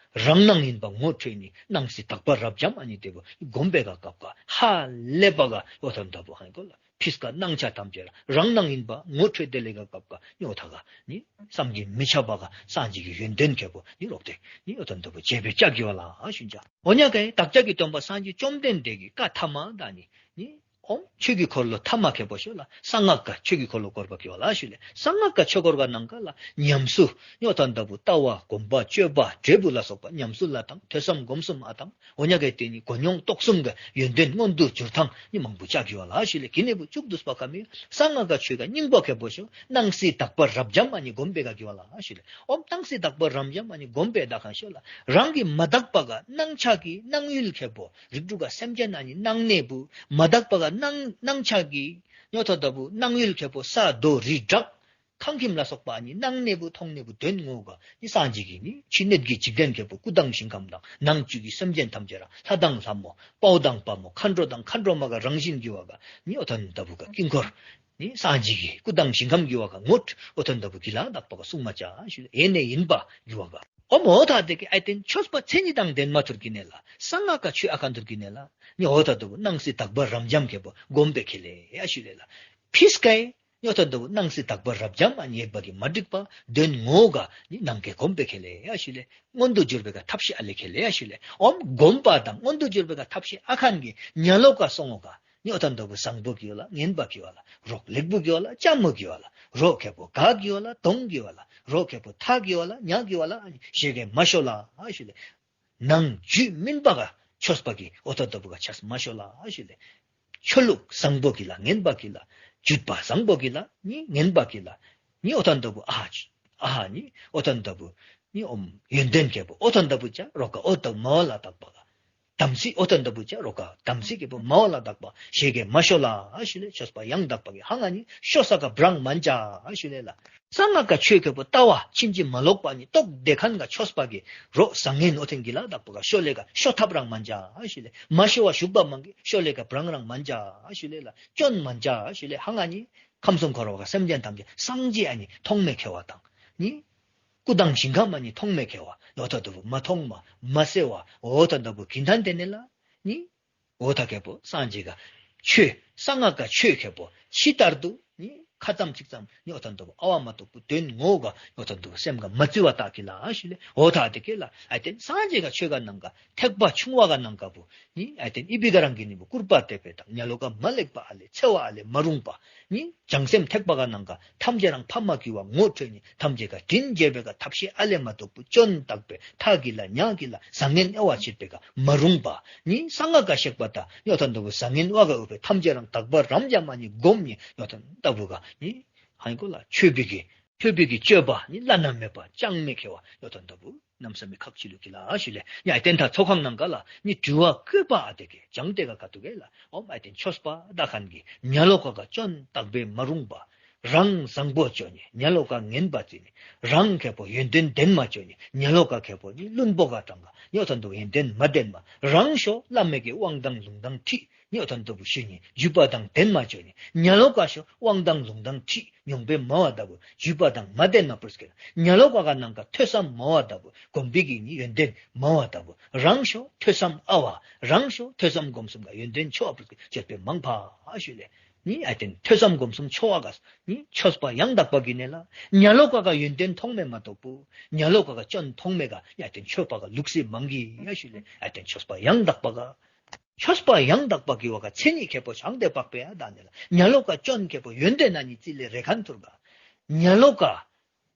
རང་སྣང་ཡིན་པ་ངོ་འཕྲོད་ནི་སྣང་སྲིད་དག་པ་རབ་འབྱམས་ཨ་ནི་ཏེ་བུ་སྒོམ་པེ་ག་སྐབས་ག་ཧ་ལས་པ་ག་འོ་ཐོན་ཏོ་བུ་ཧང་ཀོ་ལ། ཕིས་ཀ་སྣང་ཆ་ཐམས་ཅད་རང་སྣང་ཡིན་པ་ངོ་འཕྲོད་དེ་ལེ་ག་སྐབས་ག་ནི་འོ་ཐ་ག་ནི་བསམ་གྱིས་མི་ཁྱབ་པ་ག་སངས་རྒྱས་ཀྱི་ཡོན་ཏན་ཁེ་པོ་ནི་ལོག་སྟེ་ནི་འོ་ཐོན་ཏོ་བུ་བྱེད་པེ་ཅ་གི་བ་ལ་ཨ་ཞུ་ཅ། འོ་ཉ་ག་བདག་ཅག་གི་སྟོན་པ་སངས་རྒྱས་བཅོམ་ལྡན་འདས་ཀྱི་བཀའ་ཐ་མ་ད་ནི་ནི་ཨོམ་ཆོས་ཀྱི་འཁོར་ལོ་ཐ་མ་ཁེ་པོ་ཤོ་ལ་གསང་སྔགས་ག་ཆོས་ཀྱི་འཁོར་ལོ་བསྐོར་བ་གི་བ་ལ་ཞུ་ལེ། གསང་སྔགས་ག་ཆོས་འཁོར་ག་ནང་ག་ལ་ཉམས་སུ་ནི་འོ་ཐོན་ཏོ་བུ་ལྟ་བ་སྒོམ་པ་སྤྱོད་པ་འབྲས་བུ་ལ་སོགས་པ་ཉམས་སུ་ལ་དང་ཐོས་བསམ་སྒོམ་གསུམ་ཨ་དང་འོ་ཉ་ག་ཏེ་ནི་གོ་མྱོང་རྟོགས་གསུམ་ག་ཡོན་ཏན་མངོན་དུ་གྱུར་ཐངས་ནི་མང་པོ་ཅ་གི་བ་ལ་ཞུ་ལེ། གི་ནེ་བུ་ཅུག་དུས་པ་ཁ་མི་གསང་སྔགས་ག་ཆོས་ག་སྙིང་པོ་ཁེ་པོ་ཤོ་སྣང་སྲིད་དག་པ་རབ་འབྱམས་ཨ་ནི་སྒོམ་པེ་ག་གི་བ་ལ་ཞུ་ལེ། ཨོམ་སྣང་སྲིད་དག་པ་རབ་འབྱམས་ཨ་ནི་སྒོམ་པེ་ད་ཁན་ཤོ་ལ་རང་གི་མ་དག་པ་ག་སྣང་ཆ་གི་སྣང་ཡུལ་ཁེ་པོ་རིགས་དྲུག་ག་སེམས་ཅན་ཨ་ནི་སྣང་ནེ་བུ་མ་དག་པ་ག་སྣང་སྣང་ཆ་གི་ནི་འོ་ཐོན་ཏོ་བུ་སྣང་ཡུལ་ཁེ་པོ་ས་རྡོ་རི་བྲག་ཁང་ཁྱིམ་ལ་སོགས་པ་ནི་སྣང་ནེ་བུ་མཐོང་ནེ་བུ་དོན་ངོ་ག་ནི་སངས་རྒྱས་ཀྱི་ནི་ཕྱི་སྣོད་ཀྱི་འཇིག་རྟེན་ཁེ་པོ་སྐུ་དང་ཞིང་ཁམས་དང་ནང་བཅུད་ཀྱི་སེམས་ཅན་ཐམས་ཅད་ར་ལྷ་དང་ལྷ་མོ་དཔའ་བོ་དང་དཔའ་མོ་མཁའ་འགྲོ་དང་མཁའ་འགྲོ་མ་ག་རང་བཞིན་གྱི་བ་ག་ནི་འོ་ཐོན་ཏོ་བུ་ག་དཀྱིལ་འཁོར་ནི་སངས་རྒྱས་ཀྱི་སྐུ་དང་ཞིང་ཁམས་ཀྱི་བ་ག་ངོ་འོ་ཐོན་ཏོ་བུ་གི་ལ་དག་པ་ག་གསུང་མ་ཅ་ཞུ་ལེ། ཡེ་ནེ་ཡིན་པ་གི་བ་ག་ཨོམ་འོ་ཐ་དེ་གི་ཨ་ཏེན་ཆོས་པ་མཚན་ཉིད་དང་ལྡན་མ་ཐུར་གི་ནེ་ལ་གསང་སྔགས་ག་ཆོས་ཨ་ཁན་ཐུར་གི་ནེ་ལ་ནི་འོ་ཐོན་ཏོ་བུ་སྣང་སྲིད་དག་པ་རབ་འབྱམས་ཁེ་པོ་སྒོམ་པེ་ཁེ་ལེ་ཡ་ཞུ་ལེ་ལ། ཕིས་ཀའི་ནི་འོ་ཐོན་ཏོ་བུ་སྣང་སྲིད་དག་པ་རབ་འབྱམས་ཨ་ནི་ཡེག་པ་གི་མ་འགྲིག་པ་དོན་ངོ་ག་ནི་ནང་གེ་སྒོམ་པེ་ཁེ་ལེ་ཡ་ཞུ་ལེ། མངོན་དུ་གྱུར་པེ་ག་ཐབས་ཤེས་ཨ་ལེ་ཁེ་ལེ་ཡ་ཞུ་ལེ། ཨོམ་སྒོམ་པ་དང་མངོན་དུ་གྱུར་པེ་ག་ཐབས་ཤེས་ཨ་ཁན་གི་ཉ་ལོ་ཀ་སོང་ངོ་ག་ནི་འོ་ཐོན་ཏོ་བུ་བཟང་པོ་གི་བ་ལ་ངན་པ་གི་བ་ལ་རོགས་ལེགས་པོ་གི་བ་ལ་ཅ་མོ་གི་བ་ལ་རོགས་ཁེ་པོ་ག་གི་བ་ལ་དོང་གི་བ་ལ་རོགས་ཁེ་པོ་ཐ་གི་བ་ལ་ཉ་གི་བ་ལ་ཨ་ནི་ཞེ་གེ་མ་ཤོ་ལ་ཨ་ཞུ་ལེ། ནང་རྒྱུད་སྨིན་པ་ག་ཆོས་པ་གི་འོ་ཐོན་ཏོ་བུ་ག་ཆས་མ་ཤོ་ལ་ཞུ་ལེ། ཆོས་ལུགས་བཟང་པོ་གི་ལ་ངན་པ་གི་ལ་རྒྱུད་པ་བཟང་པོ་གི་ལ་ནི་ངན་པ་གི་ལ་ནི་འོ་ཐོན་ཏོ་བུ་ཨ་ཨ་ནི་འོ་ཐོན་ཏོ་བུ་ནི་ཨོམ་ཡོན་ཏན་ཁེ་པོ་འོ་ཐོན་ཏོ་བུ་ཅ་རོགས་ག་འོ་ཐོན་མ་བ་ལ་དག་པ་ག་ དམ་ཚིག་ཨོ་ཐ་འདབ་བུ་ཅ་རོ་ཀ་དམ་ཚིག་ཁེ་པོ་མ་བ་ལ་དག་པ་ཞེ་གེ་མ་ཤོ་ལ་ཨ་ཤུ་ལེ། ཆོས་པ་ཡང་དག་པ་གི་ཧང་ཨ་ནི་ཤོ་ས་ག་བྲང་མན་ཅ་ཨ་ཤུ་ལེ་ལ། གསང་སྔགས་ཀ་ཆོས་ཁེ་པོ་ལྟ་བ་ཕྱིན་ཅི་མ་ལོག་པ་ནི་རྟོགས་དེ་ཁན་ག་ཆོས་པ་གི་རོ་བཟང་ངན་ཨོ་ཐན་གི་ལ་དག་པ་ག་ཤོ་ལེ་ག་ཤོ་ཐབ་རང་མན་ཅ་ཨ་ཤུ་ལེ། མ་ཤོ་བ་ཞུགས་པ་མང་གི་ཤོ་ལེ་ག་བྲང་རང་མན་ཅ་ཨ་ཤུ་ལེ་ལ། སྐྱོན་མན་ཅ་ཨ་ཤུ་ལེ། ཧང་ཨ་ནི་ཁམས་གསུམ་འཁོར་བ་ག་སེམས་ཅན་ཐམས་ཅད་སངས་རྒྱས་ཨ་ནི་མཐོང་མེད་ཁེ་བ་དང་ནི། སྐུ་དང་ཞིང་ཁམས་ཨ་ནི་མཐོང་མེད་ཁེ་བ། ཨོ་ཐ་འདབ་བུ་མ་མཐོང་མ་མ་སེ་བ་ཨོ་ཐ་འདབ་བུ་གི་ཐན་དེ་ནེ་ལ་ནི། ཨོ་ཐ་ཁེ་པོ་སངས་རྒྱས་ག་ཆོས་གསང་སྔགས་ག་ཆོས་ཁེ་པོ་ཕྱི་ལྟར་དུ་ནི་ཁ་ཙམ་ཚིག་ཙམ་ནི་ཨོ་ཐ་འདབ་བུ་ཨ་བ་མ་གཏོགས་པུ་དོན་ངོ་ག་ཨོ་ཐ་འདབ་བུ་སེམས་ག་མ་བརྩི་བ་ལྟ་གི་ལ་ཨ་ཤུ་ལེ། ཨོ་ཐ་དེ་ཁེ་ལ་ཨ་ཏེན་སངས་རྒྱས་ག་ཆོས་ག་ནང་ག་ཐེག་པ་ཆུང་བ་ག་ནང་ག་བུ་ནི་ཨ་ཏེན་ཨི་བི་ག་རང་གི་ནི་བུ་སྐུར་པ་དེ་པེ་དང་ཉ་ལོ་ཀ་མ་ལེགས་པ་ཨ་ལེ་ཚེ་བ་ཨ་ལེ་མ་རུང་པ་ནི། བྱང་སེམས་ཐེག་པ་ག་ནང་ག་ཐམས་ཅད་རང་ཕ་མ་གི་བ་ངོ་སྤྲོད་ནི་ཐམས་ཅད་ག་དྲིན་འཇལ་བེ་ག་ཐབས་ཤེས་ཨ་ལེ་མ་གཏོགས་པུ་སྐྱོན་བཏགས་པེ་ཐ་གི་ལ་ཉ་གི་ལ་བཟང་ངན་ཨེ་བ་ཆེད་པེ་ག་མ་རུང་པ་ནི། གསང་སྔགས་ག་ཤེག་པ་ད་ཉོ་ཐན་འདབ་བུ་བཟང་ངན་བ་ག་འོ་པེ་ཐམས་ཅད་རང་དག་པ་རམ་འཇམ་མ་ནི་སྒོམ་ནི་ཉོ་ཐན་འདབ་བུ་ག་ནི། ཧང་གོ་ལ་ཆོས་པའི་གི་ཆོས་པའི་གི་སྤྱོད་པ་ནི་བླ་ན་མེད་པ་ཅང་མེད་ཁེ་བ་ཉོ་ཐན་འདབ་བུ། གནམ་ས་མེད་ཁག་ཆེ་ལུ་གི་ལ་ཨ་ཤུ་ལེ། ཡ་ཨ་ཏེན་ཐ་ཚོགས་ཁང་ནང་ག་ལ་ནི་དྲི་བ་བཀོད་པ་ཨ་ཏེ་གེ་ཅང་ཏེ་ག་ག་ཏུ་གེ་ལ་ཨོམ་ཨ་ཏེན་ཆོས་པ་དག་ཁན་གི་ཉ་ལོ་ཀ་ག་སྐྱོན་བཏགས་པེ་མ་རུང་པ། རང་བཟང་པོ་ཅོ་ནི་ཉ་ལོ་ཀ་ངན་པ་ཅོ་ནི། རང་ཁེ་པོ་ཡོན་ཏན་ལྡན་མ་ཅོ་ནི་ཉ་ལོ་ཀ་ཁེ་པོ་ནི་བླུན་པོ་ག་གྲང་ག་ཉོ་ཐན་འདབ་བུ་ཡོན་ཏན་མ་ལྡན་མ། རང་ཤོ་བླ་མེད་ཀྱི་དབང་དང་ལུང་དང་ཁྲིད། ཉོ་ཐན་འདབ་བུ་ཞུ་ནི་བརྒྱུད་པ་དང་ལྡན་མ་ཅོ་ནི། ཉ་ལོ་ཀ་ཤོ་དབང་དང་ལུང་དང་ཁྲིད་མྱོང་པེ་མ་བ་ལྟ་བུ་བརྒྱུད་པ་དང་མ་ལྡན་མ་པུར་སྐད། ཉ་ལོ་ཀ་ག་ནང་ག་ཐོས་བསམ་མ་བ་ལྟ་བུ་སྒོམ་པེ་གི་ནི་ཡོན་ཏན་མ་བ་ལྟ་བུ་རང་ཤོ་ཐོས་བསམ་ཨ་བ་རང་ཤོ་ཐོས་བསམ་སྒོམ་གསུམ་ག་ཡོན་ཏན་ཆོ་བ་པུར་སྐད་ཅོད་པེ་མང་ཕ་ཨ་ཤུ་ལེ། ནི་ཨ་ཏེན་ཐོས་བསམ་སྒོམ་གསུམ་ཆོ་བ་ག་ནི་ཆོས་པ་ཡང་དག་པ་གི་ནེ་ལ་ཉ་ལོ་ཀ་ག་ཡོན་ཏན་མཐོང་མེད་མ་གཏོགས་པུ་ཉ་ལོ་ཀ་ག་སྐྱོན་མཐོང་མེད་ག་ནི་ཨ་ཏེན་ཆོས་པ་ག་ལུགས་སྲོལ་མང་གི་ཨ་ཤུ་ལེ། ཨ་ཏེན་ཆོས་པ་ཡང་དག་པ་ག་ཆོས་པ་ཡང་དག་པ་གི་བ་ག་མཚན་ཉིད་ཁེ་པོ་ཆང་དེ་པག་པེ་ཡ་ད་ནེ་ལ་ཉ་ལོ་ཀ་སྐྱོན་ཁེ་པོ་ཡོན་ཏན་ན་ནི་རྩི་ལེ་རེ་ཁན་ཐུར་ག་ཉ་ལོ་ཀ་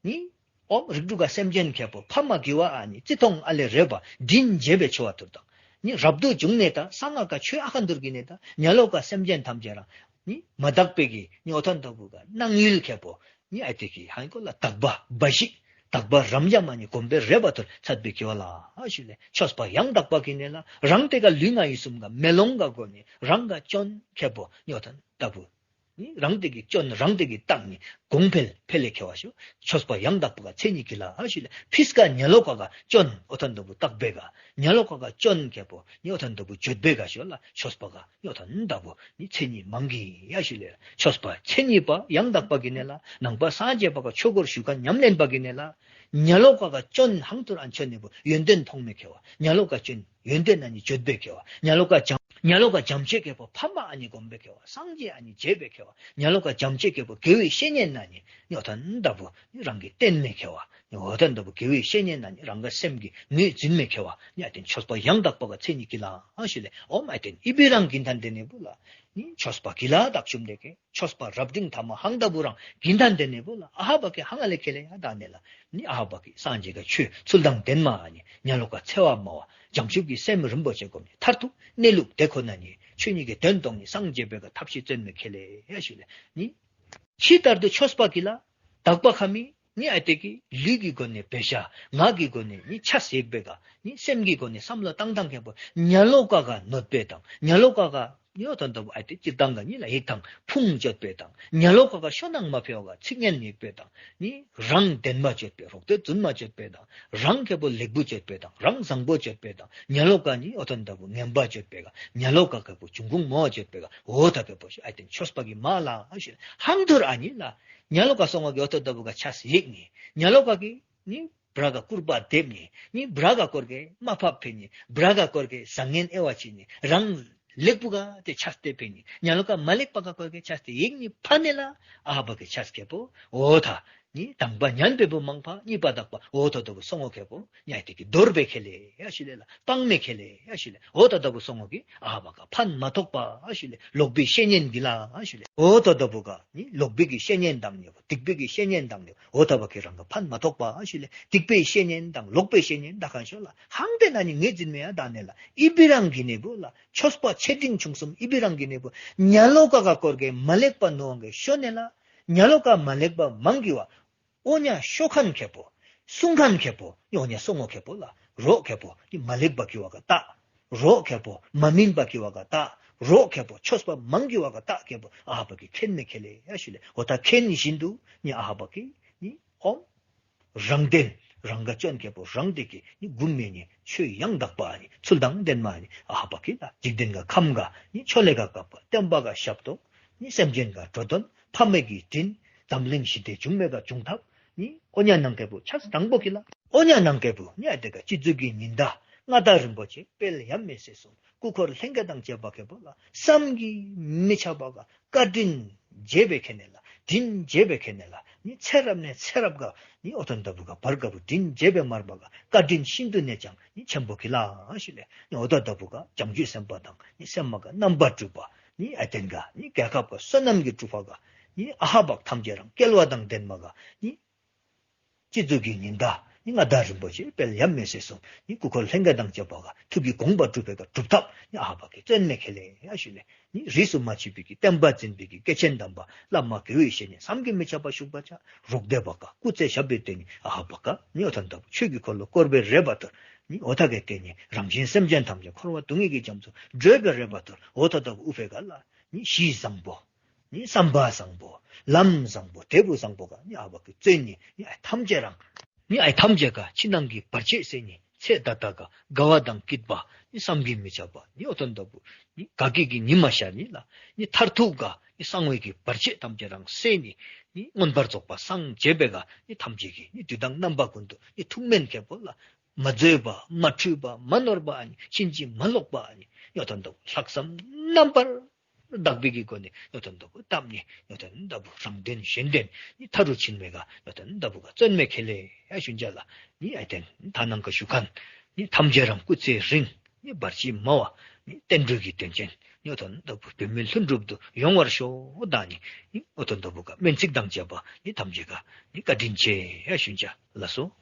ནི་ཨོམ་རིགས་དྲུག་ག་སེམས་ཅན་ཁེ་པོ་ཕ་མ་གི་བ་ཨ་ནི་རྩི་མཐོང་ཨ་ལེ་རེ་བ་དྲིན་འཇལ་བེ་ཆོ་བ་ཐུར་དང་ནི་རབ་ཏུ་བྱུང་ནེ་ད་གསང་སྔགས་ཀ་ཆོས་ཨ་ཁན་ཐུར་གི་ནེ་ད་ཉ་ལོ་ཀ་སེམས་ཅན་ཐམས་ཅད་རང་ནི་མ་དག་པེ་གི་ཉོ་ཐན་འདབ་བུ་ག་སྣང་ཡུལ་ཁེ་པོ་ནི་ཨ་ཏེ་གི་ཧང་གོ་ལ་དག་པ་འབའ་ཞིག་དག་པ་རམ་འཇམ་མ་ནི་སྒོམ་པེ་རེ་བ་ཐུར་ཚད་པེ་གི་བ་ལ་ཨ་ཤུ་ལེ། ཆོས་པ་ཡང་དག་པ་གི་ནེ་ལ་རང་ཏེ་ག་ལུས་ངག་ཡིད་གསུམ་ག་མེ་ལོང་ག་གོ་ནི་རང་ག་སྐྱོན་ཁེ་པོ་ཉོ་ཐན་འདབ་བུ་ནི་རང་ཏེ་གི་སྐྱོན་རང་ཏེ་གི་བཏང་ནི་གོང་འཕེལ་འཕེལ་ལེ་ཁེ་བ་ཤོ། ཆོས་པ་ཡང་དག་པ་ག་མཚན་ཉིད་གི་ལ་ཨ་ཤུ་ལེ། ཕིས་ཀ་ཉ་ལོ་ཀ་ག་སྐྱོན་ཨོ་ཐན་འདབ་བུ་བཏགས་པེ་ག་ཉ་ལོ་ཀ་ག་སྐྱོན་ཁེ་པོ་ནི་ཨོ་ཐན་འདབ་བུ་ཅོད་པེ་ག་ཤོ་ལ་ཆོས་པ་ག་ཉོ་ཐན་འདབ་བུ་ནི་མཚན་ཉིད་མང་གི་ཨ་ཤུ་ལེ། ཆོས་པ་མཚན་ཉིད་པ་ཡང་དག་པ་གི་ནེ་ལ་ནང་པ་སངས་རྒྱས་པ་ག་ཆོས་སྒོར་ཞུགས་ཁན་ཉམས་ལེན་པ་གི་ནེ་ལ་ཉ་ལོ་ཀ་ག་སྐྱོན་ཧང་ཐུར་ཨན་ཆོ་ནེ་བུ་ཡོན་ཏན་མཐོང་མེད་ཁེ་བ་ཉ་ལོ་ཀ་སྐྱོན་ཡོན་ཏན་ན་ནི་ཅོད་པེ་ཁེ་བ་ཉ་ལོ་ཀ་བྱམས་ཉ་ལོ་ཀ་བྱམས་ཆེ་ཁེ་པོ་ཕ་མ་ཨ་ནི་སྒོམ་པེ་ཁེ་བ་སངས་རྒྱས་ཨ་ནི་མཇལ་བེ་ཁེ་བ་ཉ་ལོ་ཀ་བྱམས་ཆེ་ཁེ་པོ་དགེ་བའི་བཤེས་གཉེན་ན་ནི་ཉོ་ཐན་འདབ་བུ་ནི་རང་གི་རྟེན་མེད་ཁེ་བ་ནི་ཨོ་ཐན་འདབ་བུ་དགེ་བའི་བཤེས་གཉེན་ན་ནི་རང་ག་སེམས་ཀྱི་ངོས་འཛིན་མེད་ཁེ་བ་ནི་ཨ་ཏེན་ཆོས་པ་ཡང་དག་པ་ག་མཚན་ཉིད་གི་ལ་ཨ་ཤུ་ལེ། ཨོམ་ཨ་ཏེན་ཨི་བི་རང་གི་ཐན་དེ་ནེ་བུ་ལ་ནི་ཆོས་པ་གི་ལ་དག་ཆུམ་དེ་གེ་ཆོས་པ་རབ་འབྲིང་ཐ་མ་ཧང་ལྟ་བུ་རང་གིན་ཐན་དེ་ནེ་བུ་ལ་ཨ་ཧ་བ་ཀེ་ཧང་ཨ་ལེ་ཁེ་ལེ་ཡ་ད་ནེ་ལ་ནི་ཨ་ཧ་བ་ཀེ་སངས་རྒྱས་ཀ་ཆོས་ཚུལ་དང་ལྡན་མ་ཨ་ནི་ཉ་ལོ་ཀ་འཚེ་བ་མ་བ་བྱང་ཆུབ་ཀྱི་སེམས་རིན་པོ་ཆེ་སྒོམ་ནི་མཐར་ཐུག་གནས་ལུགས་དེ་ཁོ་ན་ནི་ཆོས་ཉིད་ཀྱི་དོན་རྟོགས་ནི་སངས་རྒྱས་པའི་ཀ་ཐབས་ཤེས་བརྩོན་མེད་ཁེ་ལེ་ཡ་ཞུ་ལེ། ནི་ཕྱི་ལྟར་དུ་ཆོས་པ་གི་ལ་དག་པ་ཁ་མི་ནི་ཨ་ཏེ་གི་ལུས་ཀྱི་སྒོ་ནས་བེ་ཤ་ངག་གི་སྒོ་ནས་ནི་ཆ་ཟེག་པེ་ཀ་ནི་སེམས་ཀྱི་སྒོ་ནས་བསམ་བློ་བཏང་ཐངས་ཁེ་པོ་ཉ་ལོ་ཀ་ག་གནོད་པེ་དང་ཉ་ལོ་ཀ་ག་ཡོ་ཐོན་ཏོ་བུ་ཨ་ཏེ་སྤྱིར་བཏང་ག་ནི་ལ་ཡིག་དང་ཕུང་བཅོས་པེ་དང་ཉ་ལོ་ཀ་ག་ཤོ་ནང་མ་ཕེ་བ་ག་ཚིག་ངན་ཡིག་པེ་དང་ནི་རང་བདེན་པ་བཅོས་པེ་རོགས་ཏེ་རྫུན་མ་བཅོས་པེ་དང་རང་ཁེ་པོ་ལེགས་པོ་བཅོས་པེ་དང་རང་བཟང་པོ་བཅོས་པེ་དང་ཉ་ལོ་ཀ་ནི་ཡོ་ཐོན་ཏོ་བུ་ངན་པ་བཅོས་པེ་ག་ཉ་ལོ་ཀ་ཁེ་པོ་ཅུང་ཁུང་མོ་བཅོས་པེ་ག་འོ་ཐ་ཁེ་པོ་ཤི་ཨ་ཏེ་ཆོས་པ་གི་མ་ལ་ཨ་ཤི་ཧང་ཐུར་ཨ་ནི་ལ་ཉ་ལོ་ཀ་སོང་བ་གི་ཡོ་ཐོན་ཏོ་བུ་ག་ཆ་ཟིག་ནི་ཉ་ལོ་ཀ་གི་ནི་བྲག་ག་སྐུར་པ་འདེབས་ནི། ནི་བྲག་ག་སྐོར་གེ་མ་ཕབ་ཕེ་ནི། བྲག་ག་སྐོར་གེ་བཟང་ངན་དབྱེ་བ་ཕྱེ་ནི། རང་ལེགས་པོ་ག་ཏེ་ཆས་ཏེ་ཕེ་ནི། ཉ་ལོ་ཀ་མ་ལེགས་པ་ག་སྐོར་གེ་ཆས་ཏེ་ཡིག་ནི་ཕ་ནེ་ལ་ཨ་ཧ་བ་གི་ཆས་ཁེ་པོ་འོ་ཐ། ནི་དང་པ་ཉན་པེ་བུ་མང་ཕ་གཉིས་པ་དག་པ་འོ་ཐ་ཏོ་བུ་སོང་ངོ་ཁེ་པོ་ཉ་ཏེ་གི་དོར་བེ་ཁེ་ལེ་ཡ་ཤི་ལེ་ལ་སྤང་མེ་ཁེ་ལེ་ཡ་ཤི་ལེ། འོ་ཐ་ཏོ་བུ་སོང་ངོ་གི་ཨ་ཧ་བ་ག་ཕན་མ་ཐོགས་པ་ཨ་ཤི་ལེ། ལོག་པའི་བཤེས་གཉེན་གི་ལ་ཨ་ཤི་ལེ། འོ་ཐ་ཏོ་བུ་ག་ནི་ལོག་པའི་གི་བཤེས་གཉེན་དང་ནི་སྡིག་པའི་གི་བཤེས་གཉེན་དང་ནི་འོ་ཐ་བ་གི་རང་ག་ཕན་མ་ཐོགས་པ་ཨ་ཤི་ལེ། སྡིག་པའི་བཤེས་གཉེན་དང་ལོག་པའི་བཤེས་གཉེན་དག་ཁན་ཤོ་ལ་ཧང་ཏེ་ན་ནི་ངོས་འཛིན་མེ་ཡ་དག་ནེ་ལ་ཨི་བི་རང་གི་ནི་བུ་ལ་ཆོས་པ་ཆེ་འབྲིང་ཆུང་གསུམ་ཨི་བི་རང་གི་ནི་བུ་ཉ་ལོ་ཀ་ག་སྐོར་གེ་མ་ལེགས་པ་ནོ་གེ་ཤོ་ནེ་ལ་ཉ་ལོ་ཀ་མ་ལེགས་པ་མང་གི་བ་འོ་ཉ་ཤོ་ཁན་ཁེ་པོ་སུང་ཁན་ཁེ་པོ་ནི་འོ་ཉ་སོང་ངོ་ཁེ་པོ་ལ་རོགས་ཁེ་པོ་ནི་མ་ལེགས་པ་གི་བ་ག་ཏ། རོགས་ཁེ་པོ་མ་སྨིན་པ་གི་བ་ག་ད། རོགས་ཁེ་པོ་ཆོས་པ་མང་གི་བ་ག་ད་ཁེ་པོ་ཨ་ཧ་བ་གི་མཁྱེན་མི་ཁེ་ལེ་ཡ་ཞུ་ལེ། འོ་ད་མཁྱེན་བཞིན་དུ་ནི་ཨ་ཧ་བ་གི་ནི་ཨོམ་རང་དོན་རང་ག་བཅོན་ཁེ་པོ་རང་དེ་གི་ནི་གུ་མེ་ནི་ཆོས་ཡང་དག་པ་ནི་ཚུལ་དང་ལྡན་མ་ནི་ཨ་ཧ་བ་གི་ལ་འཇིག་རྟེན་ག་ཁམས་ག་ནི་ཆོས་ལས་ག་ག་པ་བསྟན་པ་ག་ཞབས་ཏོག་ནི་སེམས་ཅན་ག་འགྲོ་དོན་ཕ་མེས་ཀྱི་དྲིན་འཛམ་གླིང་ཞི་བདེ་འབྱུང་མེ་ག་འབྱུང་ཐབས་ནི་ཨོ་ཉ་ནང་ཁེ་པོ་ཆགས་དང་པོ་གི་ལ། ཨོ་ཉ་ནང་ཁེ་པོ་ནི་ཨ་དེ་ག་སྤྱི་གཙུག་གི་ཉི་ཟླ་མངའ་བདག་རིན་པོ་ཆེ་དཔལ་ཡབ་མེས་སྲས་གསུམ་སྐུ་འཁོར་ལྷན་རྒྱས་དང་བཅས་པ་ཁེ་པོ་ལ་བསམ་གྱིས་མི་ཁྱབ་པ་ག་བཀའ་དྲིན་རྗེ་བའི་ཁེ་ནེ་ལ་དྲིན་རྗེ་བའི་ཁེ་ནེ་ལ་ནི་ཚེ་རབས་ནེ་ཚེ་རབས་ག་ནི་ཨོ་ཐོན་ད་བུ་ག་བར་ག་བུ་དྲིན་རྗེ་བའི་མར་བ་ག་བཀའ་དྲིན་ཤིན་ཏུ་ནེ་ཀྱང་ནི་ཆེན་པོ་གི་ལ་ཞུ་ལེ། ནི་ཨོ་ཐོན་ད་བུ་ག་བྱང་ཆུབ་སེམས་དཔའ་དང་ནི་སེམས་མ་ག་རྣམ་པར་སྤྲུལ་པ་ནི་ཨ་དེན་ག་ནི་རྒྱལ་ཁབ་ག་བསོད་ནམས་ཀྱི་གྲུབ་པ་ག་ནི་ཨ་ཧ་བག་ཐམས་ཅད་རང་སྐལ་བ་དང་ལྡན་མ་ག་ནི་སྤྱི་གཙུག་གི་ཉི་ཟླ་ནི་མངའ་བདག་རིན་པོ་ཆེ་དཔལ་ཡབ་མེས་སྲས་གསུམ་ནི་སྐུ་འཁོར་ལྷན་རྒྱས་དང་བཅས་པ་ག་ཐུགས་ཀྱི་དགོངས་པ་སྒྲུབ་པའི་ག་སྒྲུབ་ཐབས་ནི་ཨ་ཧ་བག་གི་བརྩོན་མེ་ཁེ་ལེ་ཡ་ཞུ་ལེ། ནི་རིས་སུ་མ་ཆད་པའི་གི་བསྟན་པ་འཛིན་པའི་གི་སྐྱེས་ཆེན་དམ་པ་བླ་མ་དགེ་བའི་བཤེས་གཉེན་བསམ་གྱིས་མི་ཁྱབ་པ་བཞུགས་པ་ཆ་རོགས་སྡེ་བ་ག་སྐུ་ཚེ་ཞབས་པད་བརྟན་ནི་ཨ་ཧ་བག་ག་ནི་ཨོ་ཐོན་ད་བུ་ཆོས་ཀྱི་འཁོར་ལོ་བསྐོར་བའི་རེ་བ་ཐོར་ནི་ཨོ་ཐ་གེ་ཏེ་ནི་རང་གཞན་སེམས་ཅན་ཐམས་ཅད་འཁོར་བ་སྡུག་བསྔལ་གྱི་རྒྱ་མཚོ་སྒྲོལ་བའི་རེ་བ་ཐོར་ཨོ་ཐོན་ད་བུ་ཨུ་ཕེ་ག་ལ་ནི་གཞི་བཟང་པོ་ནི་བསམ་པ་བཟང་པོ་ལམ་བཟང་པོ་འབྲས་བུ་བཟང་པོ་ག་ནི་ཨ་བག་གི་བརྩོན་ནི་ནི་ཨ་ཐམས་ཅད་རང་ནི་ཨ་ཐམས་ཅད་ག་ཕྱི་ནང་གི་བར་ཆད་སེལ་ནི་ཚེ་ད་ལྟ་ག་དགའ་བ་དང་སྐྱིད་པ་ནི་བསམ་གྱིས་མི་ཁྱབ་པ་ནི་ཨོ་ཐོན་ད་བུ་ནི་དགའ་སྐྱིད་ཀྱི་ཉི་མ་ཤར་ནི་ལ་ནི་མཐར་ཐུག་ག་ནི་གསང་བའི་གི་བར་ཆད་ཐམས་ཅད་རང་སེལ་ནི་ནི་མངོན་པར་རྫོགས་པ་སངས་རྒྱས་པའི་ག་ནི་ཐམས་ཅད་ཀྱི་ནི་དུས་དང་རྣམ་པ་ཀུན་ཏུ་ནི་ཐུགས་སྨོན་ཁེ་པོ་ལ་མ་བཟོད་པ་མ་འཁྲུལ་པ་མ་ནོར་བ་ནི་ཕྱིན་ཅི་མ་ལོག་པ་ནི་ཨོ་ཐོན་ད་བུ་ལྷག་བསམ་རྣམ་པར་དག་པའི་གི་སྒོ་ནས་ཨོ་ཐོན་ད་བུ་བཏབ་ནི་ཨོ་ཐོན་ད་བུ་རང་དོན་གཞན་དོན་ནི་མཐའ་རུ་ཕྱིན་མེ་ག་ཨོ་ཐོན་ད་བུ་ག་བརྩོན་མེ་ཁེ་ལེ་ཡ་ཞུན་ཅ་ལ། ནི་ཨ་དེན་ཐ་ནང་ག་བཞུགས་མཁན་ནི་ཐམས་ཅད་རང་སྐུ་ཚེ་རིང་ནི་བར་ཆད་མ་བ་ནི་བསྟན་འགྲོ་གི་དོན་ཅན་ནི་ཨོ་ཐོན་ད་བུ་བུད་མེད་ལྷུན་གྲུབ་ཏུ་ཡོང་བར་ཤོག་ད་ནི་ནི་ཨོ་ཐོན་ད་བུ་ག་སྨོན་ཚིག་དང་བཅས་པ་ནི་ཐམས་ཅད་ག་ནི་བཀའ་དྲིན་ཆེ་ཡ་ཞུན་ཅ་ལགས་སོ།